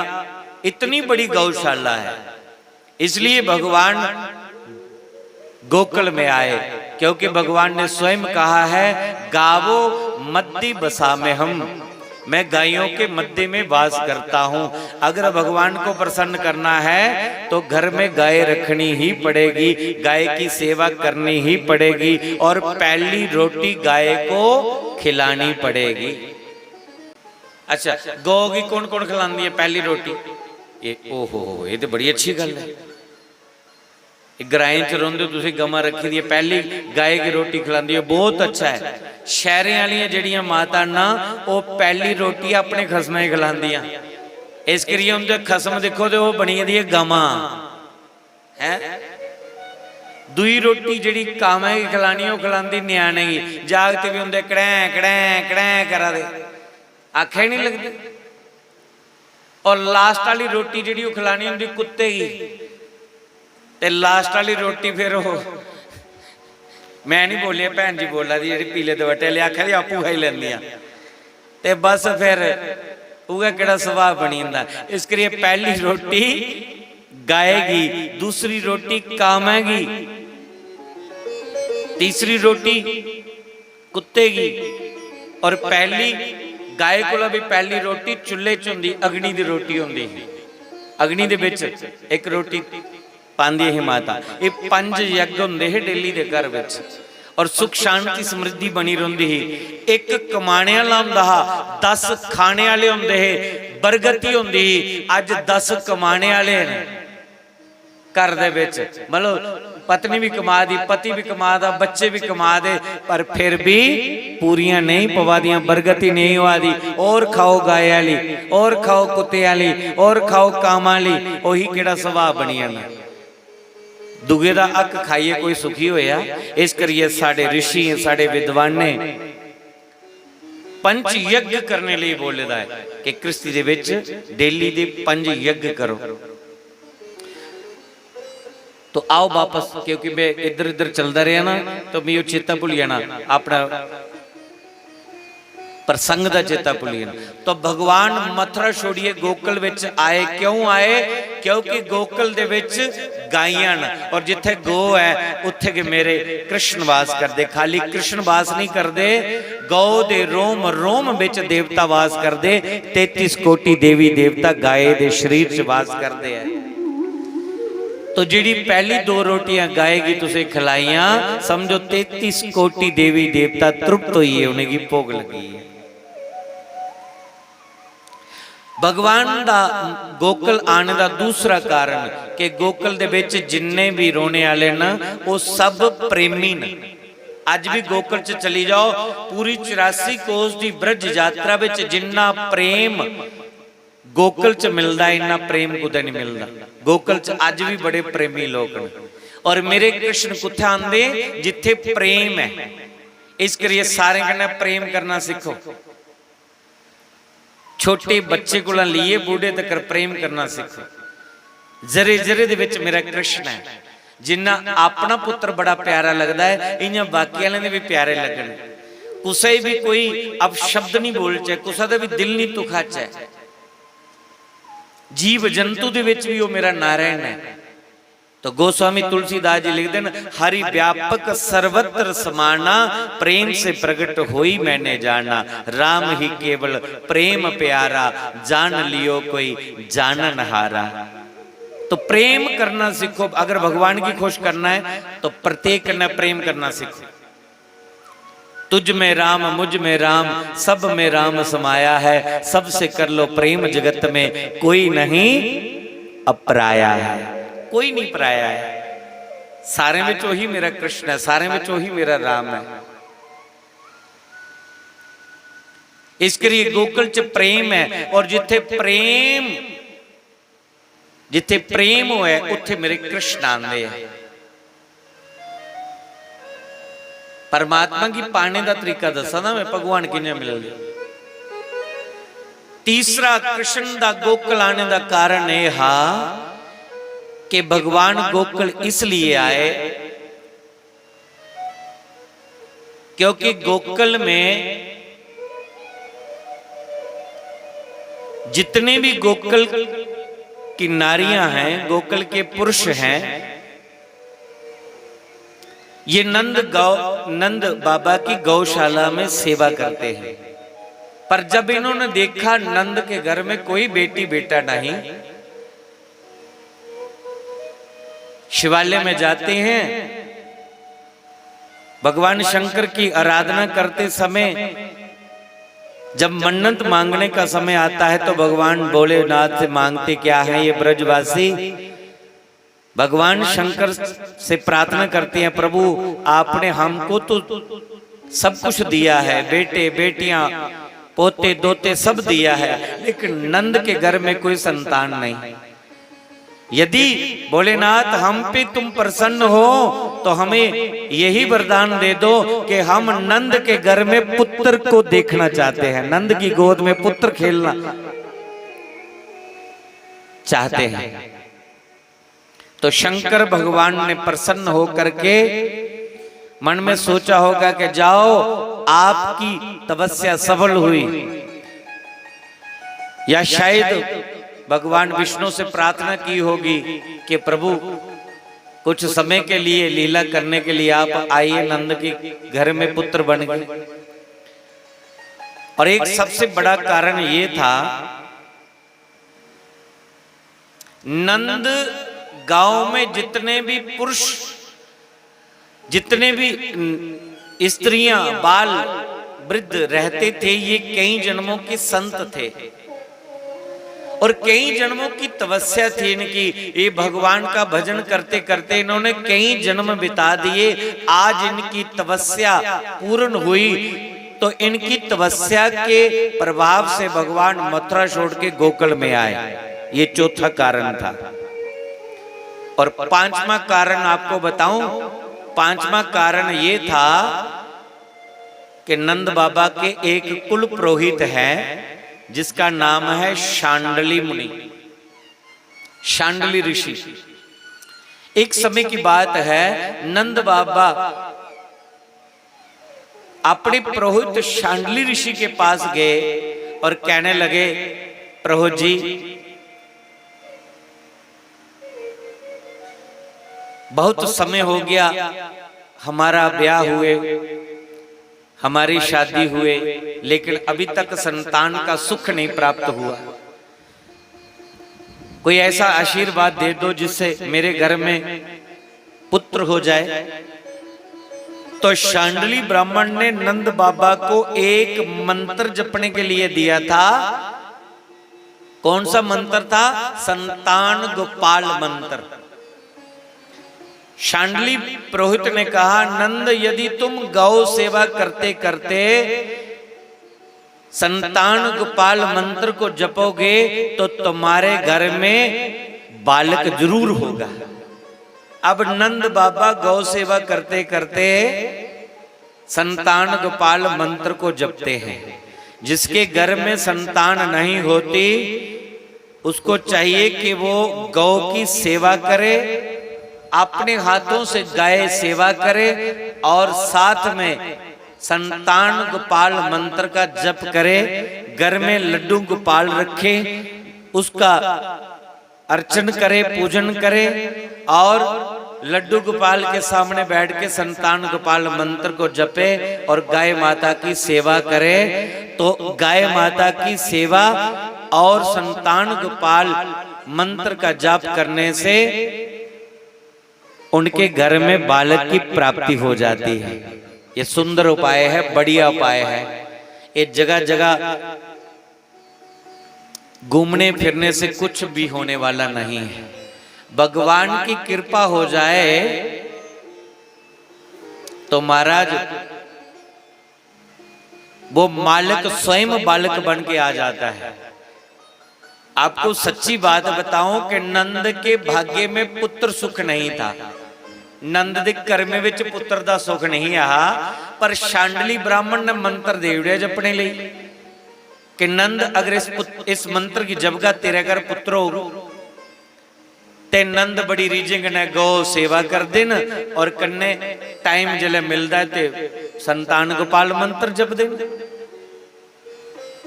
इतनी बड़ी गौशाला है, इसलिए भगवान गोकुल में आए, क्योंकि भगवान ने स्वयं कहा है, गावो मद्दि बसा में हम। मैं गायों के मध्य में वास करता हूं। अगर भगवान को प्रसन्न करना है तो घर में गाय रखनी ही पड़ेगी, गाय की सेवा करनी ही पड़ेगी और पहली रोटी गाय को खिलानी पड़ेगी। अच्छा, गौ की कौन कौन खिलांदी है पहली रोटी? ये, ओहो, ये तो बड़ी अच्छी गल है। ग्राएं च रौंह्दे हो तुसीं, गवां रक्खी दियां, पैह्ली गाय गी रोटी खलांदी हो, बहुत अच्छा ऐ। शैह्रें आह्लियां जेह्ड़ियां माता ना, ओह् पैह्ली रोटी अपने खसमै गी खलांदियां। इस करियै उं'दे खसम दिक्खो ते ओह् बनी गेदी ऐ गवां, हैं? दूई रोटी जेह्ड़ी कामै गी खलानी, ओह् खलांदी ञ्याणे गी। जागत बी उं'दे कड़ैं कड़ैं कड़ैं करा दे, आक्खै निं लगदी। और लास्ट आह्ली रोटी जेह्ड़ी ओह् खलानी होंदी कुत्ते गी, ते लास्ट आह्ली रोटी फिर ओह्, मैं निं बोलेआ, भैन जी बोला दी जेह्ड़ी पीले दपट्टे आह्ली, आक्खै दी आपूं खाई लैंदियां, ते बस फिर उ'ऐ केह्ड़ा सुभाऽ बनी जंदा। इस करियै पैह्ली रोटी गाय गी, दूसरी रोटी कामै गी, तीसरी रोटी कुत्ते गी, और पैह्ली गाय कोला बी पैह्ली रोटी चुल्हे च होंदी, अग्नि दी रोटी होंदी ही। अग्नि दे बिच इक रोटी पांदी ही माता। एह् पंज यज्ञ होंदे हे डेली दे घर बिच, और सुख शांति समृद्धि बनी रौंह्दी ही। इक कमाने आह्ला होंदा हा, दस खाने आह्ले होंदे हे, बरगति होंदी ही। अज्ज दस कमाने आह्ले न घर दे बिच, मतलब पत्नी भी कमा दी, पति भी कमा दा, बच्चे भी कमा दे, पर फिर भी पूरियां नहीं पवा दियां, बरगति नहीं होआ दी। और खाओ गाय आह्ली, और खाओ कुत्ते आह्ली, और खाओ कामा आह्ली, ओही केह्ड़ा सुभाऽ बनी जाना। दुए दा हक खाइयै कोई सुखी होया? इस करियै साढ़े ऋषियें, साढ़े विद्वानें पंच यज्ञ करने लेई बोले दा ऐ कि कृष्टि दे बिच डेली दे पंज यज्ञ करो। तो आओ वापस, क्योंकि मैं इधर इधर चलदा रेहा ना, तो मिगी ओह् चेता भुल्ली जाना, अपना प्रसंग दा चेता भुल्ली जाना। तो भगवान मथुरा छोड़ियै गोकुल विच आए, क्यों आए? क्योंकि गोकुल दे विच गाइयां न, और जिथे गौ है, उत्थे गै मेरे कृष्ण वास करदे। खाली कृष्ण वास नहीं करदे, गौ दे रोम रोम विच देवता वास करदे। तैंतीस कोटि देवी देवता गाय दे शरीर च वास करदे हैं। तो जेड़ी पहली दो रोटियां गाय गी तुसें खिलाइयां, समझो तैंतीस कोटि देवी देवता तृप्त होइए, उनेंगी भोग लगी है। भगवान दा गोकुल आने दा दूसरा कारण कि गोकुल दे विच जिन्ने भी रोने आले न, ओह सब प्रेमी न। अज भी गोकुल च चली जाओ, पूरी चौरासी कोस दी ब्रज यात्रा विच जिन्ना प्रेम गोकुल च मिलदा है, इन्ना प्रेम कुतै नहीं मिलदा। गोकुल च अज भी बड़े प्रेमी लोक न। और मेरे कृष्ण कुत्थै आंदे? जिथे प्रेम है। इस करिए सारें कन्नै प्रेम करना सीखो। छोटे बच्चे कोला लेइयै बूढ़े तकर प्रेम करना सीखो। जरे जरे दे विच मेरा कृष्ण है। जिन्ना अपना पुत्र बड़ा प्यारा लगदा है, इ'यां बाकी आह्लें दे भी प्यारे लगन। कुसै गी भी कोई अपशब्द नहीं बोलचै, कुसै दा भी दिल नहीं दुखाचै। जीव जंतु दे विच भी ओह मेरा नारायण है। तो गोस्वामी तुलसीदास जी लिखदे न, "हरि व्यापक सर्वत्र समाना, प्रेम से प्रगट होई मैंने जाना। राम ही केवल प्रेम प्यारा, जान लियो कोई जानन हारा।" तो प्रेम करना सीखो। अगर भगवान की खुश करना है तो प्रत्येक कन्नै प्रेम करना सीखो। तुझ में राम, मुझ में राम, सब में राम समाया है। सबसे कर लो प्रेम, जगत में कोई नहीं अपराया है, कोई नहीं पराया है। सारे विच ओही मेरा कृष्ण है, सारे विच ओही मेरा राम है। इस करिए गोकुल च प्रेम है, और जिथे प्रेम, जिथे प्रेम होए, उत्थे मेरे कृष्ण आंदे हैं। परमात्मा गी पाने दा तरीका दस्सा ना मैं, भगवान कि'यां मिलदे। तीसरा कृष्ण दा गोकुल आने दा कारण यह हा कि भगवान गोकुल इसलिए आए क्योंकि गोकुल में जितने भी गोकुल की नारियां हैं, गोकुल के पुरुष हैं, ये नंद गौ, नंद बाबा की गौशाला में सेवा करते हैं। पर जब इन्होंने देखा नंद के घर में कोई बेटी बेटा नहीं, शिवालय में जाते हैं, भगवान शंकर की आराधना करते समय जब मन्नत मांगने का समय आता है तो भगवान भोलेनाथ से मांगते क्या है ये ब्रजवासी? भगवान शंकर से प्रार्थना करते हैं, प्रभु, आपने हमको तो सब कुछ दिया है, बेटे बेटियां, पोते दोते सब दिया है, लेकिन नंद के घर में कोई संतान नहीं। यदि भोलेनाथ हम पे तुम प्रसन्न हो तो हमें यही वरदान दे दो कि हम नंद के घर में पुत्र को देखना चाहते हैं, नंद की गोद में पुत्र खेलना चाहते हैं। तो शंकर भगवान ने प्रसन्न होकर के मन में सोचा होगा कि जाओ, आपकी तपस्या सफल हुई, या शायद भगवान विष्णु से प्रार्थना की होगी कि प्रभु, कुछ समय के लिए लीला करने के लिए आप आइए, नंद के घर में पुत्र बन गए। और एक सबसे बड़ा कारण ये था, नंद गांव में जितने भी पुरुष, जितने भी स्त्रियां, बाल, वृद्ध रहते थे, ये कई जन्मों के संत थे और कई जन्मों की तपस्या थी इनकी। ये भगवान का भजन करते करते इन्होंने कई जन्म बिता दिए। आज इनकी तपस्या पूर्ण हुई तो इनकी तपस्या के प्रभाव से भगवान मथुरा छोड़ के गोकुल में आए। ये चौथा कारण था। और पांचवा कारण आपको बताऊं, पांचवा कारण ये था कि नंद बाबा के एक कुल पुरोहित है जिसका नाम है शांडली मुनि, शांडली ऋषि। एक समय की बात है, नंद बाबा अपने पुरोहित शांडली ऋषि के पास गए और कहने लगे, प्रभु जी, बहुत समय हो गया हमारा ब्याह हुए, हमारी शादी हुए, लेकिन अभी तक संतान का सुख नहीं प्राप्त हुआ। कोई ऐसा आशीर्वाद दे दो जिससे मेरे घर में पुत्र हो जाए। तो शांडली ब्राह्मण ने नंद बाबा को एक मंत्र जपने के लिए दिया था। कौन सा मंत्र था? संतान गोपाल मंत्र। शांडली पुरोहित ने कहा, नंद, यदि तुम गौ सेवा करते करते संतान गोपाल मंत्र को जपोगे तो तुम्हारे घर में बालक जरूर होगा। अब नंद बाबा गौ सेवा करते करते संतान गोपाल मंत्र को जपते हैं। जिसके घर में संतान नहीं होती, उसको चाहिए कि वो गौ की सेवा करे, अपने हाथों से गाय सेवा करे और साथ में संतान गोपाल मंत्र का जप करे, घर में लड्डू गोपाल रखे, उसका अर्चन करे, पूजन करे और लड्डू गोपाल के सामने बैठ के संतान गोपाल मंत्र को जपे और गाय माता की सेवा करे। तो गाय माता की सेवा और संतान गोपाल मंत्र का जाप करने से उनके घर में बालक की प्राप्ति हो जाती है। ये सुंदर उपाय है, बढ़िया उपाय है। ये जगह जगह घूमने फिरने से कुछ भी होने वाला नहीं है। भगवान की कृपा हो जाए तो महाराज, वो मालिक स्वयं बालक बन के आ जाता है। आपको सच्ची बात बताऊं कि नंद के भाग्य में पुत्र सुख नहीं था। नंद ਦੇ ਕਰਮ ਵਿੱਚ ਪੁੱਤਰ ਦਾ ਸੁਖ ਨਹੀਂ ਆਇਆ, ਪਰ ਸ਼ਾਂਡਲੀ ਬ੍ਰਾਹਮਣ ਨੇ ਮੰਤਰ ਦੇ ਉੜਿਆ ਜਪਣੇ ਲਈ कि नंद, अगर इस पुत, इस मंत्र की जपगा, तेरे घर पुत्र होगा। ते नंद बड़ी रीझें कन्नै गौ सेवा करदे न और कन्नै टाइम जिसलै मिलदा ऐ ते संतान गोपाल मंत्र जपदे न।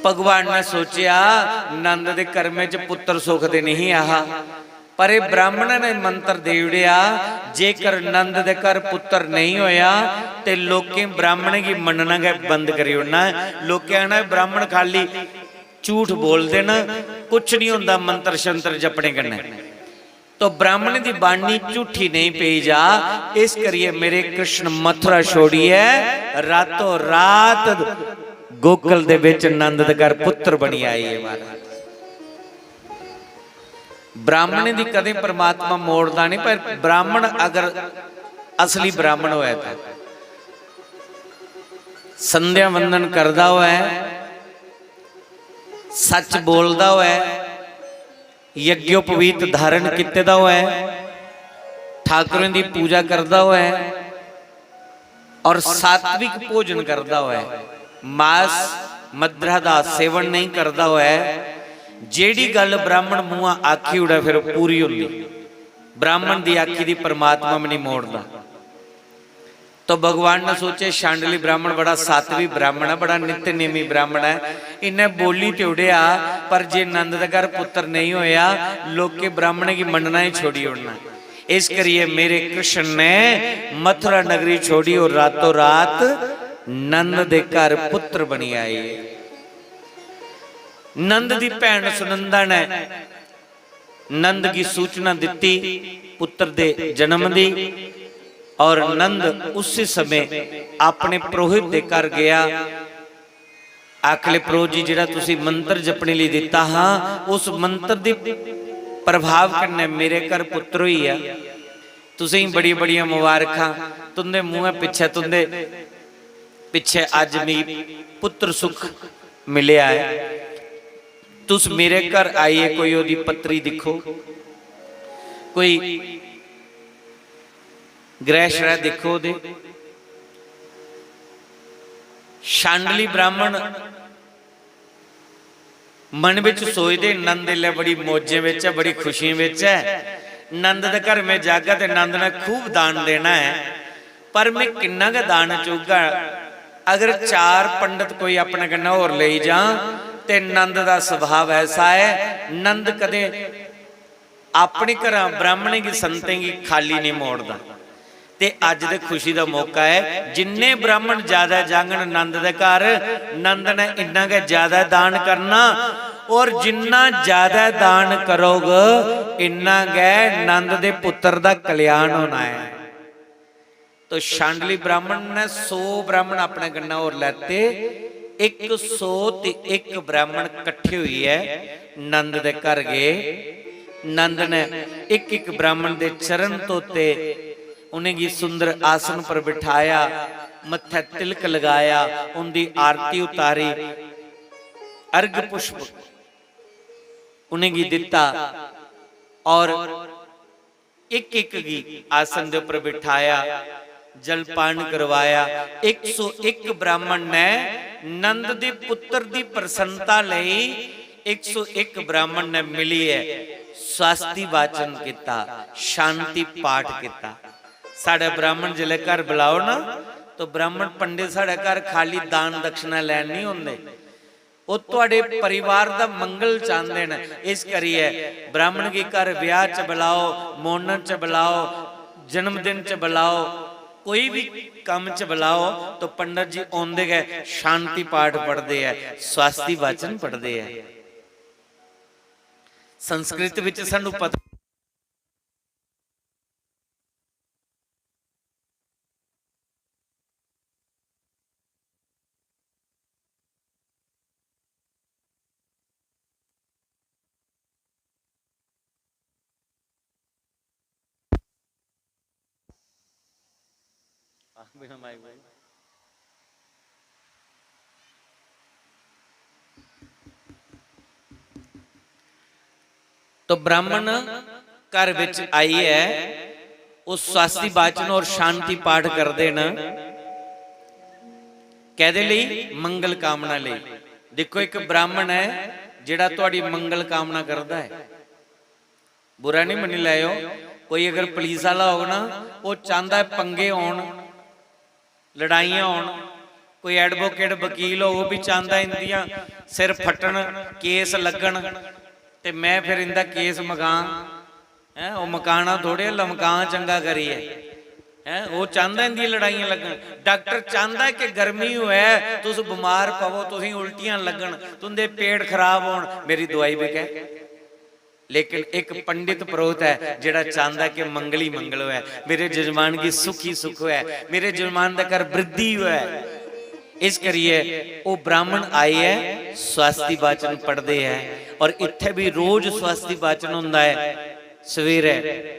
भगवान ने सोचेआ, नंद दे कर्में च पुत्तर सुख ते नहीं आहा, पर एह् ब्राह्मणें ने मंत्र देई ओड़ेआ, जेकर नंद दे घर पुत्तर नेईं होएआ ते लोकें ब्राह्मणें गी मन्नना गै बंद करी ओड़ना ऐ। लोकें आखना, "एह् ब्राह्मण खाल्ली झूठ बोलदे न, कुछ निं होंदा मंत्र शंत्र जपने कन्नै।" तो ब्राह्मण दी बाणी झूठी नेईं पेई जा, इस करियै मेरे कृष्ण मथुरा छोड़ियै रातों रात गोकुल दे बिच नंद दे घर पुत्र बनी आई है महाराज। ब्राह्मण दी कदें परमात्मा मोड़दा नहीं, पर ब्राह्मण अगर असली ब्राह्मण होए तो संध्या वंदन करदा होए, सच बोलदा होए, यज्ञोपवीत धारण किते दा होए, ठाकुरें दी पूजा करदा होए और सात्विक भोजन करदा होए, मांस मद्रा दा सेवन नहीं करदा होए, जेड़ी गल ब्राह्मण मुंहा आखी उड़े फिर पूरी होंदी। ब्राह्मण दी आखी दी परमात्मा भी नहीं मोड़दा। तो भगवान ने सोचे, "शांडली ब्राह्मण बड़ा सात्विक ब्राह्मण है, बड़ा नित्य नेमी ब्राह्मण है, इन्हें बोली ते उड़ेआ, पर जे नंद दे घर पुत्र नहीं होया, लोके ब्राह्मण गी मन्नना ही छोड़ी ओड़ना। इस करिए मेरे कृष्ण ने मथुरा नगरी छोड़ी और रातों रात नंद दे घर पुत्र बनी आए।" नंद दी भैन सुनंदा ने नंद की सूचना दिती पुत्र दे जन्म दी, और नंद उसी समय अपने पुरोहित दे घर गया। आखले, "पुरोहित जी, जेड़ा तुसी मंत्र जपने लिए दिता हा, उस मंत्र दे प्रभाव कन्नै मेरे घर पुत्र होई आ। तुसें बड़ी बड़ियां मुबारखां, तुंदे मुंह पिछे, तुंदे पिछे अज मी पुत्र सुख मिलेआ है।" तुस मेरे घर आइयै कोई ओह्दी पत्री दिक्खो, कोई ग्रह श्रह दिक्खो ओह्दे। शांडली ब्राह्मण मन बिच सोचदे, "नंद इसलै बड़ी मौजें बिच ऐ, बड़ी खुशियें बिच ऐ। नंद दे घर में जागा ते नंद ने खूब दान देना ऐ।" पर में किन्ना गै दान चुगगा, अगर चार पंडत कोई अपने कन्नै होर लेई जां, ते नंद दा सुभाव ऐसा ऐ, नंद कदें अपने घरा ब्राह्मणें गी, संतें गी खाली नहीं मोड़दा। ते अज्ज दे खुशी दा मौका ऐ, जिन्ने ब्राह्मण ज्यादा जांगन नंद दे घर, नंद ने इन्ना गै ज्यादा दान करना, और जिन्ना ज्यादा दान करोग, इन्ना गै नंद दे पुत्र दा कल्याण होना ऐ। तो शांडली ब्राह्मण ने सौ ब्राह्मण अपने कन्नै होर लैते, इक सौ ते इक ब्राह्मण कट्ठे होइयै नंद दे घर गए। नंद ने इक इक ब्राह्मण दे चरण धोते, उनेंगी सुंदर आसन पर बिठाया, मत्थे तिलक लगाया, उंदी आरती उतारी, अर्घ पुष्प उनेंगी दिता और एक एक गी आसन दे उपर बिठाया, जलपान करवाया। एक सौ एक ब्राह्मण ने नंद दे पुत्र दी प्रसन्नता लई, एक सौ एक ब्राह्मण ने मिलियै स्वास्ति वाचन किता, शांति पाठ किता। साढ़े ब्राह्मण जिसलै घर बुलाओ ना, तो ब्राह्मण पंडित साढ़े घर खाली दान दक्षिणा लैन नहीं होंदे। ओह् तुआढ़े परिवार दा मंगल चांह्दे न। इस करियै ब्राह्मण गी घर ब्याह च बलाओ, मोनन च बलाओ, जन्मदिन च बलाओ, कोई भी कम्म च बलाओ, तो पंडित जी औंदे गै शांति पाठ पढ़दे ऐ, स्वास्ति वाचन पढ़दे ऐ। संस्कृत बिच सानू पता तो ब्राह्मण घर विच आइयै ओह् स्वास्ति वाचन और शांति पाठ करदे न। कैदे लेई? मंगल कामना लेई। देखो, एक ब्राह्मण है जेड़ा तुहाडी मंगल कामना करदा है। बुरा नहीं मन्नी लैओ, कोई अगर पुलिस आह्ला होग ना, ओह् चांह्दा ऐ पंगे होन, लड़ाइयां होन, कोई एडवोकेट वकील होग, ओह् भी चांह्दा इंदियां सिर फट्टन, केस लग्गन, ते मैं फिर इंदा केस मकां। हैं, ओह् मकाना थोड़े लमकां चंगा करियै। हैं, ओह् चांह्दा इंदियां लड़ाइयां लग्गन। डाक्टर चांह्दा कि गर्मी होऐ, तुस बमार पवो, तुसें उल्टियां लग्गन, तुंदे पेट खराब होन, मेरी दवाई बिकै। लेकिन इक पंडित परोह्त ऐ जेह्ड़ा चांह्दा कि मंगल ही मंगल होऐ, मेरे जजमान गी सुख ही सुख होऐ, मेरे जजमान दे घर वृद्धि होऐ। इस करियै ओह् ब्राह्मण आइयै स्वास्ति वाचन पढ़दे ऐ। और इत्थै बी रोज स्वास्ति वाचन होंदा ऐ सवेरै।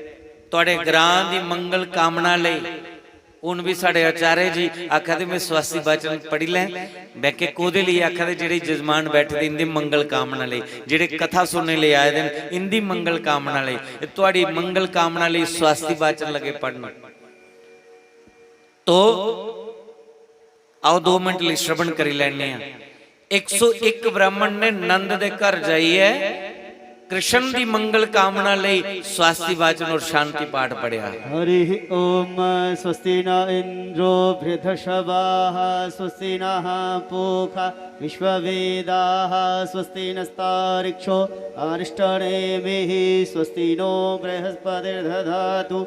थुआढ़े ग्रां दी मंगल कामना लेई। हून बी साढ़े आचार्य जी आखा दे, "मैं स्वास्ति वाचन पढ़ी लैं।" मैं कि, "कोह्दे लेई?" आखा दे, "जेह्ड़े जजमान बैठे दे, इंदी मंगल कामना लेई, जेह्ड़े कथा सुनने लेई आए दे न, इंदी मंगल कामना लेई, एह् थुआढ़ी मंगल कामना लेई स्वास्ति वाचन लगे पढ़न।" तो आओ, दो मिनट लेई श्रवण करी लैने आं। एक सौ एक ब्राह्मण ने नंद दे घर जाइयै कृष्ण दी मंगल कामना लेई स्वास्ति वाचन और शांति पाठ पढ़िया। हरिः ओम। स्वस्ति न इंद्रो वृद्धश्रवाः, स्वस्ति नः पूषा विश्ववेदाः, स्वस्ति नस्तार्क्ष्यो अरिष्टनेमिः, स्वस्ति नो बृहस्पतिर्दधातु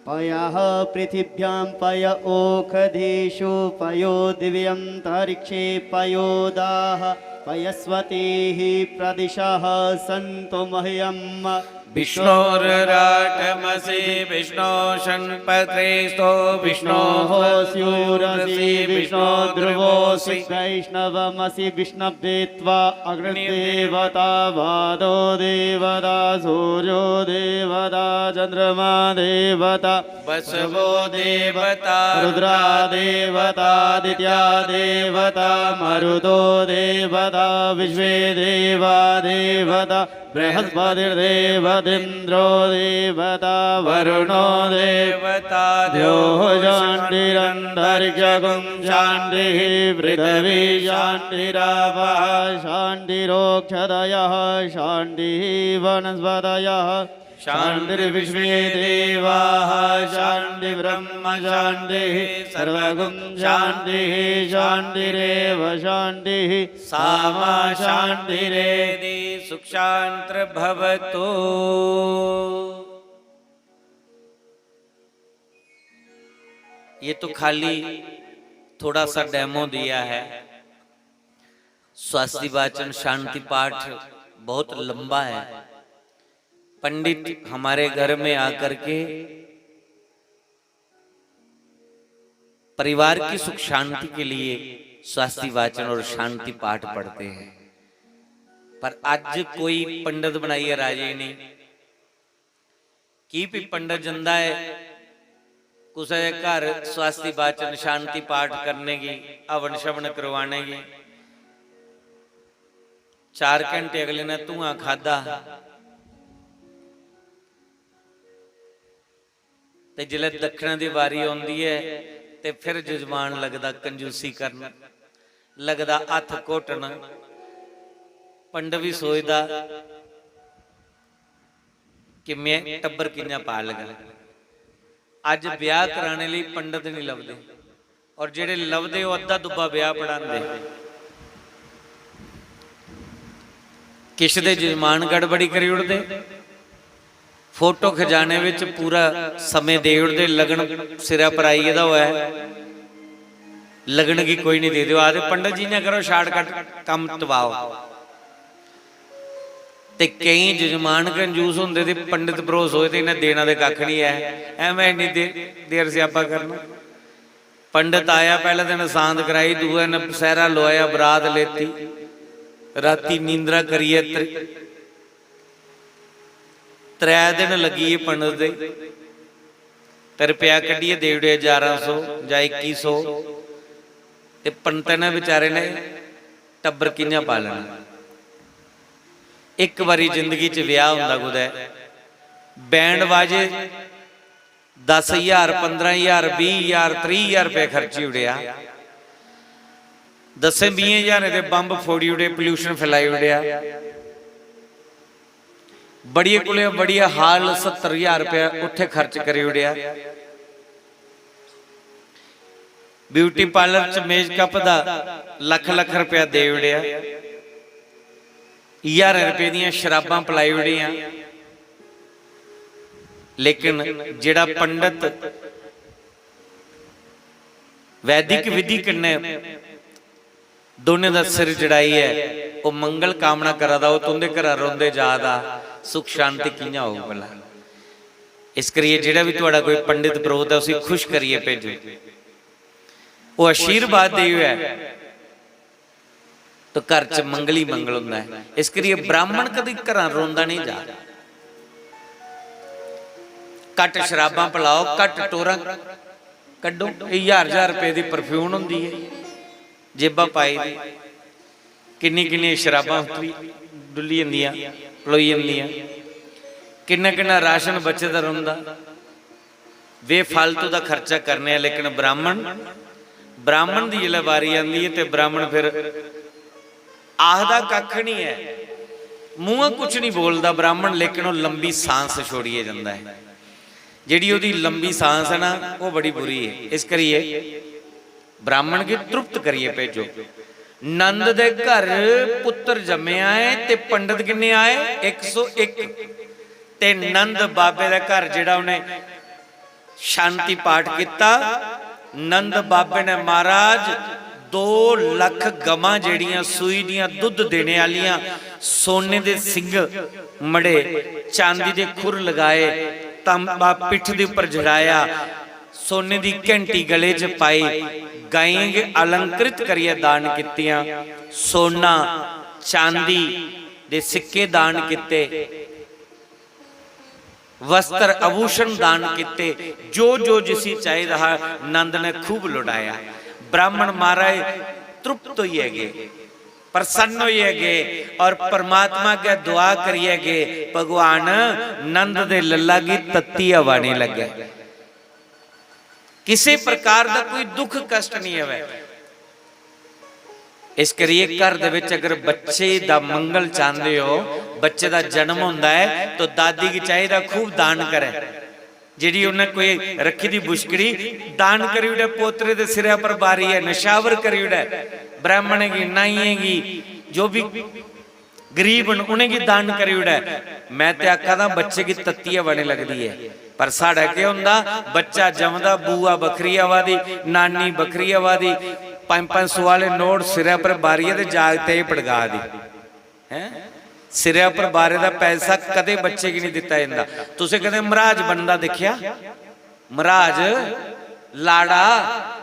पयः पृथिव्यां पय ओषधीषु पयो दिव्यन्तरिक्षे पयो दाः पयस्वतीः प्रदिशः सन्तु मह्यम्। विष्णोरराटमसि विष्णो षण्पत्रेस्थो विष्णोः स्यूरसि विष्णो ध्रुवोऽसि वैष्णवमसि विष्णवे त्वा अग्निर्देवता वादो देवता सूर्यो देवता चन्द्रमा देवता वसवो देवता रुद्रा देवता दित्या देवता मरुतो देवता विश्वे देवा देवता बृहस्पतिर्देवतेन्द्रो देवता वरुणो देवता द्योः शान्तिरन्तरिक्षगुं शान्तिः पृथिवी शान्तिरापः शान्तिरोक्षधयः शान्तिः वनस्पतयः शान्तिर्विश्वे देवाः शान्ति ब्रह्म शान्तिः सर्वगुं शान्तिः शान्तिरेव शान्तिः सा मा शान्तिरेति सुख शांति भवतु। ये तो खाली थोड़ा सा डेमो दिया है। स्वास्ति वाचन शांति पाठ बहुत लंबा है। पंडित हमारे घर में आकर के परिवार की सुख शांति के लिए स्वास्ति वाचन और शांति पाठ पढ़ते हैं, पर अज कोई पंडित बनाइए राजी नहीं। की भी पंडित जंदा है कुसै दे घर स्वास्ति वाचन शांति पाठ करने गी, हवन शवन करवाने गी, चार घंटे अगले ने धुआं खादा, ते जिसलै दक्खना दी बारी औंदी ऐ ते फिर जजमान लगदा कंजूसी करन, लगदा हत्थ घोटन। पंडित बी सोचदा कि में टब्बर कि'यां पालगा। अज्ज ब्याह कराने लेई पंडित निं लभदे, और जेह्ड़े लभदे ओह् अद्धा दुब्बा ब्याह पढ़ांदे। किश दे जजमान गड़बड़ी करी ओड़दे, फोटो खजाने विच पूरा समें देई ओड़दे, लगन सिरै पर आई गेदा होऐ, लगन गी कोई निं देई देओ। आखदे, "पंडित जी, इ'यां करो, शार्टकट कम्म टपाओ।" ते केईं जजमान कंजूस होंदे ते पंडित भरोस होए ते इ'नें देना ते कक्ख निं ऐ, ऐवें इन्नी दे-, देर स्यापा करना। पंडित आया, पैह्ले दिन सांत कराई, दूए दिन पसैरा लोआया, बरात लेती, राती नींदरा करियै त्रै-, त्रै दिन लग्गी गे पंडित दे, ते रपेआ कड्ढियै देई ओड़ेआ ञारां सौ जां इक्की सौ। ते पंडितै ने बेचारे ने टब्बर कि'यां पालना? इक बारी जिंदगी च ब्याह होंदा कुतै, बैंड बाजे दस ज्हार, पंदरां ज्हार, बीह् ज्हार, त्रीह् ज्हार रपेआ खर्ची ओड़ेआ। दस्सें बीहें ज्हारें दे बम्ब फोड़ी ओड़े, pollution फैलाई ओड़ेआ। बड़िये कोले बड़िया हाल सत्तर ज्हार रपेआ उत्थे खर्च करी ओड़ेआ। ब्यूटी पार्लर च मेकअप दा लक्ख लक्ख रपेआ देई ओड़ेआ। ज्हारें रपेऽ दियां शराबां पलाई ओड़ियां। लेकिन जेह्ड़ा पंडत वैदिक विधि कन्नै दोनें दा सिर जड़ाई ऐ, ओह् मंगल कामना करा दा, ओह् तुं'दे घरा रोंदे जा दा, सुख शांति कि'यां होग भला? इस करियै जेह्ड़ा बी थुआढ़ा कोई पंडित परोह्त ऐ, उसी खुश करियै भेजो। ओह् आशीर्वाद देई ओड़ै, तो घर च मंगल ही मंगल होंदा ऐ। इस करियै ब्राह्मण कदी घरा रोंदा नेईं जा। घट्ट शराबां पलाओ, घट्ट टोरां कड्ढो। एह् ज्हार ज्हार रपेऽ दी परफ्यून होंदी ऐ, जेबा पाई दी, किन्नी किन्नी शराबां उतरी डुल्ली जंदियां, पलोई जंदियां, किन्ना किन्ना राशन बचे दा रौंह्दा। बेफालतू दा खर्चा करने आं, लेकिन ब्राह्मण, ब्राह्मण दी जिसलै बारी आंदी ऐ ते ब्राह्मण फिर आखदा कक्ख निं ऐ, मूंहा कुछ निं बोलदा ब्राह्मण, लेकिन ओह् लंबी सांस छोड़ियै जंदा ऐ। जेह्ड़ी ओह्दी लंबी सांस ऐ ना, ओह् बड़ी बुरी ऐ। इस करियै ब्राह्मण गी तृप्त करियै भेजो। नंद दे घर पुत्तर जम्मेआ ऐ ते पंडत किन्ने आए? इक सौ इक। ते नंद बाबे दे घर जेह्ड़ा उ'नें शांति पाठ कीता, नंद बाबे ने महाराज दो लक्ख गमां जेह्ड़ियां सूई दियां दुद्ध देने आह्लियां, सोने दे सिंग मड़े, चांदी दे खुर लगाए, तांबा पिट्ठ दे उप्पर जड़ाया, सोने दी घैंटी गले च पाई, गायें गी अलंकृत करियै दान कीतियां, सोना, चांदी दे सिक्के दान कीते, वस्त्र आभूषण दान कीते, जो जो जिसी चाहिदा हा, नंद ने खूब लुटाया। ब्राह्मण महाराज तृप्त होइयै गे, प्रसन्न होइयै गे और परमात्मा अग्गै दुआ करियै गे, "भगवान, नंद दे लल्ला गी तत्ती हवा नेईं लग्गै, किसे प्रकार दा कोई दुख कष्ट नेईं आवै।" इस करियै घर दे बिच अगर बच्चे दा मंगल चांह्दे हो, बच्चे दा जन्म होंदा ऐ, तो दादी गी चाहिदा खूब दान करै। जेह्ड़ी उन्नै कोई रक्खी दी बुछकड़ी, दान करी ओड़ै, पोतरे दे सिरै पर बारियै नशावर करी ओड़ै, ब्राह्मणें गी, नाइयें गी, जो बी गरीब न, उ'नेंगी दान करी ओड़ै। मैं ते आखा दा, बच्चे गी तत्ती हवा निं लगदी ऐ। पर साढ़ै केह् होंदा, बच्चा जमदा, बुआ बक्खरी आवा दी, नानी बक्खरी आवा दी, पंज पंज सौ आह्ले नोट सिरै पर बारियै ते जागतै गी पड़का दी। हैं? सिरै पर बारे दा पैसा कदें बच्चे गी निं दित्ता जंदा। तुसें कदें मर्हाज बनदा दिक्खेआ? मर्हाज, लाड़ा,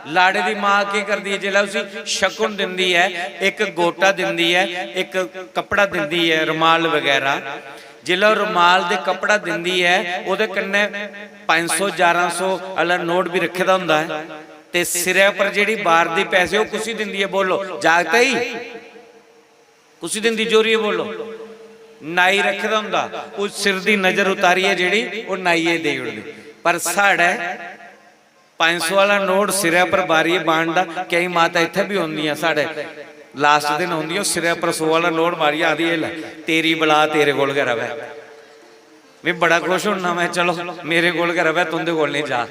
लाड़े दी मां केह् करदी ऐ? जिसलै उसी शकुन दिंदी ऐ, इक गोटा दिंदी ऐ, इक कपड़ा दिंदी ऐ, रुमाल बगैरा। जिसलै ओह् रुमाल ते कपड़ा दिंदी ऐ, ओह्दे कन्नै पंज सौ, ञारां सौ आह्ला नोट बी रक्खे दा होंदा ऐ। ते सिरै पर जेह्ड़ी बारदी पैसे, ओह् कुसी दिंदी ऐ? बोलो, जागतै गी? कुसी दिंदी? जोरियै बोलो। नाई रक्खे दा होंदा, उस सिर दी नजर उतारियै जेह्ड़ी, ओह् नाइयै देई ओड़दी। पर साढ़ै पंज सौ आह्ला नोट सिरै पर बारियै बांडदा। केईं माता इत्थै बी औंदियां, साढ़े लास्ट दिन औंदियां, ओह् सिरै पर सौ आह्ला नोट मारियै आखदी, "एह् लै, तेरी बला तेरे कोल गै र'वै।" में बड़ा खुश होना, मैं, "चलो, मेरे कोल गै र'वै, तुं'दे कोल निं जा।"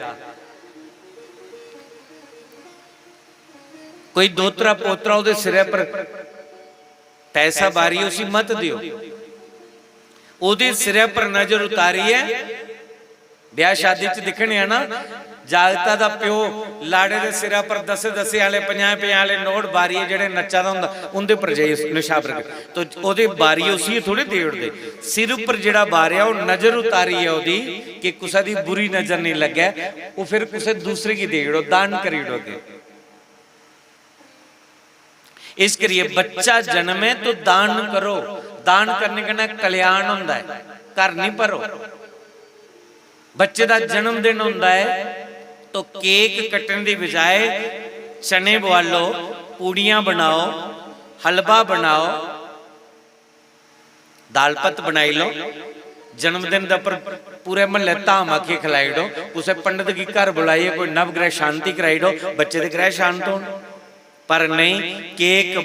कोई दोतरा पोतरा ओह्दे सिरै पर पैसा बारियै उसी मत देओ। ओह्दे सिरै पर नजर उतारियै, ब्याह शादी च दिक्खने आं ना, जागता दा प्यो लाड़े दे सिरै पर दस्सें दस्सें आह्ले, पंजाहें पंजाहें आह्ले नोट बारियै जेह्ड़े नच्चा दा होंदा, उं'दे पर जाइयै नशावर कर। तो ओह्दे बारियै उसी थोड़े देई ओड़दे। सिर उप्पर जेह्ड़ा बारेआ, ओह् नजर उतारियै ओह्दी, कि कुसै दी बुरी नजर नेईं लग्गै, ओह् फिर कुसै दूसरे गी देई ओड़ो, दान करी ओड़ो अग्गें। इस करियै बच्चा जन्मे तो दान करो। दान करने कन्नै कल्याण होंदा ऐ, घर नहीं भरो। बच्चे दा जन्मदिन होंदा ऐ तो केक कट्टने दी बजाय चने बुआलो, पूड़ियां बनाओ, हलवा बनाओ, दाल भत्त बनाई लो। जन्मदिन दे उप्पर पूरे म्हल्ले धाम आखियै खलाई ओड़ो। कुसै पंडत गी घर बुलाइयै कोई नवग्रह शांति कराई ओड़ो, बच्चे दे ग्रह शांत होन। पर नेईं, केक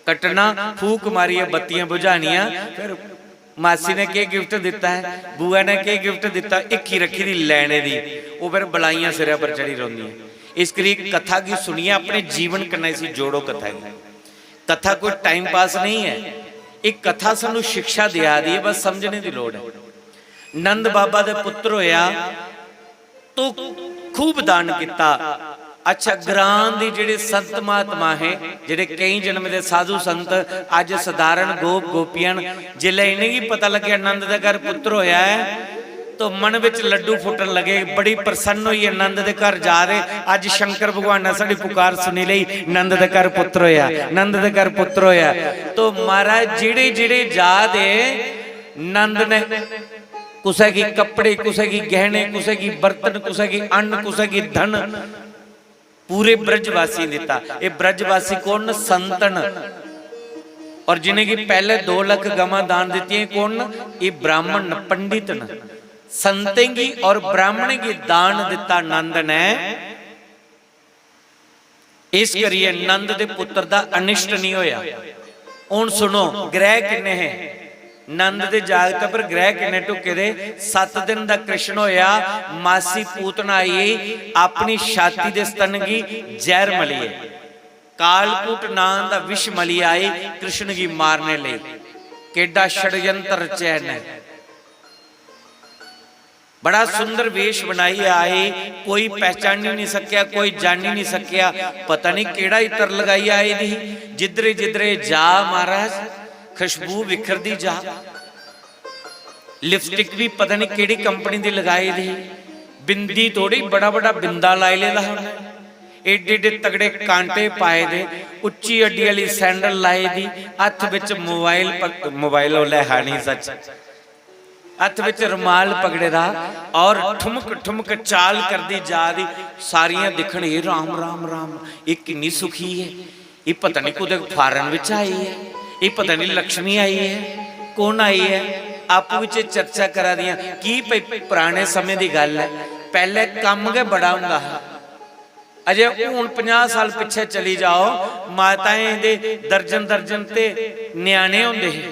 कट्टना, फूक मारियै बत्तियां बुझानियां, फिर मासी ने केह् गिफ्ट दित्ता ऐ, बुआ ने केह् गिफ्ट दित्ता, हिक्खी रक्खी दी लैने दी, ओह् फिर बलाइयां सिरै पर चढ़ी रौंह्दियां। इस करी कथा गी सुनियै अपने जीवन कन्नै इसी जोड़ो। कथा गी, कथा कोई टाइम पास नहीं ऐ, एह् कथा सानू शिक्षा देआ दी ऐ, बस समझने दी लोड़ ऐ। नंद बाबा दे पुत्र होया तो खूब दान किता। अच्छा, ग्रां दे जेड़े संत महात्मा हे, जेड़े कई जन्म दे साधु संत, अज साधारण गोप गोपियां न, जिसलै इ'नेंगी पता लग्गेआ नंद दे घर पुत्र होया है, तो मन विच लड्डू फुटन लगे, बड़ी प्रसन्न होई है, नंद दे घर जा दे। अज शंकर भगवान ने साड़ी पुकार सुनी लई, नंद दे घर पुत्र होया, नंद दे घर पुत्र होया। तो महाराज, जेड़े जेड़े जा दे, नंद ने कुसै गी कपड़े, कुसै गी गैहने, कुसै गी बर्तन, कुसै गी अन्न, कुसै गी धन, पूरे ब्रजवासी दिता। ये ब्रजवासी कौन न? संत न। और जिन्हें गी पहले दो लख गवां दान दित्तियां, कौन न? ये ब्राह्मण न, पंडित न। संतें गी और ब्राह्मणें गी दान दिता नंद ने। इस करियै नंद दे पुत्र दा अनिष्ट नहीं होया। हुन सुनो, ग्रह किन्ने हे? नंद दे जागत पर ग्रह किन्ने ढुके दे? सत्त दिन दा कृष्ण होया, मासी पूतना आई, अपनी छाती दे स्तन गी जहर मलियै, कालकूट नां दा विष मलियै आई कृष्ण गी मारने लेई। केडा षड्यंत्र रचेआ इन्नै। बड़ा सुंदर वेश बनाइयै आए, कोई पहचानी नहीं सकिया, कोई जानी नहीं सकिया। पता नहीं केड़ा इत्र लगाई आए दी ही। जिधरे जिधरे जा महाराज, खुशबू बिखरदी जा। लिपस्टिक भी पता नहीं केड़ी कंपनी दी लगाई दी ही। बिंदी थोड़ी, बड़ा बड़ा बिंदा लाई लेदा हा उन्हें। एडे एडे तगड़े कांटे पाए दे, उच्ची अड्डी वाली सैंडल लाई दी, हत्थ विच मोबाइल पक-, मोबाइल ओल्लै हा नहीं सच, हत्थ विच रुमाल पकड़े दा और ठुमक ठुमक चाल करदी जा दी। सारियां दिक्खन, "ए राम, राम, राम, ये किन्नी सुखी है, ये पता नहीं कुतै फारन विच आई है, ये पता नहीं लक्ष्मी आई है, कौन आई है?" आपूं विच चर्चा करा दियां। की भई, पराने समें दी गल्ल है, पैह्ले कम्म गै बड़ा हुंदा हा। अजे हुन पंजाह साल पिच्छे चली जाओ, माताएं दे दर्जन दर्जन ते न्याणे होंदे हे,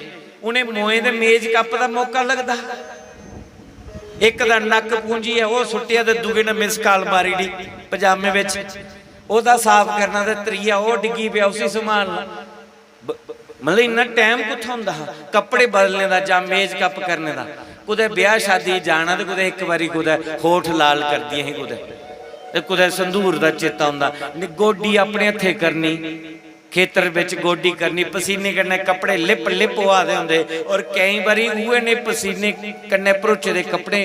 उ'नें मोएं दे मेज कप दा मौका लगदा हा। इक दा नक्क पूंजियै ओह् सुट्टेआ ते दूए ने मिस काल मारी दी पजामे बिच, ओह्दा साफ करना ते त्रीया ओह् डिग्गी पेआ, उसी संभालना। ब-, मतलब, इन्ना टैम कुत्थै होंदा हा कपड़े बदलने दा जां मेज कप करने दा? कुतै ब्याह शादी जाना ते कुतै इक बारी कुतै होठ लाल करदियां ही कुतै, ते कुतै संदूर दा चेता औंदा। नि-, गोड्डी अपने हत्थें करनी, खेतर बिच गोड्डी करनी, पसीने कन्नै कपड़े लिप लिप होआ दे होंदे, और केईं बारी उ'ऐ नेह् पसीने कन्नै भरोचे दे कपड़े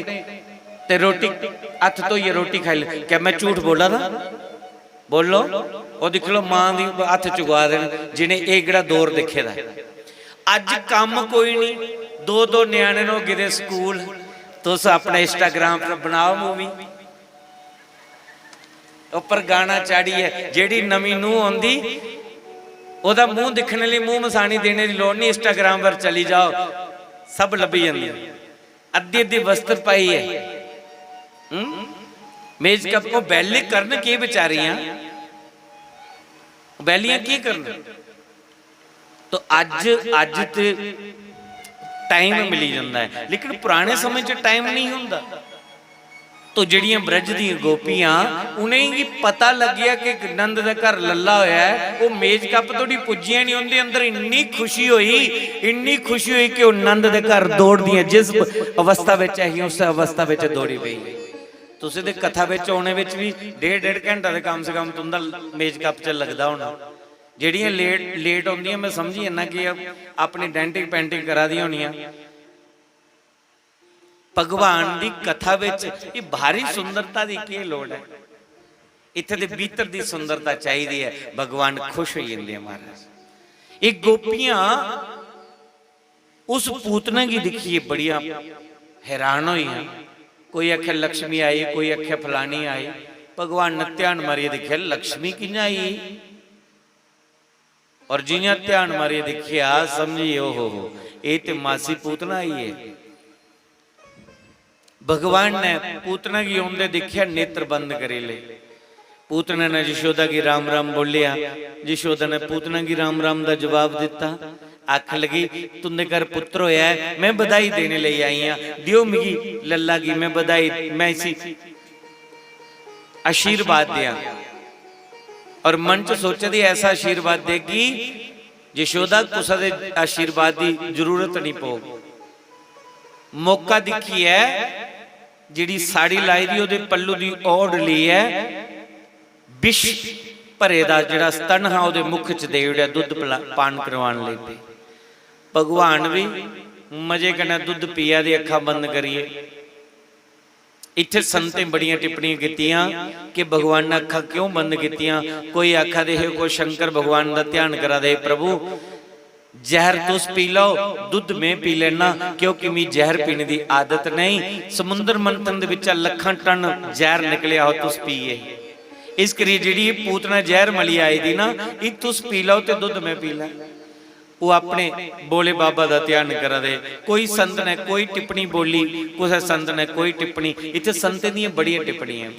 ते रोटी, हत्थ धोइयै रोटी खाई ले। क्या मैं झूठ बोला दा? बोलो, ओह् दिक्खी लो, मां दी हत्थ चुका दे न, जि'नें एह्कड़ा दौर दिक्खे दा ऐ। अज्ज कम्म कोई निं, दो दो ञ्याणे न, ओह् गेदे स्कूल। तुस अपने Instagram पर बनाओ मूवी, उप्पर गाना चाढ़ियै, जेह्ड़ी नमीं नूंह् औंदी, ओह्दा मूंह् दिक्खने लेई मूंह् मसानी देने दी लोड़ निं, Instagram पर चली जाओ, सब लब्भी जंदी। अद्धी अद्धी वस्त्र पाइयै, हम्म? मेज कप, ओह् बैली करन केह् बेचारियां? बैलियां केह् करन? तो अज्ज, अज्ज ते टाइम मिली जंदा ऐ, लेकिन पुराने समय च टाइम नहीं होंदा। तो जेह्ड़ियां ब्रज दियां गोपियां, उ'नेंगी पता लग्गेआ कि नंद दे घर लल्ला होया ऐ, ओह् मेज कप धोड़ी पुज्जियां नहीं, उं'दे अंदर इन्नी खुशी होई, इन्नी खुशी होई कि ओह् नंद दे घर दौड़दियां, जिस अवस्था बिच ऐ ही, उस अवस्था बिच दौड़ी पेई। तुसें दे कथा बिच औने बिच भी डेढ़, डेढ़ घैंटा ते कम से कम तुं'दा मेज कप च लगदा होना। जेह्ड़ियां लेट, लेट औंदियां, मैं समझी जन्ना कि अपनी डेंटिंग पेंटिंग करा दियां होनियां। भगवान दी कथा बिच एह् बाहरी सुंदरता दी केह् लोड़ ऐ? इत्थै दे भीतर दी सुंदरता चाहिदी ऐ। भगवान खुश होई जंदे ऐ महाराज। एह् गोपियां उस पूतना गी दिक्खियै बड़ियां हैरान होइयां। कोई आखै लक्ष्मी आई, कोई आखै फलानी आई। भगवान ने ध्यान मारियै दिक्खेआ, लक्ष्मी कि'यां आई? और जि'यां ध्यान मारियै दिक्खेआ, समझी, "ओहो हो, एह् ते मासी पूतना आई ऐ।" भगवान ने पूतना गी औंदे दिक्खेआ, नेत्र बंद करी ले। पूतना ने यशोदा गी राम राम बोलेआ, यशोदा ने पूतना गी राम राम दा जवाब दित्ता। आखन लगी, "तुंदे घर पुत्र होया ऐ, मैं बधाई देने लेई आई आं, दियो मिगी लल्ला गी, मैं बधाई, मैं इसी आशीर्वाद देआं।" और मन च सोचा दी, ऐसा आशीर्वाद देगी, यशोदा, कुसै दे आशीर्वाद दी जरूरत नहीं पौग। मौका दिक्खियै जेह्ड़ी साड़ी लाई दी, ओह्दे पल्लू दी ओढ़ लेइयै विष भरे दा जेह्ड़ा स्तन हा, ओह्दे मुख च देई ओड़ेआ, दुद्ध पला-, पान करवान लगी पे। भगवान बी मजे कन्नै दुद्ध पिया दे, अक्खां बंद करियै। इत्थै संतें बड़ियां टिप्पणियां कीतियां कि भगवान ने अक्खां क्यों बंद कीतियां। कोई आखा दे हे, कोई शंकर भगवान दा ध्यान करा दे, "प्रभु, जहर तुस पी लैओ, दुद्ध में पी लैना, क्योंकि मी जहर पीने दी आदत नहीं।" समुंदर मंथन दे बिच्चा लक्खां टन जहर निकलेआ, ओह् तुस पिए। इस करियै जेह्ड़ी एह् पूतना जहर मलियै आई दी ना, एह् तुस पी लैओ ते दुद्ध में पी लैं। ओह् अपने भोले बाबा दा ध्यान करा दे। कोई संत ने कोई टिप्पणी बोली, कुसै संत ने कोई टिप्पणी। इत्थै संतें दियां बड़ियां टिप्पणियां।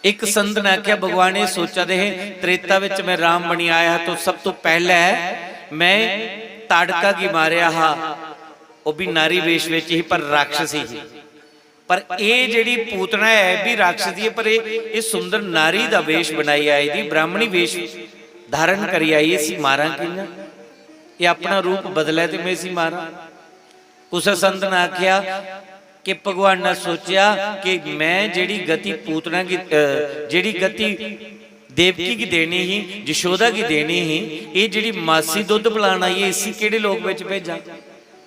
इक संत ने आखेआ, भगवान एह् सोचा दे हे, त्रेता बिच में राम बनी आया हा, तो सब तो पैह्लै में ताड़का गी मारेआ हा, ओह् बी नारी वेश बिच ही, पर राक्षसी ही। पर एह् जेह्ड़ी पूतना ऐ, एह् बी राक्षसी ऐ, पर एह्, एह् सुंदर नारी दा वेश बनाई आई दी, ब्राह्मणी वेश धारण करी आई, इसी मारां कि'यां? एह् अपना रूप बदलै ते में इसी मारां। कुसै संत ने आखेआ कि भगवान ने सोचेआ कि में जेह्ड़ी गति पूतना गी, अ, जेह्ड़ी गति देवकी गी देनी ही, यशोदा गी देनी ही, एह् जेह्ड़ी मासी दुद्ध पलान आई ऐ, इसी केह्ड़े लोक बिच भेजां?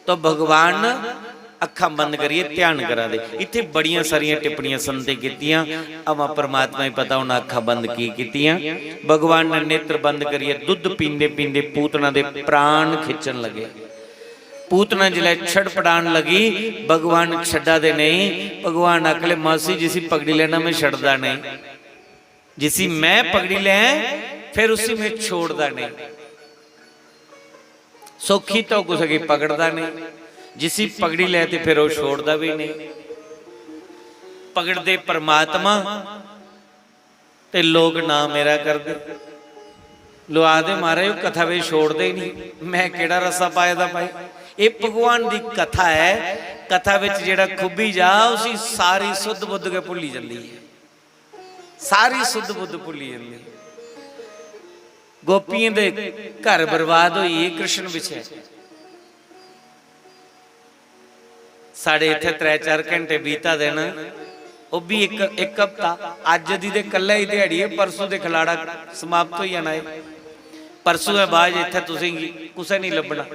तो भगवान अक्खां बंद करियै ध्यान करा दे। इत्थै बड़ियां सारियां टिप्पणियां संतें कीतियां, अवां परमात्मा गी पता उ'नें अक्खां बंद की कीतियां। भगवान ने नेत्र बंद करियै दुद्ध पींदे पींदे पूतना दे प्राण खिच्चन लगे। पूतना जिसलै छड़पड़ान लगी, भगवान छड्डा दे नेईं। भगवान आखले, "मासी, जिसी पकड़ी लैना, में छड्डदा नेईं।" जिसी में पकड़ी लैं, फिर उसी में छोड़दा नेईं। सौखी तो कुसै गी पकड़दा नेईं, जिसी पकड़ी लै ते फिर ओह् छोड़दा बी नेईं। पकड़दे परमात्मा ते लोक नां मेरा करदे। लोक आखदे, "महाराज, ओह् कथा बिच छोड़दे ही नेईं, में केह्ड़ा रस्सा पाए दा भाई?" एह् भगवान दी कथा ऐ। कथा बिच जेह्ड़ा खुब्बी जा, उसी सारी सुद्ध बुद्ध गै भुल्ली जंदी ऐ। सारी सुद्ध बुद्ध भुल्ली जंदी। गोपियें दे घर बर्बाद होई गे कृष्ण पिच्छे। साढ़े इत्थै त्रै चार घैंटे बीता दे न, ओह् बी इक, इक हफ्ता। अज्ज दी ते कल्लै ही ध्याड़ी ऐ, परसों ते खलाड़ा समाप्त होई जाना ऐ। परसों दे बाद इत्थै तुसेंगी कुसै निं लब्भना।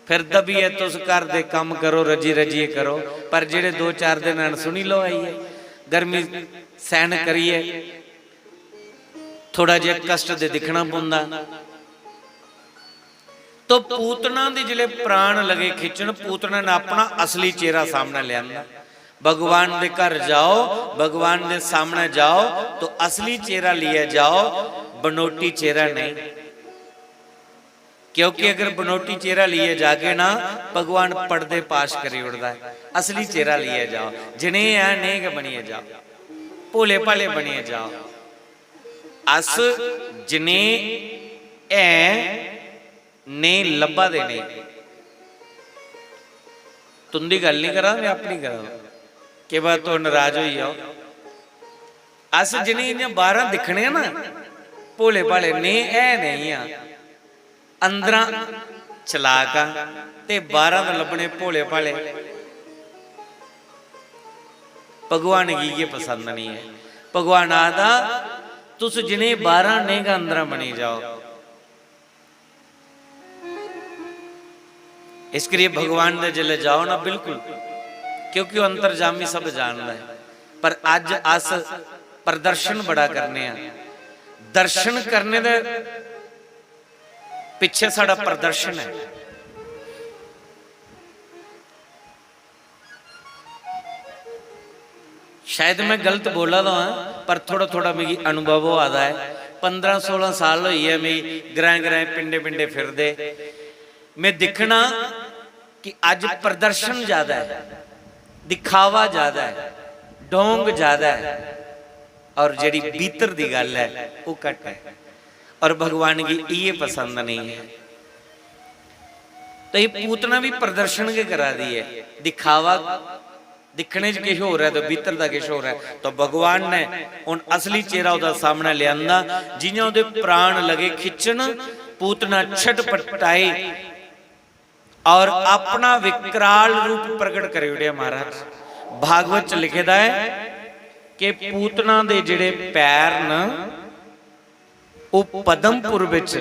फिर दबियै तुस घर दे कम्म करो, रज्जी रज्जियै करो, पर जेह्ड़े दो चार दिन हैन, सुनी लैओ आइयै। गर्मी सैह्न करियै थोड़ा जेहा कश्ट ते दिक्खना पौंदा। तो पूतना दे जिसलै प्राण लगे खिच्चन, पूतना ने अपना असली चेहरा सामनै लेआंदा। भगवान दे घर जाओ, भगवान दे सामनै जाओ, तो असली चेहरा लेइयै जाओ, बनोटी चेहरा नेईं। क्योंकि अगर बनोटी चेहरा लेइयै जागे ना, भगवान पर्दे पाश करी ओड़दा ऐ। असली चेहरा लेइयै जाओ, जनेह् ऐ नेह् गै बनियै जाओ, भोले भाले बनियै जाओ। अस जनेह् ऐ नेह् लब्भा दे नेईं। तुं'दी गल्ल निं करा, में अपनी करा। केह् पता तुस नराज होई जाओ। अस जि'नें इ'यां बाह्‌रा दिक्खने आं ना, भोले भाले नेह् है नेईं आं, अंदरा चलाक आं ते बाह्‌रा दा लब्भने भोले भाले। भगवान गी इ'यै पसंद निं ऐ। भगवान आखदा, "तुस जि'नें बाह्‌रा नेह् गै अंदरा बनी जाओ।" इस करियै भगवान दे जिसलै जाओ ना, बिल्कुल, क्योंकि ओह् अंतर्जामी सब जानदा ऐ। पर अज्ज अस प्रदर्शन बड़ा करने आं। दर्शन करने दे पिच्छे साढ़ा प्रदर्शन ऐ। शायद में गलत बोला दा हां, पर थोड़ा थोड़ा मिगी अनुभव होआ दा ऐ। पंदरां सोलां साल होई गे मिगी ग्राएं ग्राएं, पिंडे पिंडे फिरदे। में दिक्खना कि अज्ज प्रदर्शन ज्यादा ऐ, दिखावा ज्यादा ऐ, ढोंग ज्यादा ऐ, और जेह्ड़ी भीतर दी गल्ल ऐ, ओह् घट्ट ऐ। और भगवान गी इ'यै पसंद नेईं ऐ। तो एह् पूतना बी प्रदर्शन गै करा दी ऐ, दिखावा। दिक्खने च किश होर ऐ ते भीतर दा किश होर ऐ। तो भगवान ने हून असली चेहरा ओह्दा सामनै लेआंदा। जि'यां ओह्दे प्राण लगे खिच्चन, पूतना छटपटाई, और अपना विकराल रूप प्रगट करी ओड़ेआ महाराज। भागवत च लिखे दा ऐ कि पूतना दे जेह्ड़े पैर न, ओह् पद्मपुर बिच,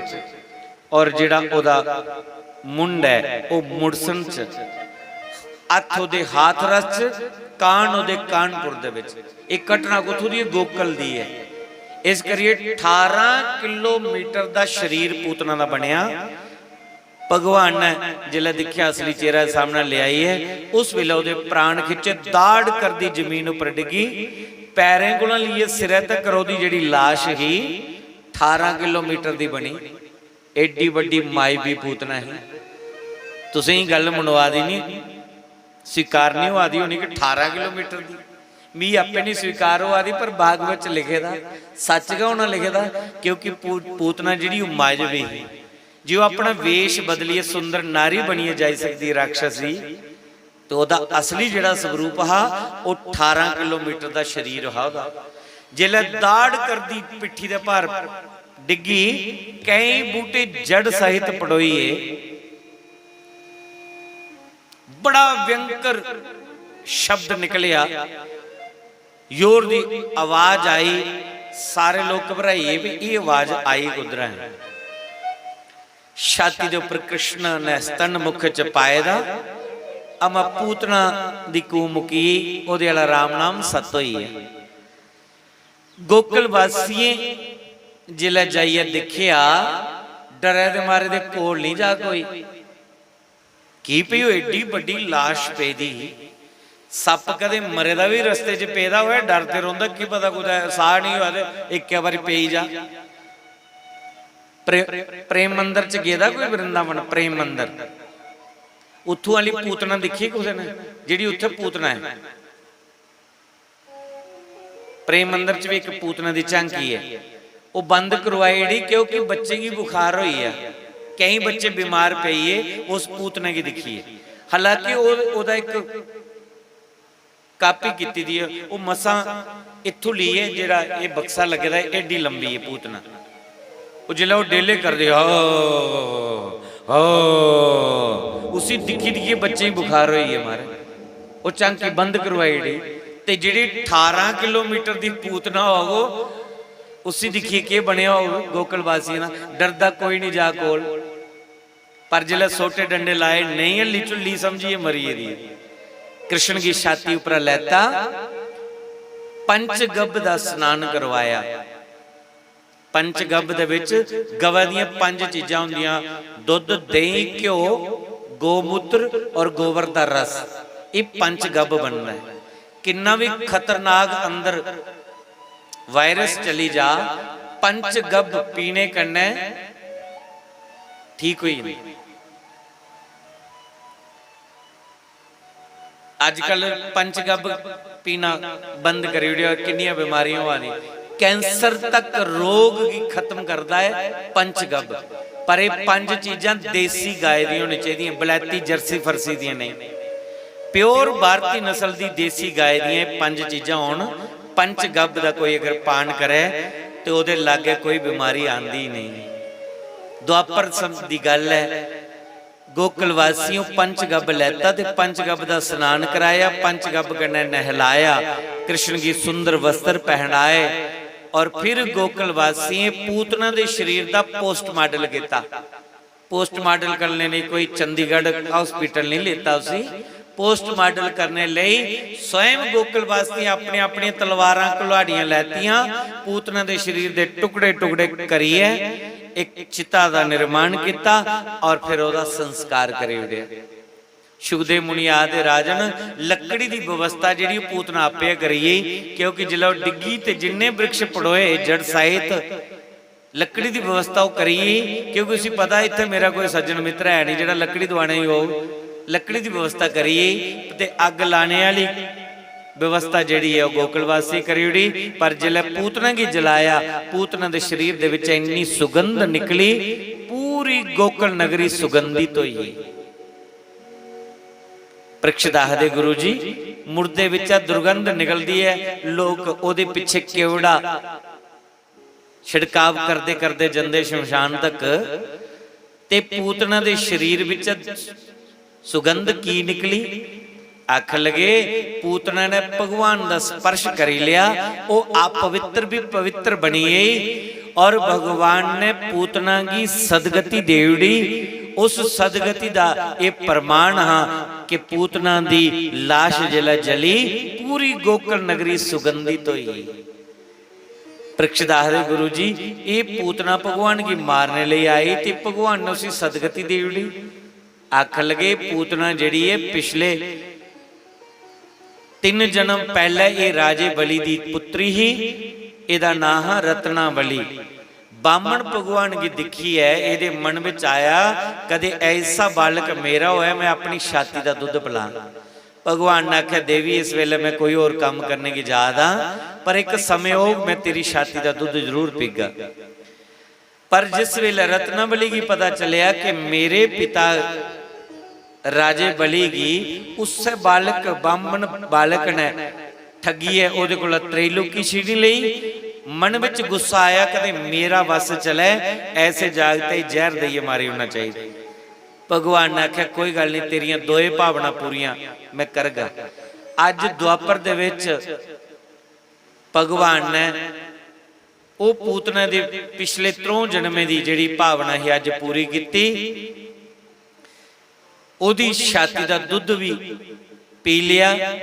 और जेह्ड़ा ओह्दा मुंड ऐ, ओह् मुड़सन च, हत्थ ओह्दे हाथरस च, कान ओह्दे कानपुर दे बिच। एह् घटना कुत्थूं दी ऐ? गोकल दी ऐ। इस करियै ठारां किलोमीटर दा शरीर पूतना दा बनेआ। भगवान ने जिसलै दिक्खेआ, असली चेहरा सामनै लेआई ऐ, उस बेल्लै ओह्दे प्राण खिच्चे, दाड़ करदी जमीन उप्पर डिग्गी। पैरें कोला लेइयै सिरै तकर ओह्दी जेह्ड़ी लाश ही, ठारां किलोमीटर दी बनी। एड्डी बड्डी मायवी पूतना ही। तुसें गी गल्ल मनोआ दी निं, स्वीकार निं होआ दी होनी कि ठारां किलोमीटर दी। मिगी आपे निं स्वीकार होआ दी, पर भागवत च लिखे दा, सच्च गै होना लिखे दा, क्योंकि पू-, पूतना जेह्ड़ी ओह् मायवी ही, जे ओह् अपना वेश बदलियै सुंदर नारी बनियै जाई सकदी राक्षस ही, ते ओह्दा असली जेह्ड़ा स्वरूप हा, ओह् ठारां किलोमीटर दा शरीर हा ओह्दा। जेल्लै दाड़ करदी पिट्ठी दे भार डिग्गी, केईं बूटे जड़ सहित पड़ोई गे। बड़ा भयंकर शब्द निकलेआ, जोर दी आवाज आई। सारे लोक घबराई गे, भी एह् आवाज आई कुद्धरा ऐ? छाती दे उप्पर कृष्ण ने स्तन मुख च पाए दा, अमा पूतना दी कूं मुकी, ओह्दे आह्ला राम नाम सत्त होई गेआ। गोकुल वासियें जिसलै जाइयै दिक्खेआ, डरै दे मारे दे कोल निं जा कोई। की भई ओह् एड्डी बड्डी लाश पेदी ही। सप्प कदें मरे दा बी रस्ते च पेदा होऐ, डर ते रौंह्दा, की पता कुतै साह् निं होऐ ते इक्कै बारी पेई जा। प्रे-, प्रेम मंदर च गेदा कोई वृंदावन? प्रेम मंदर, उत्थूं आह्ली पूतना दिक्खी कुसै ने, जेह्ड़ी उत्थै पूतना ऐ? प्रेम मंदर च बी इक पूतना दी झांकी ऐ, ओह् बंद करवाई ओड़ी, क्योंकि बच्चे गी बुखार होई गेआ, केईं बच्चे बमार पेई गे उस पूतना गी दिक्खियै। हालांकि ओह्, ओह्दा इक कापी कीती दी ऐ, ओह् मसां इत्थूं लेइयै जेह्ड़ा एह् बक्सा लग्गे दा ऐ, एड्डी लंबी ऐ पूतना। ओह् जिसलै ओह् डेले करदे, "हो, हो", उसी दिक्खी दिक्खियै बच्चें गी बुखार होई गेआ, मारे। ओह् झांकी बंद करवाई ओड़ी। ते जेह्ड़ी ठारां किलोमीटर दी पूतना होग, उसी दिक्खियै केह् बनेआ होग गोकुल वासियें दा? डरदा कोई निं जा कोल। पर जिसलै सोटे डंडे लाए, नेईं हल्ली झुल्ली, समझियै मरी गेदी। कृष्ण गी छाती उप्परा लैता, पंचगव्य दा स्नान करवाया। पंचगव्य दे विच गवै दियां पंज चीजां होंदियां, दुद्ध, देहीं, घ्यो, गौमूत्र और गोबर दा रस। एह् पंचगव्य बनदा ऐ। किन्ना भी खतरनाक अंदर वायरस चली जा, पंचगव्य पीने कन्नै ठीक होई जंदा। अजकल पंचगव्य पीना बंद करी ओड़ेआ, किन्नियां बमारियां होआ दियां। कैंसर तक रोग गी खत्म करदा ऐ पंचगव्य। पर एह् पंज चीजां देसी गाय दियां होनी चाहिदियां, बलैती जर्सी फर्सी दियां नेईं। प्योर भारती नस्ल दी देसी गाय दियां एह् पंज चीजां होन, पंचगव्य दा कोई अगर पान करै ते ओह्दे लागै कोई बमारी आंदी ही नेईं। द्वापर सम-, दी गल्ल ऐ, गोकुल वासियों पंचगव्य लैता ते पंचगव्य दा स्नान कराया, पंचगव्य कन्नै नहलाया, कृष्ण गी सुंदर वस्त्र पहनाए और फिर गोकुल वासियें पूतना दे शरीर दा पोस्टमार्टम कीता। पोस्टमार्टम करने लेई कोई चंडीगढ़ हॉस्पिटल नहीं लेता उसी। पोस्टमार्टम करने लेई स्वयं गोकुल वासियें अपनी अपनी तलवारां कुल्हाड़ियां लैतियां, पूतना दे शरीर दे टुकड़े टुकड़े करियै एक चिता दा निर्माण किया और फिर ओहदा संस्कार करी ओड़ेआ। शुकदेव मुनि आखदे, "राजन, लकड़ी दी व्यवस्था जेह्ड़ी पूतना आपे गै करी गेई, क्योंकि जिसलै ओह् डिग्गी ते जिन्ने वृक्ष पड़ोए जड़ सहित, लकड़ी दी व्यवस्था ओह् करी गेई, क्योंकि उसी पता इत्थै मेरा कोई सज्जन मित्र है नहीं जेह्ड़ा लकड़ी दुआने गी होग।" लकड़ी दी व्यवस्था करी गेई ते अग्ग लाने आह्ली व्यवस्था जेह्ड़ी ऐ ओह् गोकुलवासी करी ओड़ी। पर जिसलै पूतना गी जलाया, पूतना दे शरीर दे बिच्चा इन्नी सुगंध निकली, पूरी गोकुल नगरी सुगंधित होई गेई। परीक्षित आखदे, "गुरु जी, मुर्दे बिच्चा दुर्गंध निकलदी ऐ, लोक ओह्दे पिच्छे केवड़ा छिड़काव करदे करदे जंदे शमशान तक, ते पूतना दे शरीर बिच्चा सुगंध की निकली? आखन लगे, पूतना ने भगवान दा स्पर्श करी लिआ, ओह अपवित्र भी पवित्र बनी गई। और भगवान ने पूतना गी सदगति देई ओड़ी। उस सदगति दा एह प्रमाण हा कि पूतना दी लाश जिसलै जली, पूरी गोकुल नगरी सुगंधित होई। परीक्षित आखदे, "गुरु जी, एह पूतना भगवान गी मारने लेई आई ते भगवान ने उसी सदगति देई ओड़ी।" आखन लगे, पूतना जेहड़ी ऐ, पिछले तिन्न जन्म पैहले एह राजे बलि दी पुत्री ही। एहदा नां हा रत्नावली। बामण भगवान गी दिक्खियै एहदे मन बिच आया, "कदे ऐसा बालक मेरा होऐ, में अपनी छाती दा दुद्ध पलां।" भगवान ने आखेआ, "देवी, इस बेले में कोई होर कम्म करने गी जा दा, पर इक समय होग, में तेरी छाती दा दुद्ध जरूर पीगा।" पर जिस बेले रत्नावली गी पता चलेआ कि मेरे पिता राजे बलि गी उस्सै बालक, बामन बालक ने ठगियै ओहदे कोला त्रैलोकी छीनी लेई, मन बिच गुस्सा आया, "कदे मेरा वस चलै, ऐसे जागते गी जैहर देइयै मारी ओड़ना चाहिदा।" भगवान ने आखेआ, "कोई गल्ल नहीं, तेरियां दोए भावना पूरियां में करगा।" अज्ज द्वापर दे बिच भगवान ने ओह पूतना दे पिछले त्रौं जन्में दी जेहड़ी भावना ही, अज्ज पूरी कीती। ओहदी छाती दा दुद्ध भी पी लिआ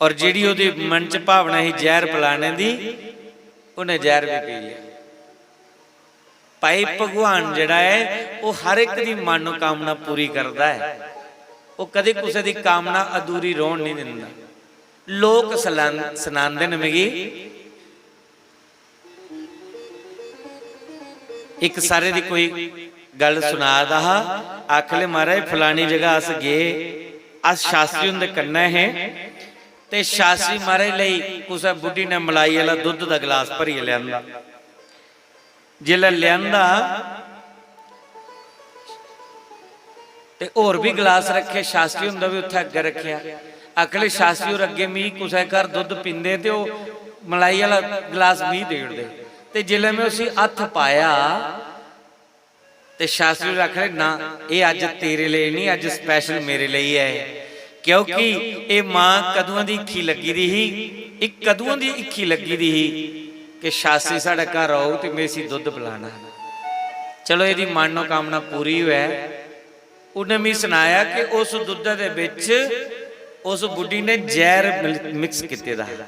और जेहड़ी ओहदे मन च भावना ही जैहर पिलाने दी, उन्हें जैहर भी पी लिआ। भाई, भगवान जेहड़ा ऐ, ओह हर इक दी मनोकामना पूरी करदा ऐ। ओह कदे कुसै दी कामना अधूरी रौहन नहीं दिंदा। लोक सलां-, सनांदे न मिगी, इक सारे दी कोई गल्ल सुना दा हा, आखले, "महाराज, फलानी जगह अस गे, अस शास्त्री हुंदे कन्नै हे, ते शास्त्री महाराज लेई कुसै बुड्ढी ने मलाई आह्ला दुद्ध दा गलास भरियै लेआंदा।" जिसलै लेआंदा ते होर बी गलास रक्खे, शास्त्री हुंदा बी उत्थै अग्गें रक्खेआ। आखले, "शास्त्री होर अग्गें मिगी कुसै घर दुद्ध पींदे ते ओह मलाई आह्ला गलास मिगी देई ओड़दे।" ते जिसलै में उसी हत्थ पाया ते शास्त्री होर आखले, "ना, एह अज्ज तेरे लेई नहीं, अज्ज special मेरे लेई ऐ, क्योंकि एह मां कदुआं दी हिक्खी लग्गी दी ही, एह कदुआं दी हिक्खी लग्गी दी ही कि शास्त्री साढ़े घर औग ते में इसी दुद्ध पिलाना।" चलो, एहदी मनोकामना पूरी होऐ। उन्हें मिगी सनाया कि उस दुद्धै दे बिच उस बुड्ढी ने जैहर मिल-, mix कीते दा हा,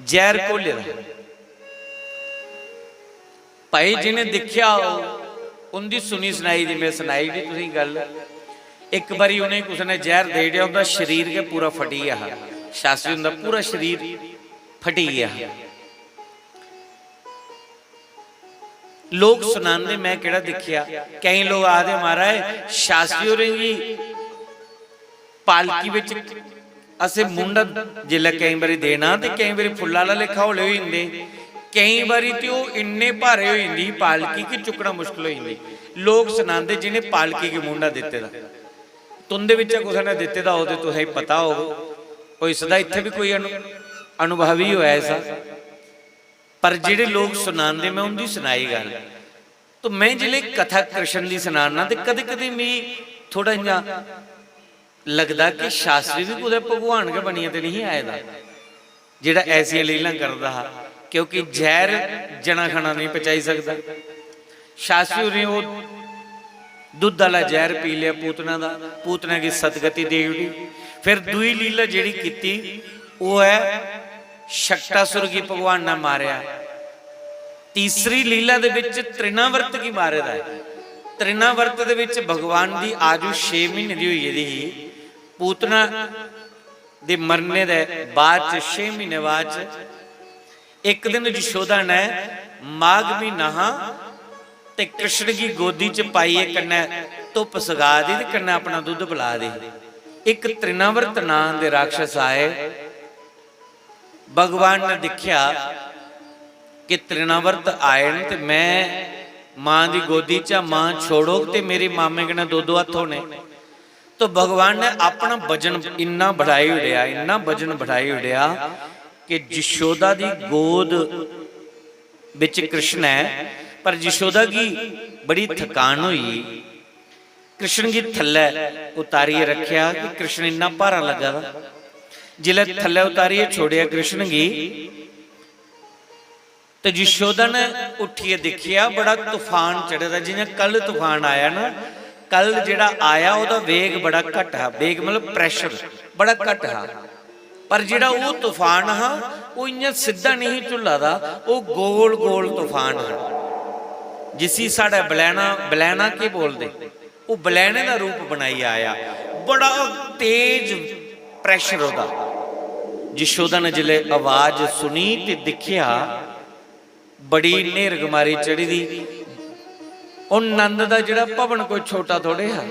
जैहर घोले दा हा। भाई, जिन्हें दिक्खेआ हो, उंदी सुनी सनाई दी में सनाई दी तुसेंगी गल्ल। इक बारी उनेंगी कुसै ने जैहर देई ओड़ेआ, उंदा शरीर गै पूरा फटी गेआ हा। शास्त्री हुंदा पूरा शरीर फटी गेआ हा। लोक सनांदे, में केह्ड़ा दिक्खेआ। केईं लोक आखदे, "महाराज, शास्त्री होरें गी पालकी बिच असें मूंढा जिसलै केईं बारी देना ते केईं बारी फुल्ला आह्ला लेखा हौले होई जंदे, केईं बारी ते ओह् इन्ने भारे होई जंदी ही पालकी कि चुक्कना मुश्कल होई जंदी।" लोक सनांदे, "जि'नें पालकी गी मूंढा दित्ते दा, तुं'दे बिच्चा कुसै ने दित्ते दा होग ते तुसेंगी पता होग, होई सकदा इत्थै बी कोई अनु-, अनुभवी होऐ ऐसा।" पर जेह्ड़े लोक सनांदे, में उं'दी सनाई गल्ल। तो में जिसलै कथा कृष्ण दी सनाना, ते कदें-कदें मिगी थोह्ड़ा इ'यां लगदा कि शास्त्री बी कुतै भगवान गै बनियै ते निं आए दा, जेह्ड़ा ऐसियां लीलां करदा हा, क्योंकि जैह्र जना खना नेईं पचाई सकदा। शास्त्री होरें ओह् दुद्ध आह्ला जैह्र पी लेआ पूतना दा, पूतना गी सदगति देई ओड़ी। फिर दूई लीला जेह्ड़ी कीती, ओह् ऐ, शक्टासुर गी भगवान ने मारेआ। तीसरी लीला दे विच तृणावर्त गी मारे दा ऐ। तृणावर्त दे विच भगवान दी आयु छे म्हीने दी होई गेदी ही। पूतना दे मरने दे बाद च, छे म्हीने बाद च, इक दिन यशोदा ने, माघ म्हीना हा, ते कृष्ण गी गोदी च पाइयै कन्नै धुप्प सगा दी ते कन्नै अपना दुद्ध पला दी। इक तृणावर्त नां दे राक्षस आए। भगवान ने दिक्खेआ कि तृणावर्त आए न ते में मां दी गोदी च, मां छोड़ोग ते मेरे मामे कन्नै दो दो हत्थ होने। तो भगवान ने अपना वजन इन्ना बढ़ाई ओड़ेआ, इन्ना वजन बढ़ाई ओड़ेआ कि यशोदा दी गोद बिच कृष्ण ऐ, पर यशोदा गी बड़ी थकान होई। कृष्ण गी थल्लै उतारियै रक्खेआ कि कृष्ण इन्ना भारा लग्गा दा। जिसलै थल्लै उतारियै छोड़ेआ कृष्ण गी, ते यशोदा ने उट्ठियै दिक्खेआ, बड़ा तूफान चढ़े दा, जि'यां कल तूफान आया ना। कल जेह्ड़ा आया, ओह्दा वेग बड़ा घट्ट हा। वेग मतलब pressure बड़ा घट्ट हा। पर जेह्ड़ा ओह् तूफान हा, ओह् इ'यां सिद्धा नेईं झुल्ला दा, ओह् गोल गोल तूफान हा, जिसी साढ़े बलैना, बलैना केह् बोलदे, ओह् बलैने दा रूप बनाई आया। बड़ा तेज pressure ओह्दा। यशोदा ने जिसलै आवाज सुनी ते दिक्खेआ, बड़ी न्हेर गमारी चढ़ी दी। ओह् नंद दा जेह्ड़ा भवन कोई छोटा थोड़े हा,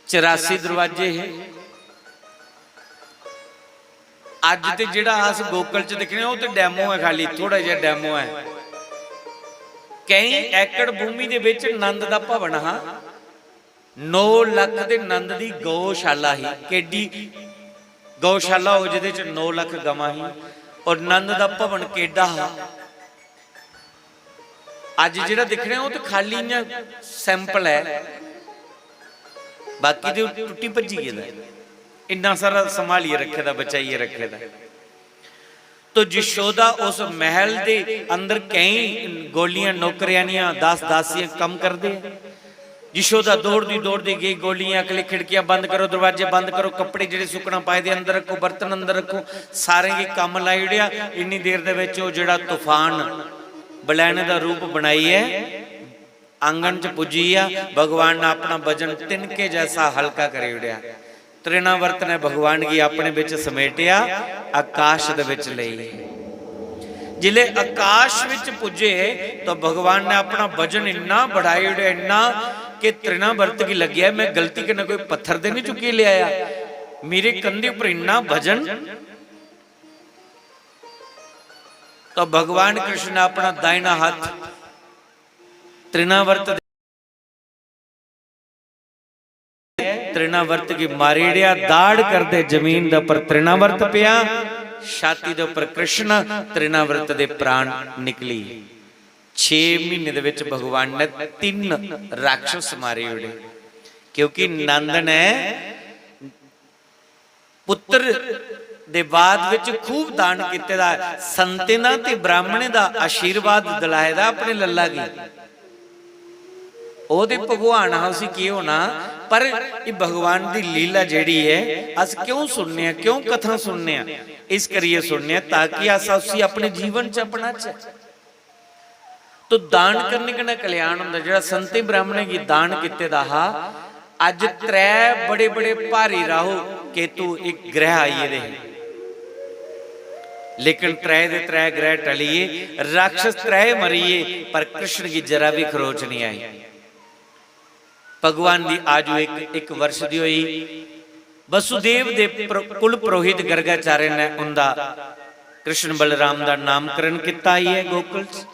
चरासी दरवाजे हे। अज्ज ते जेह्ड़ा अस गोकुल च दिक्खने आं, ओह् ते demo ऐ, खाली थोड़ा जेहा demo ऐ। केईं एकड़ भूमि दे बिच नंद दा भवन हा, नौ लक्ख दे नंद दी गौशाला ही। केडी गौशाला हो जेह्दे च नौ लक्ख गवां ही, और नंद दा भवन केडा हा। अज्ज जेह्ड़ा दिक्खने आं, ओह् ते खाली इ'यां sample ऐ, बाकी ते ओह् टुट्टी भज्जी गेदा ऐ। इन्ना सारा संभालियै रक्खे दा, बचाइयै रक्खे दा। तो यशोदा उस महल दे अंदर केईं गोलियां, नौकरियानियां, दास दासियां कम्म करदे। यशोदा दौड़दी दौड़दी गई, गोलियां, अगली खिड़कियां बंद करो, दरवाजे बंद करो, कपड़े जेह्ड़े सुक्कना पाए दे अंदर रक्खो, बर्तन अंदर रक्खो, सारें गी कम्म लाई ओड़ेआ। इन्नी देर दे बिच ओह् जेह्ड़ा तूफान बलैने दा रूप बनाइयै आंगन च पुज्जी गेआ। भगवान ने अपना वजन तिनके जैसा हल्का करी ओड़ेआ। तृणावर्त ने भगवान गी अपने बिच समेटेआ, आकाश दे बिच लेई। जिले आकाश विच पुज्जे तो भगवान ने अपना वजन इन्ना बढ़ाई ओड़ेआ, इन्ना कि तृणावर्त गी लग्गेआ, "मैं गलती कन्नै कोई पत्थर ते नहीं चुक्की ले आया, मेरे कंधे पर इन्ना वजन।" तो भगवान कृष्ण ने अपना दाहिना हाथ तृणावर्त दे, तृणावर्त गी मारी ओड़ेआ। दाड़ करदे जमीन दे उपर तृणावर्त पिया, छाती दे उपर कृष्ण, तृणावर्त दे प्राण निकली। छे महीने दे विच भगवान ने तिन्न राक्षस मारी ओड़े, क्योंकि नंद ने पुत्र दे बाद विच खूब दान कीते दा ऐ। संतें दा ते ब्राह्मणें दा आशीर्वाद दिलाए दा अपने लल्ला गी। ओह् ते भगवान हा, उसी केह् होना, पर एह् भगवान दी लीला जेह्ड़ी ऐ, अस क्यों सुनने आं, क्यों कथा सुनने आं? इस करियै सुनने आं ताकि अस उसी अपने जीवन च अपनाचै। तो दान करने कन्नै कल्याण होंदा। जेह्ड़ा संतें ब्राह्मणें गी दान कीते दा हा, अज्ज त्रै बड़े बड़े भारी राहु केतु इक ग्रह आई गेदे हे, लेकिन त्रै दे त्रै ग्रह टलिये, राक्षस त्रै मरिये, पर कृष्ण गी जरा भी खरोच नहीं आई। भगवान दी आयु इक, इक वर्ष दी होई। वसुदेव दे प्र-, कुल पुरोहित गर्गाचार्य ने उंदा कृष्ण बलराम दा नामकरण किता ही है गोकुल च।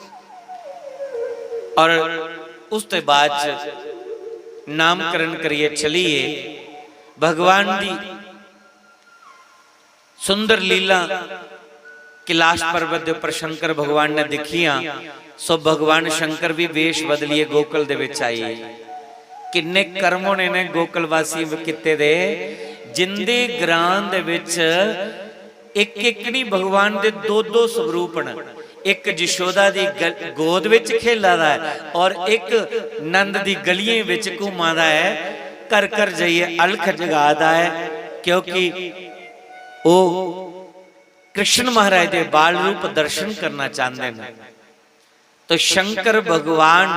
और उसते बाद च नामकरण करिए चलिए भगवान दी सुंदर लीला कैलाश पर्वत दे उपर शंकर भगवान ने दिखियां। सो भगवान शंकर भी वेश बदलिए गोकुल दे विच आए। किन्ने कर्म होने ने गोकुल वासियों किते दे, जिंदे ग्रां दे विच इक इकनी भगवान दे दो दो स्वरूप न। इक यशोदा दी ग-, गोद विच खेला दा है और इक नंद दी गलियें विच घूमा दा है, घर घर जाइए अलख जगा दा है, क्योंकि ओह कृष्ण महाराज दे बाल रूप दर्शन करना चाहते हैं। तो शंकर भगवान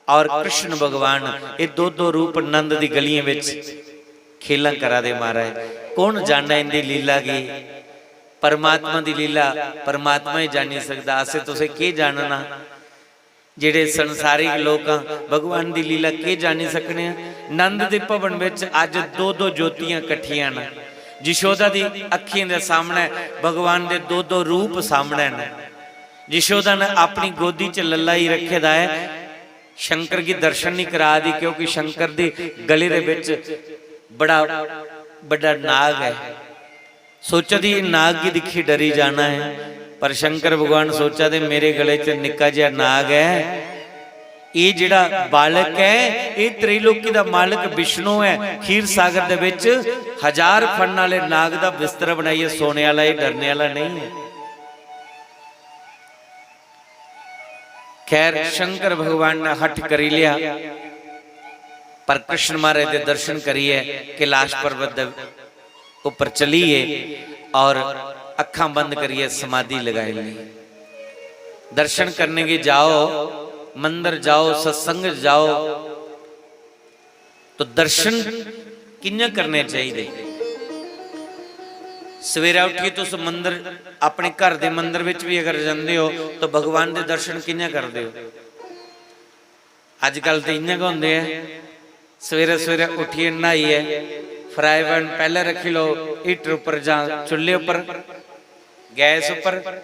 और कृष्ण भगवान, ये दो दो रूप नंद दी गलियें विच खेलां करा दे महाराज। कौन जानना इंदी लीला गी? परमात्मा दी लीला परमात्मा ही जानी सकदा, असें तुसें केह् जानना? जेह्ड़े संसारिक लोक आं, भगवान दी लीला केह् जानी सकने आं? नंद दे भवन विच अज्ज दो दो ज्योतियां कट्ठियां न। यशोदा दी अक्खियें दे सामने भगवान दे दो दो रूप सामने न। यशोदा ने अपनी गोदी च लल्ला ही रखे दा है, शंकर गी दर्शन नहीं करा दी, क्योंकि शंकर दे गले दे विच बड़ा बड़ा नाग है। सोचा दी नाग गी दिक्खी डरी जाना है, पर शंकर भगवान सोचा दे मेरे गले च निक्का जेहा नाग है, ਇਹ ਜਿਹੜਾ ਬਾਲਕ ਹੈ, ਇਹ ਤ੍ਰਿਲੋਕੀ ਦਾ ਮਾਲਕ ਵਿਸ਼ਨੂੰ ਹੈ। ਖੀਰ ਸਾਗਰ ਦੇ ਵਿੱਚ ਹਜ਼ਾਰ ਫਣ ਵਾਲੇ ਨਾਗ ਦਾ ਬਿਸਤਰਾ ਬਣਾਈਏ, ਸੋਨੇ ਵਾਲਾ, ਇਹ ਡਰਨੇ ਵਾਲਾ ਨਹੀਂ ਹੈ। खैर, शंकर भगवान ने हठ करी लिया, पर कृष्ण महाराज के दर्शन करिए कैलाश पर्वत दे ऊपर चलिए और अखां बंद करिए समाधि लगाई ली। दर्शन करने के जाओ, मंदिर जाओ, सत्संग जाओ, तो दर्शन कि'यां करने चाहिए? सवेरै उठियै तुस मंदर, अपने घर दे मंदर विच भी अगर जंदे हो, तो भगवान दे दर्शन कि'यां करदे हो? अजकल ते इ'यां गै होंदे ऐ, सवेरै सवेरै उठियै न्हाइयै फ्राई पैन पैह्लें रक्खी लैओ हीटर उप्पर जां चु'ल्ले उप्पर, गैस उप्पर,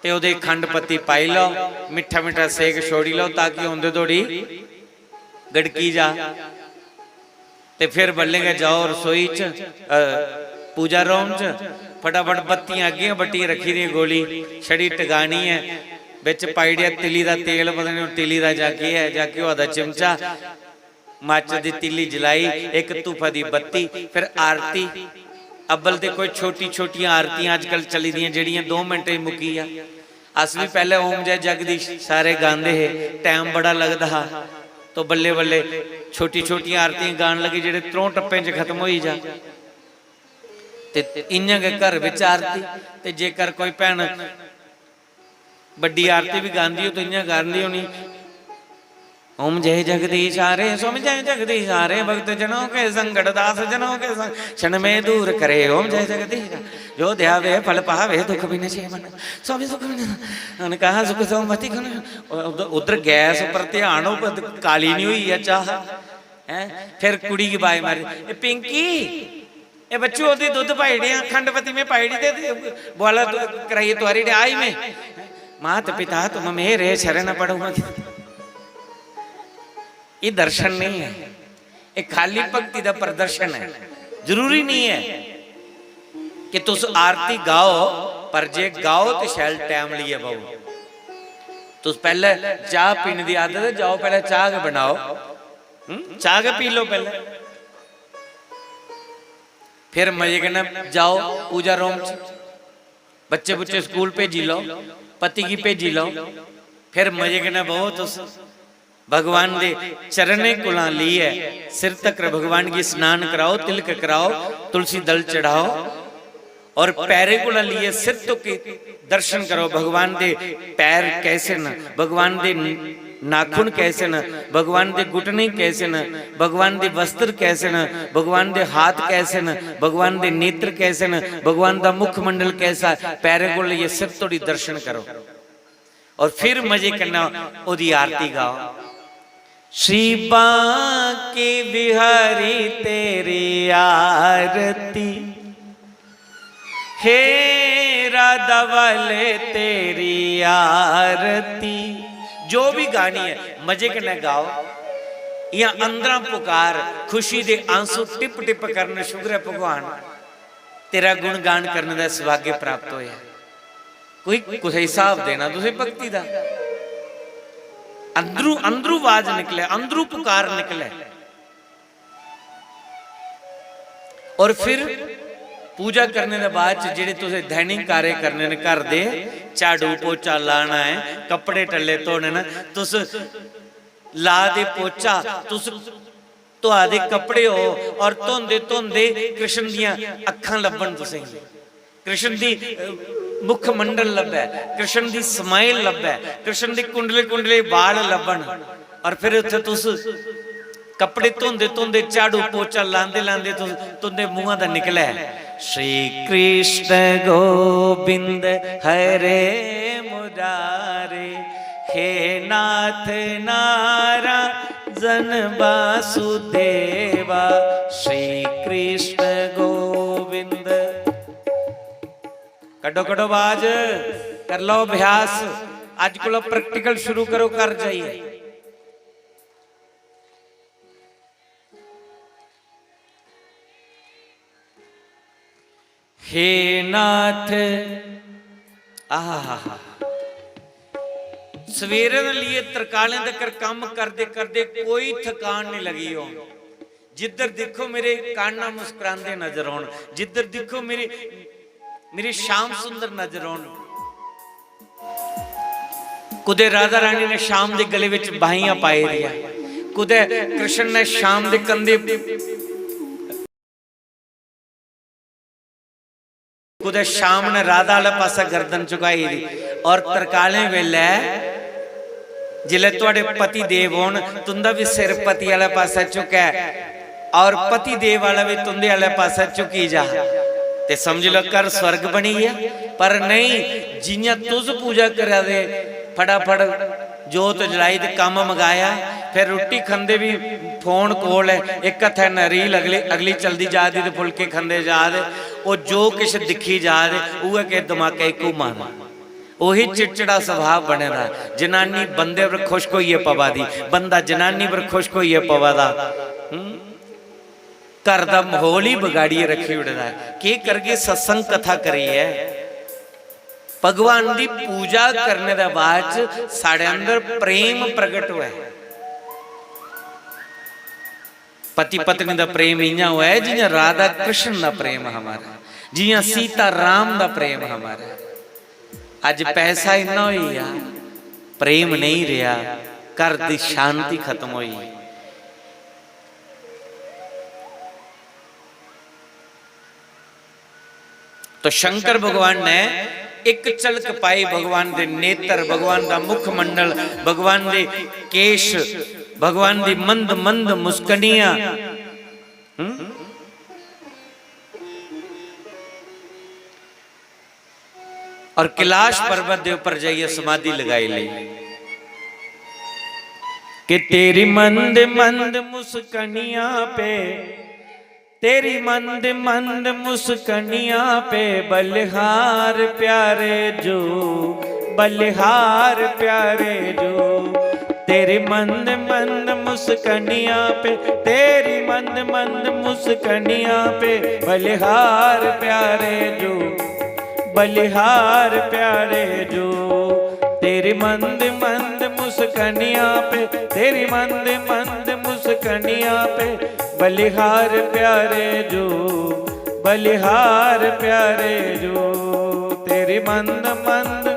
ते ओह्दे खंड पत्ती पाई लैओ, मिट्ठा मिट्ठा सेक छोड़ी लैओ, ताकि औंदे धोड़ी गड़की जा। ते फिर बल्लें गै जाओ रसोई च, अ, पूजा रूम च, फटाफट बत्तियां अग्गें बट्टियां रक्खी दियां, गोली छड़ी टकानी ऐ, बिच पाई ओड़ेआ तिली दा तेल, पता निं ओह् तिली दा जां केह् ऐ, जां घ्योआ दा चिमचा, माचिस दी तिली जलाई, इक धूफा दी बत्ती, फिर आरती। अब्बल ते कोई छोटी छोटियां आरतियां अजकल चली दियां, जेह्ड़ियां दो मिंटें च मुक्की जा। अस भी पैह्लें ओम जय जगदीश सारे गांदे हे, टैम बड़ा लगदा हा, तो बल्ले बल्ले छोटी छोटियां आरतियां गान लगे, जेह्ड़े त्रौं टप्पें च खत्म होई जा। ते इ'यां गै घर बिच आरती, ते जेकर कोई भैन बड्डी आरती भी गांदी हो, तो इ'यां गांदी होनी, "ओम जय जगदीश हरे, स्वामी जय जगदीश हरे, भक्त जनों के संकट दास जनों के संग-, क्षण में दूर करे, ओम जय जगदीश, जो ध्यावे फल पावे, दुख बिन से मन, स्वामी सुख बिन, अन कहा सुख सोमति गुण।" उधर, उधर गैस पर ध्यान हो, पर काली नहीं हुई है चाह, हैं? फिर कुड़ी की बाज मारी, "ए पिंकी, ए बच्चू, ओह्दी दुद्ध पाई ओड़ेआं, खंड पत्ती में पाई ओड़ी ते, ते बुआला तु-, कराइयै तुआरी ओड़ेआ, आई में।" "मात पिता तुम मेरे शरण पड़ो।" ये दर्शन नहीं है, ये खाली भक्ति का प्रदर्शन है। जरूरी नहीं है कि तुस आरती गाओ, पर जे गाओ ते शैल टैम लेइयै बाओ। तुस पैह्ले चाह् पीने दी आदत है, जाओ पैह्ले चाह् गै बनाओ, हम्म? चाह् गै पी लो पैह्ले। फिर मजे कन्नै जाओ पूजा रूम च, बच्चे बुच्चे स्कूल भेजी लैओ, पति गी भेजी लैओ, फिर मजे कन्नै बवो तुस। भगवान दे चरणें कोला लेइयै सिर तकर भगवान गी स्नान कराओ, तिलक कराओ, तुलसी दल चढ़ाओ, और पैरें कोला लेइयै सिर तक दर्शन करो, भगवान दे पैर कैसे न, भगवान दे नाखून कैसे न, भगवान दे घुटने कैसे न, भगवान दे वस्त्र कैसे न, भगवान दे हाथ कैसे न, भगवान दे नेत्र कैसे न, भगवान दा मुखमंडल कैसा है, पैरें कोला लेइयै सिर तोड़ी दर्शन करो। और फिर मजे कन्नै ओह्दी आरती गाओ। श्री बांके बिहारी तेरी आरती, हे राधा वाले तेरी आरती। जो भी गानी है, मजे कन्नै गाओ। इ'यां अंदरा पुकार, खुशी दे आंसू टिप टिप करन, शुक्र ऐ भगवान, तेरा गुणगान करने दा सौभाग्य प्राप्त होया। कोई कुसै गी स्हाब देना तुसें भक्ति दा? अंदरू, अंदरू आवाज निकले, अंदरू पुकार निकले। और फिर पूजा करने दे बाद च जेह्ड़े तुसें दैनिक कार्य करने न घर दे, झाड़ू पोचा लाना ऐ, कपड़े टल्ले धोने न, तुस ला दे पोचा, तुस धोआ दे कपड़े हो, और धोंदे धोंदे कृष्ण दियां अक्खां लब्भन तुसेंगी, कृष्ण दी, अ, मुखमंडल लब्भै, कृष्ण दी smile लब्भै, कृष्ण दे कुंडले कुंडले बाल लब्भन, और फिर उत्थे तुस कपड़े धोंदे धोंदे, झाड़ू पोचा लांदे लांदे तुस, तुंदे मुंहा दा निकले, श्री कृष्ण गोविंद हरे मुरारे, हे नाथ नारायण वासुदेवा, श्री कृष्ण गोविंद। कड्डो कड्डो आवाज, कर लो अभ्यास। अज कोला practical शुरू करो घर जाइए। हे नाथ, आहा, सवेरे तो लिए तरकालें तक काम करदे करदे कोई थकान नहीं लगी हो। जिद्धर दिक्खो मेरे कान्ना मुस्कुरांदे नजर आउन, जिद्धर दिक्खो मेरे, मेरे श्याम सुंदर नजर आउन। कुदे राधा रानी ने श्याम दे गले विच बाहियां पाई दियां, कुदे कृष्ण ने श्याम दे कंधे, कुदे श्याम ने राधा आह्ले पासै गर्दन झुकाई दी। और तरकालें वेल्लै जिसलै थुआढ़े पति देव होन, तुंदा भी सिर पति आह्ले पासै झुकै और पति देव आह्ला भी तुंदे आह्ले पासै झुकी जा, ते समझ लो घर स्वर्ग बनी गेआ। पर नहीं, जियां तुस पूजा करा दे, फटाफट जोत जलाई ते कम्म मकाया, फिर रुट्टी खंदे बी फोन कोल ऐ, इक हत्थै नै रील अगली, अगली चलदी जा दी ते फुलके खंदे जा दे। ओह् जो किश दिक्खी जा दे, उ'ऐ किश दमाकै च घुम्मा दा। ओही चिड़चिड़ा सुभाऽ बने दा। जनानी बंदे पर खुश होइयै पवा दी, बंदा जनानी पर खुश होइयै पवा दा। हम्म? घर दा माहौल ही बगाड़ियै रक्खी ओड़े दा ऐ। केह् करगे सत्संग कथा करियै? भगवान दी पूजा करने दे बाद च साढ़े अंदर प्रेम प्रगट होऐ। पति पत्नी दा प्रेम इ'यां होऐ जि'यां राधा कृष्ण दा प्रेम हा म्हाराज, जि'यां सीता राम दा प्रेम हा म्हाराज। अज्ज पैसा इन्ना होई गेआ, प्रेम नेईं रेहा, घर दी शांति खत्म होई। तो शंकर भगवान ने इक झलक पाई, भगवान दे नेत्र, भगवान दा मुखमंडल, भगवान दे केश, भगवान दी मंद मंद मुस्कनियां। हम्म? और कैलाश पर्वत दे ऊपर जाइए समाधि लगाई ली। कि तेरी मंद मंद मुस्कनियां पे, तेरी मंद मंद मुस्कनियां पे बलिहार प्यारे जो, बलिहार प्यारे जो। तेरी मंद मंद मुस्कनियां पे, तेरी मंद मंद मुस्कनियां पे बलिहार प्यारे जो, बलिहार प्यारे जो। तेरी मंद मंद मुस्कनियां पे, तेरी मंद मंद मुस्कनियां पे बलिहार प्यारे जो, बलिहार प्यारे जो। तेरी मंद मंद,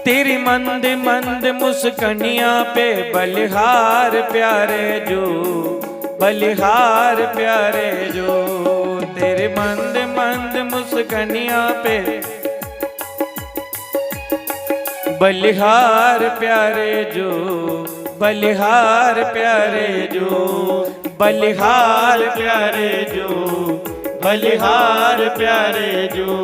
तेरी मंद मंद मुस्कनियां पे बलिहार प्यारे जो, बलिहार प्यारे जो। तेरी मंद मंद मुस्कनियां पे बलिहार प्यारे जो, बलिहार प्यारे जो, बलिहार प्यारे जो, बलिहार प्यारे जो।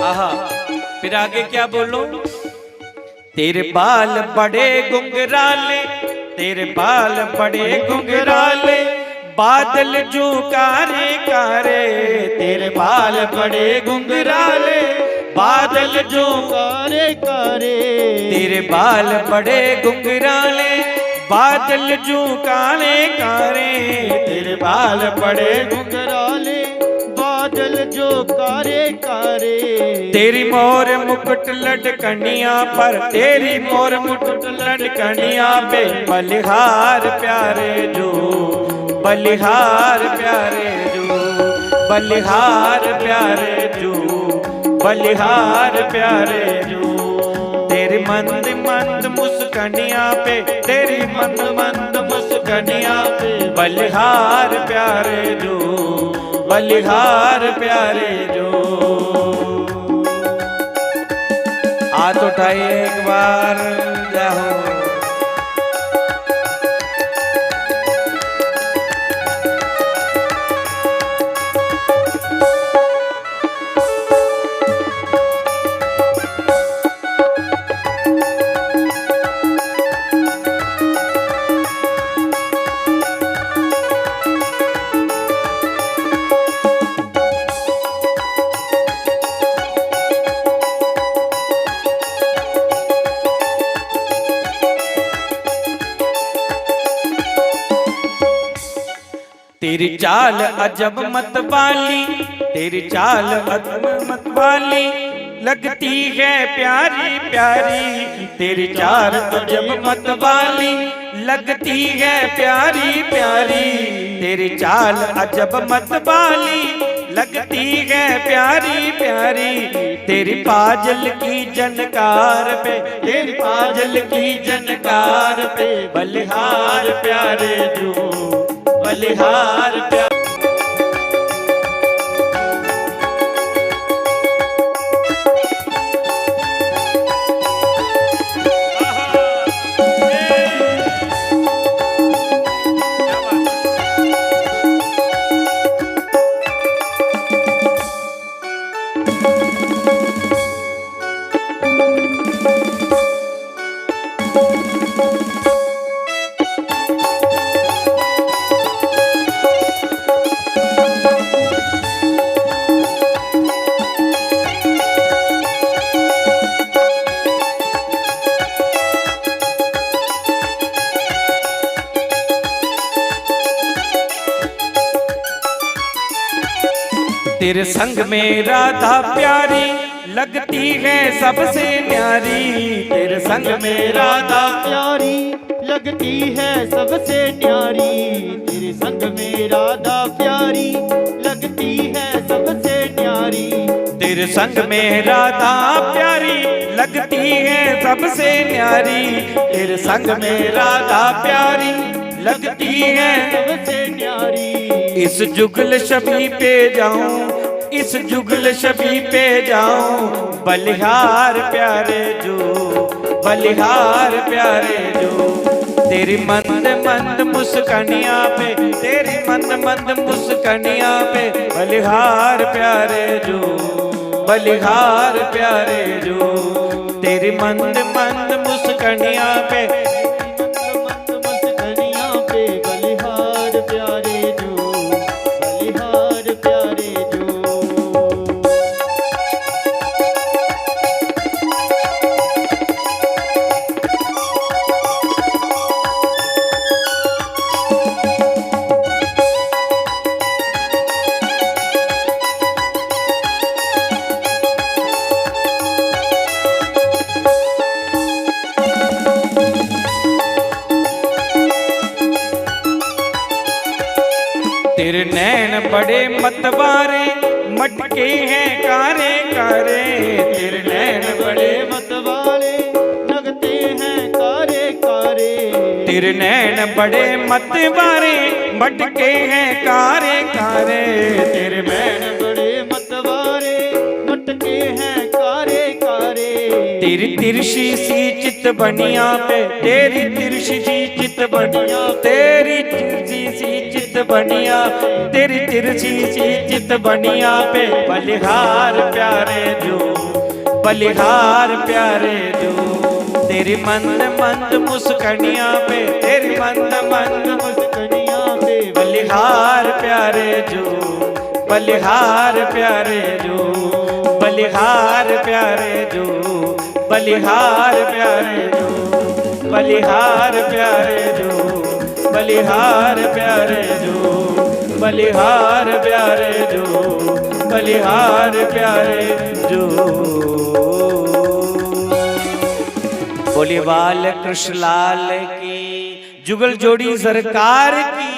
आहा, फिर आगे क्या बोलो? तेरे बाल बड़े गुंगराले, तेरे बाल बड़े गुंगराले, बादल जो कारे कारे। तेरे बाल बड़े गुंगराले, बादल जो कारे कारे। तेरे बाल बड़े गुंगराले, बादल जो काले कारे। तेरे बाल बड़े गुंगराले, बादल जो कारे कारे। तेरी मोर मुकुट लटकनिया पर, तेरी मोर मुकुट लटकनिया पे बलिहार प्यारे जो, बलिहार प्यारे जो, बलिहार प्यारे जो, बलिहार प्यारे जो। तेरी मंद मंद मुस्कनिया पे, तेरी मंद मंद मुस्कनिया पे बलिहार प्यारे जो, बलिहार प्यारे जो। हाथ उठाइए एक बार, जय हो। तेरी चाल अजब मतवाली, तेरी चाल अजब मतवाली, लगती है प्यारी प्यारी। तेरी चाल अजब मतवाली, लगती है प्यारी प्यारी। तेरी चाल अजब मतवाली, लगती है प्यारी प्यारी। तेरी पाजल की झनकार पे, तेरी पाजल की झनकार पे, बलिहार प्यारे जो, बलिहार प्यारे। तेरे संग में राधा प्यारी, लगती है सबसे न्यारी। तेरे संग में राधा प्यारी, लगती है सबसे न्यारी। तेरे संग में राधा प्यारी, लगती है सबसे न्यारी। तेरे संग में राधा प्यारी, लगती है सबसे न्यारी। तेरे संग में राधा प्यारी, लगती है सबसे न्यारी। इस जुगल शबी पे जाऊं, इस जुगल शबी पे जाऊं, बलिहार प्यारे जो, बलिहार प्यारे जो। तेरी मंद मंद मुस्कनिया पे, तेरी मंद मंद मुस्कनिया पे, बलिहार प्यारे जो, बलिहार प्यारे जो। तेरी मंद मंद मुस्कनिया पे, मंद मंद मुस्कनिया पे, बलिहार प्यारे जो, बलिहार प्यारे जो। तेरे नैन बड़े मतवारे, मटके हैं कारे कारे। तेरे नैन बड़े मतवारे, लगते हैं कारे कारे। तेरे नैन बड़े मतवारे, मटके हैं कारे कारे। तेरे नैन बड़े मतवारे, मटके हैं कारे कारे। तेरी तिरछी सी चित बनिया पे, तेरी तिरछी सी चित बनिया, तेरी तिरछी सी चित बनिया, तेरी तिरछी सी चित बनिया पे, बलिहार प्यारे जो, बलिहार प्यारे जो। तेरी मंद मंद मुस्कनिया पे, तेरी मंद मंद मुस्कनिया पे, बलिहार प्यारे जो, बलिहार प्यारे जो, बलिहार प्यारे जो, बलिहार प्यारे जो, बलिहार प्यारे जो, बलिहार प्यारे जो, बलिहार प्यारे जो, बलिहार प्यारे जो। बोलिए बाल कृष्ण लाल की, जुगल जोड़ी सरकार की।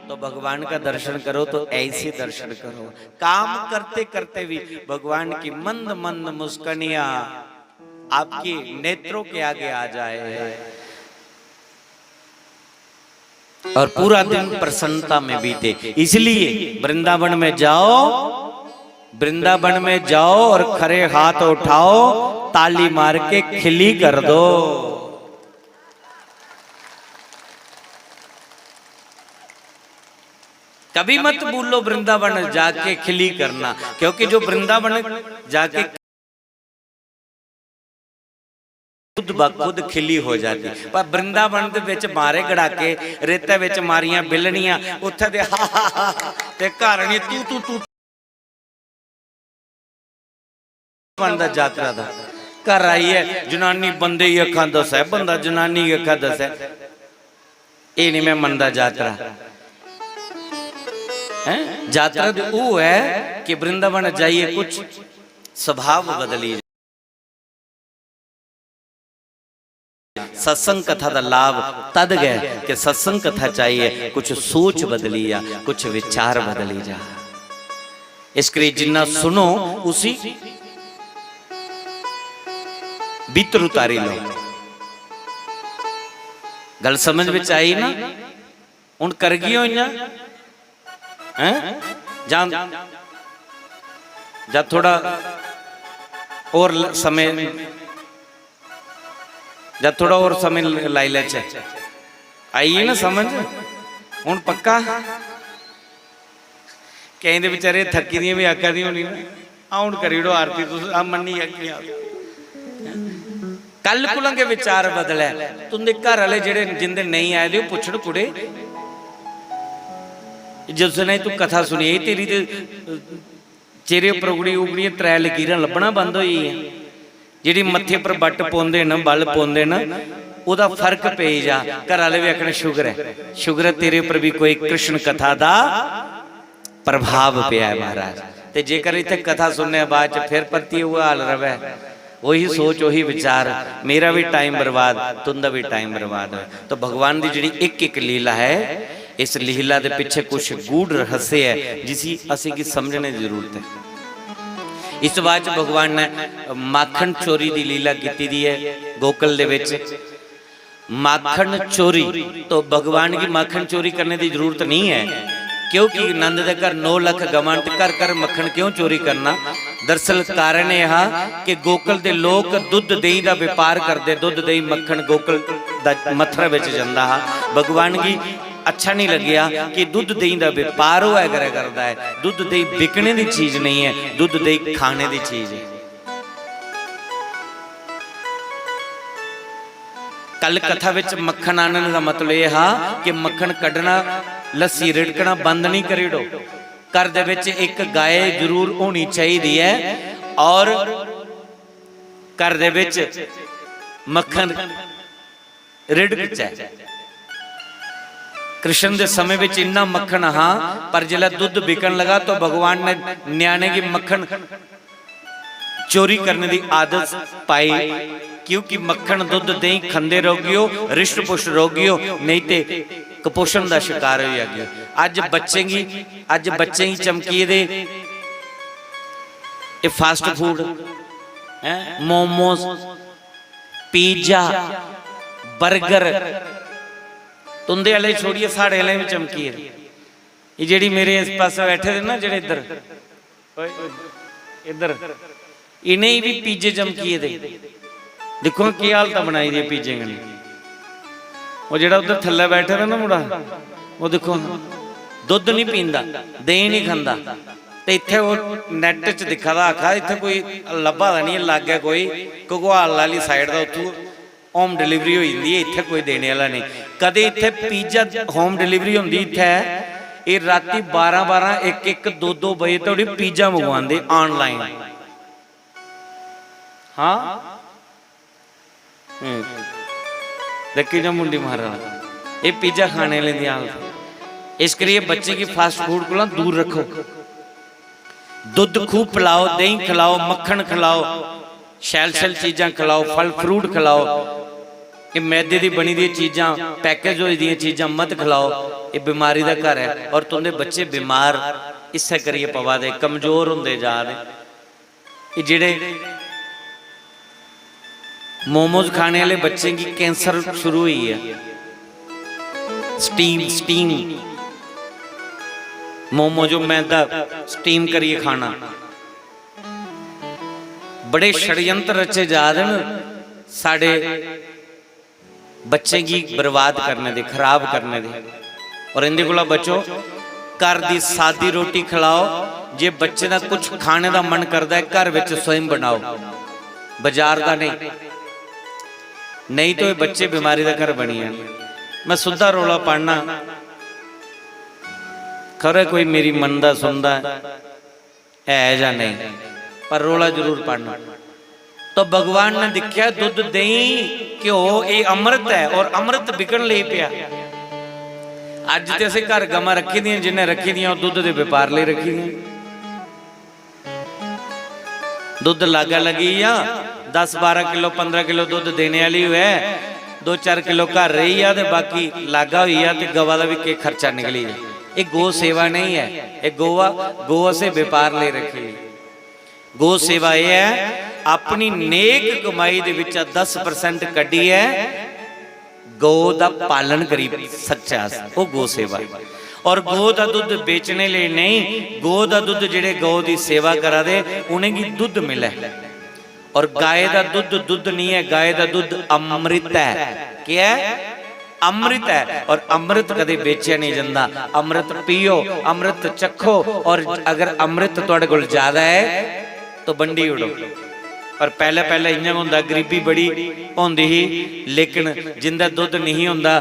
तो भगवान का दर्शन करो तो ऐसे दर्शन करो, काम करते करते भी भगवान की मंद मंद मुस्कनियां आपके नेत्रों के आगे आ जाए और पूरा दिन प्रसन्नता में बीते। इसलिए वृंदावन में जाओ, वृंदावन में जाओ और खरे हाथ उठाओ, ताली मार के खिली कर दो। कभी मत भूलो वृंदावन जाके खिली करना, क्योंकि जो वृंदावन जाके खुद ब खुद खिली हो जाती। पर वृंदावन दे विच मारे गड़ाके, रेते विच मारियां बिल्लनियां, उत्थे ते हा हा हा हा, ते घर नी तू तू तू। बनदा यात्रा दा। घर आइयै जनानी बंदे गी अक्खां दस्सै, बंदा जनानी गी अक्खां दस्सै, एह् नी मैं मनदा यात्रा। हैं? यात्रा ते ओह् ऐ कि वृंदावन जाइयै कुछ स्वभाव बदली जाए। सत्संग कथा दा लाभ तद गै कि सत्संग कथा च आइयै कुछ सोच बदली जा, कुछ विचार बदली जा। इस करी जिन्ना सुनो उसी भीतर उतारी लो। गल समझ बिच आई ना? हुन करगियो इ'यां, हैं? जां, जां थोड़ा होर ल-, समें, जां थोड़ा होर समें ल-, लाई लैचै। आई गेई ना समझ? हुन पक्का? केईं दे बेचारे थक्की दियां बी आखा दियां होनी ना, "आ हुन करी ओड़ो आरती, तुस आ मन्नी जागियां।" कल कोला गै विचार बदलै। तुंदे घर आह्ले जेह्ड़े, जिंदे नेईं आए दे, ओह् पुच्छन, "कुड़े, जिस दिन तू कथा सुनी, तेरी ते चेहरे उप्पर उगड़ी उगड़ियां त्रै लकीरां लब्भना बंद होई गेइयां। जेह्ड़ी मत्थे पर बट्ट पौंदे न, बल पौंदे न, ओह्दा फर्क पेई जा।" घर आह्ले बी आखन, "शुक्र ऐ, शुक्र ऐ, तेरे पर बी कोई कृष्ण कथा दा प्रभाव पेआ ऐ महाराज।" ते जेकर इत्थै कथा सुनने बाद च फिर परतियै उ'ऐ हाल र'वै, ओही सोच, ओही विचार, मेरा बी टाइम बर्बाद, तुं'दा बी टाइम बर्बाद होए। तो भगवान दी जेह्ड़ी इक इक लीला ऐ, इस लीला दे पिच्छे कुछ गूढ़ रहस्य ऐ, जिसी असेंगी समझने दी जरूरत ऐ। इस बात च भगवान ने माखन चोरी दी लीला कीती दी ऐ गोकुल दे बिच। माखन चोरी, तो भगवान गी माखन चोरी करने दी जरूरत नहीं है, क्योंकि नंद दे घर नौ लख गवां ते घर घर मक्खन क्यों चोरी करना? दरअसल कारण यह हा कि गोकुल दे लोक दुद्ध देही दा व्यापार करदे, दुद्ध देही मक्खन गोकुल दा मथरा बिच जंदा हा। भगवान गी अच्छा नहीं लग्गेआ कि दुद्ध देही दा व्यापार होआ करै करदा है। दुद्ध देही बिकने दी चीज नहीं है, दुद्ध देही खाने दी चीज है। कल कथा विच मक्खन आनने दा मतलब एह् हा कि मक्खन कड्ढना, लस्सी रिड़कना बंद नहीं करी ओड़ो। घर दे विच इक गाय जरूर होनी चाहिदी ऐ और घर दे विच मक्खन रिड़कचै। कृष्ण दे समें विच इन्ना मक्खन हा, पर जिसलै दुद्ध बिकन लगा तो भगवान ने ञ्याणे गी मक्खन चोरी करने दी आदत पाई, क्योंकि मक्खन दुद्ध देहीं खंदे रौह्गियो, रिष्ट पुष्ट रौह्गियो, नेईं ते कुपोषण दा शिकार होई जागियो। अज्ज बच्चें गी, अज्ज बच्चें गी चमकियै दे एह् फास्ट फूड, हैं, मोमोज, पिज्जा, बर्गर, तुंदे आह्ले छोड़ियै साढ़े आह्ले बी चमकियै दे। एह् जेह्ड़ी मेरे इस पासै बैठे दे ना, जेह्ड़े इद्धर, ओए, इद्धर, इ'नेंगी बी पिज्जे चमकियै दे। दिक्खो हां केह् हालतां बनाई दियां पिज्जें कन्नै। ओह् जेह्ड़ा उद्धर थल्लै बैठे दा ना मुड़ा, ओह् दिक्खो हां, दुद्ध निं पींदा, देहीं निं खंदा, ते इत्थै ओह् नैट च दिक्खा दा, आखा दा, "इत्थै कोई लब्भा दा निं ऐ, लाग्गै कोई घगवाल आह्ली साइड दा, उत्थूं होम डिलीवरी होई जंदी ऐ, इत्थै कोई देने आह्ला नेईं।" कदें इत्थै पिज्जा होम डिलीवरी होंदी इत्थै, एह् रातीं बारां बारां, इक इक, दो दो बजे धोड़ी पिज्जा मंगवांदे आनलाइन। हां, हम्म। दिक्खी जा मुंडी मारा दा। एह् पिज्जा खाने आह्लें दी हालत। इस करियै बच्चें गी फास्ट फूड कोला दूर रक्खो। दुद्ध खूब पिलाओ, देहीं खिलाओ, मक्खन खिलाओ, शैल शैल चीजां खिलाओ, फल फ्रूट खिलाओ। एह् मैदे दी बनी दी चीजां, पैकेज होई दियां चीजां मत खिलाओ। एह् बमारी दा घर ऐ और तुं'दे बच्चे बमार इस्सै करियै पवा दे, कमजोर होंदे जा दे। एह् जेह्ड़े मोमोज खाने आह्ले बच्चें गी कैंसर शुरू होई गेआ। स्टीम, स्टीम मोमोज, ओह् मैदा स्टीम करियै खाना। बड़े षड्यंत्र रचे जा दे न साढ़े बच्चें गी बर्बाद करने दे, खराब करने दे। और इंदे कोला बचो। घर दी सादी रोटी खिलाओ। जे बच्चे दा कुछ खाने दा मन करदा है, घर विच स्वयं बनाओ, बाजार दा नहीं। नहीं तो ये बच्चे बीमारी दा घर बनी जाने। मैं सुद्धा रौला पाना, खरै कोई मेरी मनदा सुनदा है। है जां नेईं, पर रौला जरूर पाना। तो भगवान ने दिक्खेआ, दुद्ध, देहीं, घ्यो, एह् अमृत ऐ, और अमृत बिकन लगी पेआ। अज्ज ते असें घर गमां रक्खी दियां, जिन्ने रक्खी दियां ओह् दुद्ध दे बपार लेई रक्खी दियां। दुद्ध लागा लगी गेआ, दस बारां किलो, पंदरां किलो दुद्ध देने आह्ली होऐ, दो चार किलो घर रेही जा ते बाकी लागा होई जा ते गवा दा बी केह् खर्चा निकली जा। एह् गौ सेवा नेईं ऐ, एह् गोवा, गौ असें बपार लेई रक्खी दी। गौ सेवा एह् ऐ, अपनी नेक कमाई दे बिच्चा दस परसेंट कड्ढियै गौ दा पालन करी सकचै अस, ओह् गौ सेवा ऐ। और गौ दा दुद्ध बेचने लेई नेईं, गौ दा दुद्ध जेह्ड़े गौ दी सेवा करा दे उ'नेंगी दुद्ध मिलै। और गाय दा दुद्ध दुद्ध निं ऐ, गाय दा दुद्ध अमृत ऐ। केह् ऐ? अमृत ऐ। और अमृत कदे बेचेआ नेईं जंदा। अमृत पियो, अमृत चक्खो, और अगर अमृत तुआढ़े कोल ज्यादा ऐ तो बंडी ओड़ो। पर पैह्लें पैह्लें इ'यां गै होंदा, गरीबी बड़ी होंदी ही, लेकिन जिंदा दुद्ध नेईं होंदा,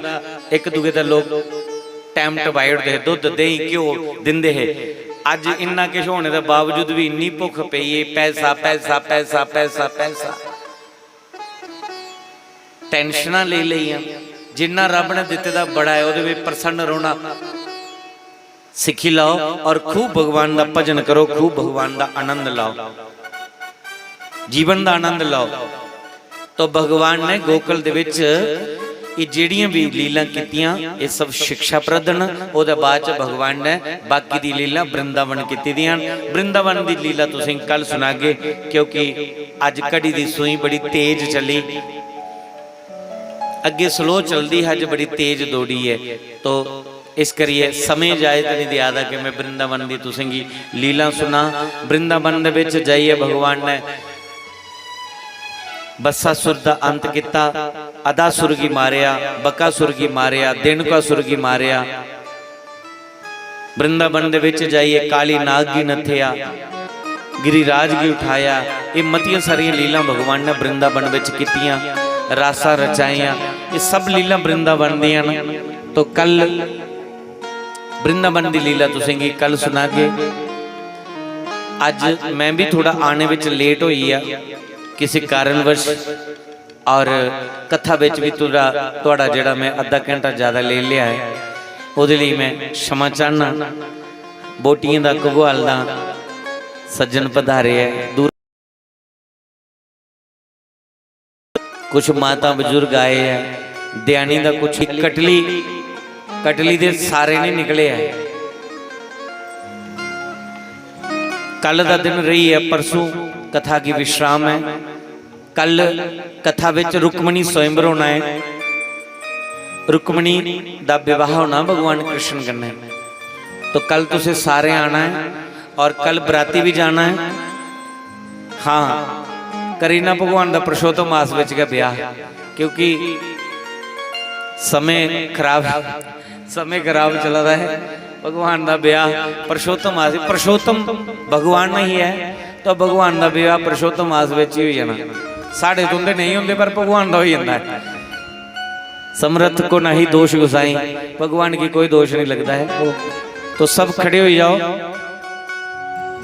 इक दूए दा लोक टैम टपाई ओड़दे हे, दुद्ध, देहीं, घ्यो दिंदे हे। अज्ज इन्ना किश होने दे बावजूद बी इन्नी भुक्ख पेई ऐ, पैसा, पैसा, पैसा, पैसा, पैसा। टैंशनां लेई लेइयां। जिन्ना रब ने दित्ते दा बड़ा ऐ, ओह्दे बिच प्रसन्न रौह्ना सिक्खी लैओ और खूब भगवान दा भजन करो, खूब भगवान दा आनंद लैओ, जीवन दा आनंद लैओ। तो भगवान ने गोकुल दे विच एह् जेह्ड़ियां भी लीलां कीतियां, एह् सब शिक्षाप्रद न। ओह्दे बाद च भगवान ने बाकी दी लीला वृंदावन कीती दियां न। वृंदावन दी लीला तुसें कल सुनागे, क्योंकि अज्ज घड़ी दी सूई बड़ी तेज चली, अग्गे स्लो चलदी है, अज्ज बड़ी तेज दौड़ी है। तो इस करियै समें इजाजत नहीं देआ दा कि मैं वृंदावन दी तुसेंगी लीला सुना। वृंदावन दे विच जाइयै भगवान ने बस्सासुर दा अंत किता, अदासुर गी मारेआ, बकासुर गी मारेआ, देणुकासुर गी मारेआ। वृंदावन दे विच जाइयै काली नाग गी नथेआ, गिरिराज गी उठाया। एह् मतियां सारियां लीलां भगवान ने वृंदावन विच कीतियां, रासां रचाइयां। एह् सब लीलां वृंदावन दियां न। तो कल वृंदावन दी लीला तुसेंगी कल सुनागे। अज्ज मैं भी थोड़ा आने विच लेट होई गेआ किसी कारणवश। और कथा बिच भी तुरा, तुहाड़ा जेह्ड़ा मैं अद्धा घंटा ज्यादा लेई लेआ ऐ, ओह्दे लेई मैं क्षमा चाहना। बोटियें दा घगवाल दा सज्जन पधारे ऐ, दूर कुछ माता बजुर्ग आए ऐ, दयानी दा कुछ कटली, कटली दे सारे नहीं निकले ऐ। कल दा दिन रही है, परसों कथा की विश्राम है। कल कथा विच रुक्मणी स्वयंवर होना है, रुक्मणी दा विवाह होना भगवान कृष्ण कन्नै। तो कल तुसें सारे आना है और कल बराती भी जाना है। हाँ, करीना भगवान दा पुरुषोत्तम मास विच गै ब्याह, क्योंकि समय खराब, समय खराब चला दा है। भगवान दा ब्याह पुरुषोत्तम मास, पुरुषोत्तम भगवान नहीं है, तो भगवान दा ब्याह पुरुषोत्तम मास विच ही होई जाना। साढ़े तुंदे नहीं होंदे, पर भगवान दा होई जंदा है। समर्थ को नहीं दोष गुसाई, भगवान की कोई दोष नहीं लगता है। तो सब खड़े हो जाओ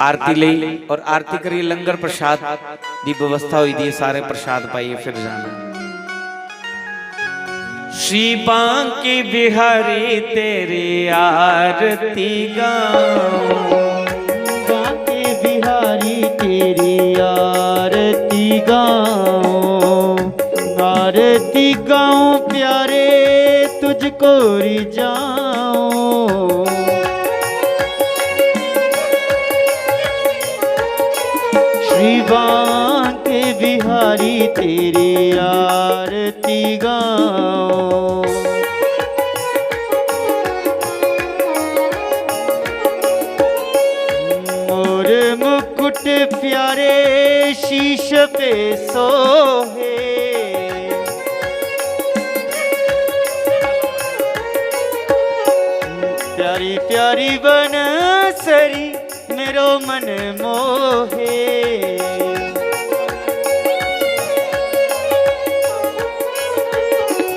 आरती ले, और आरती करिए, लंगर प्रसाद दी व्यवस्था हुई दी है, सारे प्रसाद पाइए फिर जाना। श्री बांके बिहारी तेरी आरती गाऊं। बांके बिहारी तेरी आरती गाऊं। आरती गाऊं प्यारे तुझको रिझाऊं। श्री बांके बिहारी तेरी आरती गाऊं। मोर मुकुट प्यारे शीश पे सोहे। प्यारी प्यारी बनसरी मेरो मन मोहे।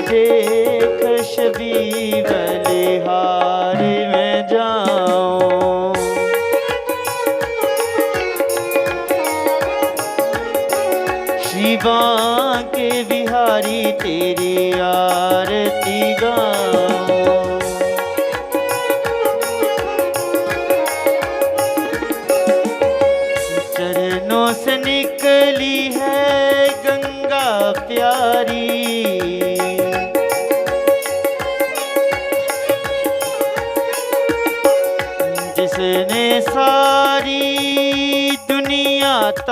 देख श्री बलिहारी में जाऊं। श्री बांके बिहारी तेरी आरती गाऊं।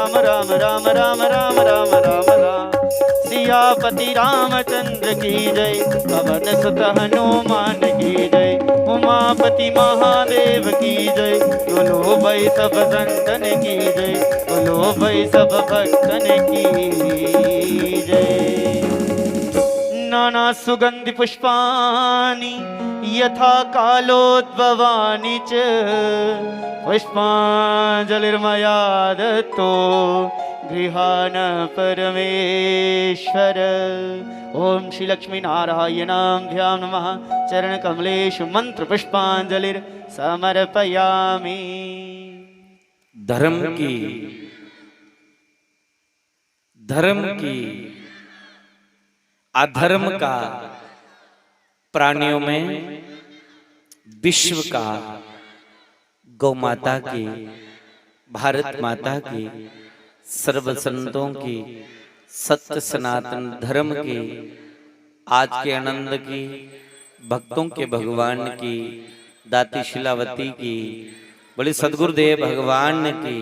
राम राम राम राम राम राम राम राम। सियापति रामचंद्र की जय, पवन सुत हनुमान की जय, उमापति महादेव की जय। बोलो भाई सब संतन की जय, बोलो भाई सब भक्तन की जय। नाना सुगंधि पुष्पाणि यथा कालोद्भवानि च, पुष्पांजलिर्मया दत्तो गृहाण परमेश्वर। ओम श्री लक्ष्मी नारायणाभ्याम नमः। चरण कमलेश मंत्र पुष्पांजलिर समर्पयामि। धर्म की, धर्म की, अधर्म का, प्राणियों में विश्व का, गौ माता की, भारत माता की, सर्व संतों की, सत्य सनातन धर्म की, आज के आनंद की, भक्तों के भगवान की, दाती शिलावती की, बोले सदगुरुदेव भगवान की।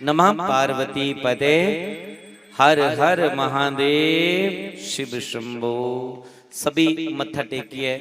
नमः पार्वती पते, हर हर महादेव शिव शंभो। सभी मत्था टेकिए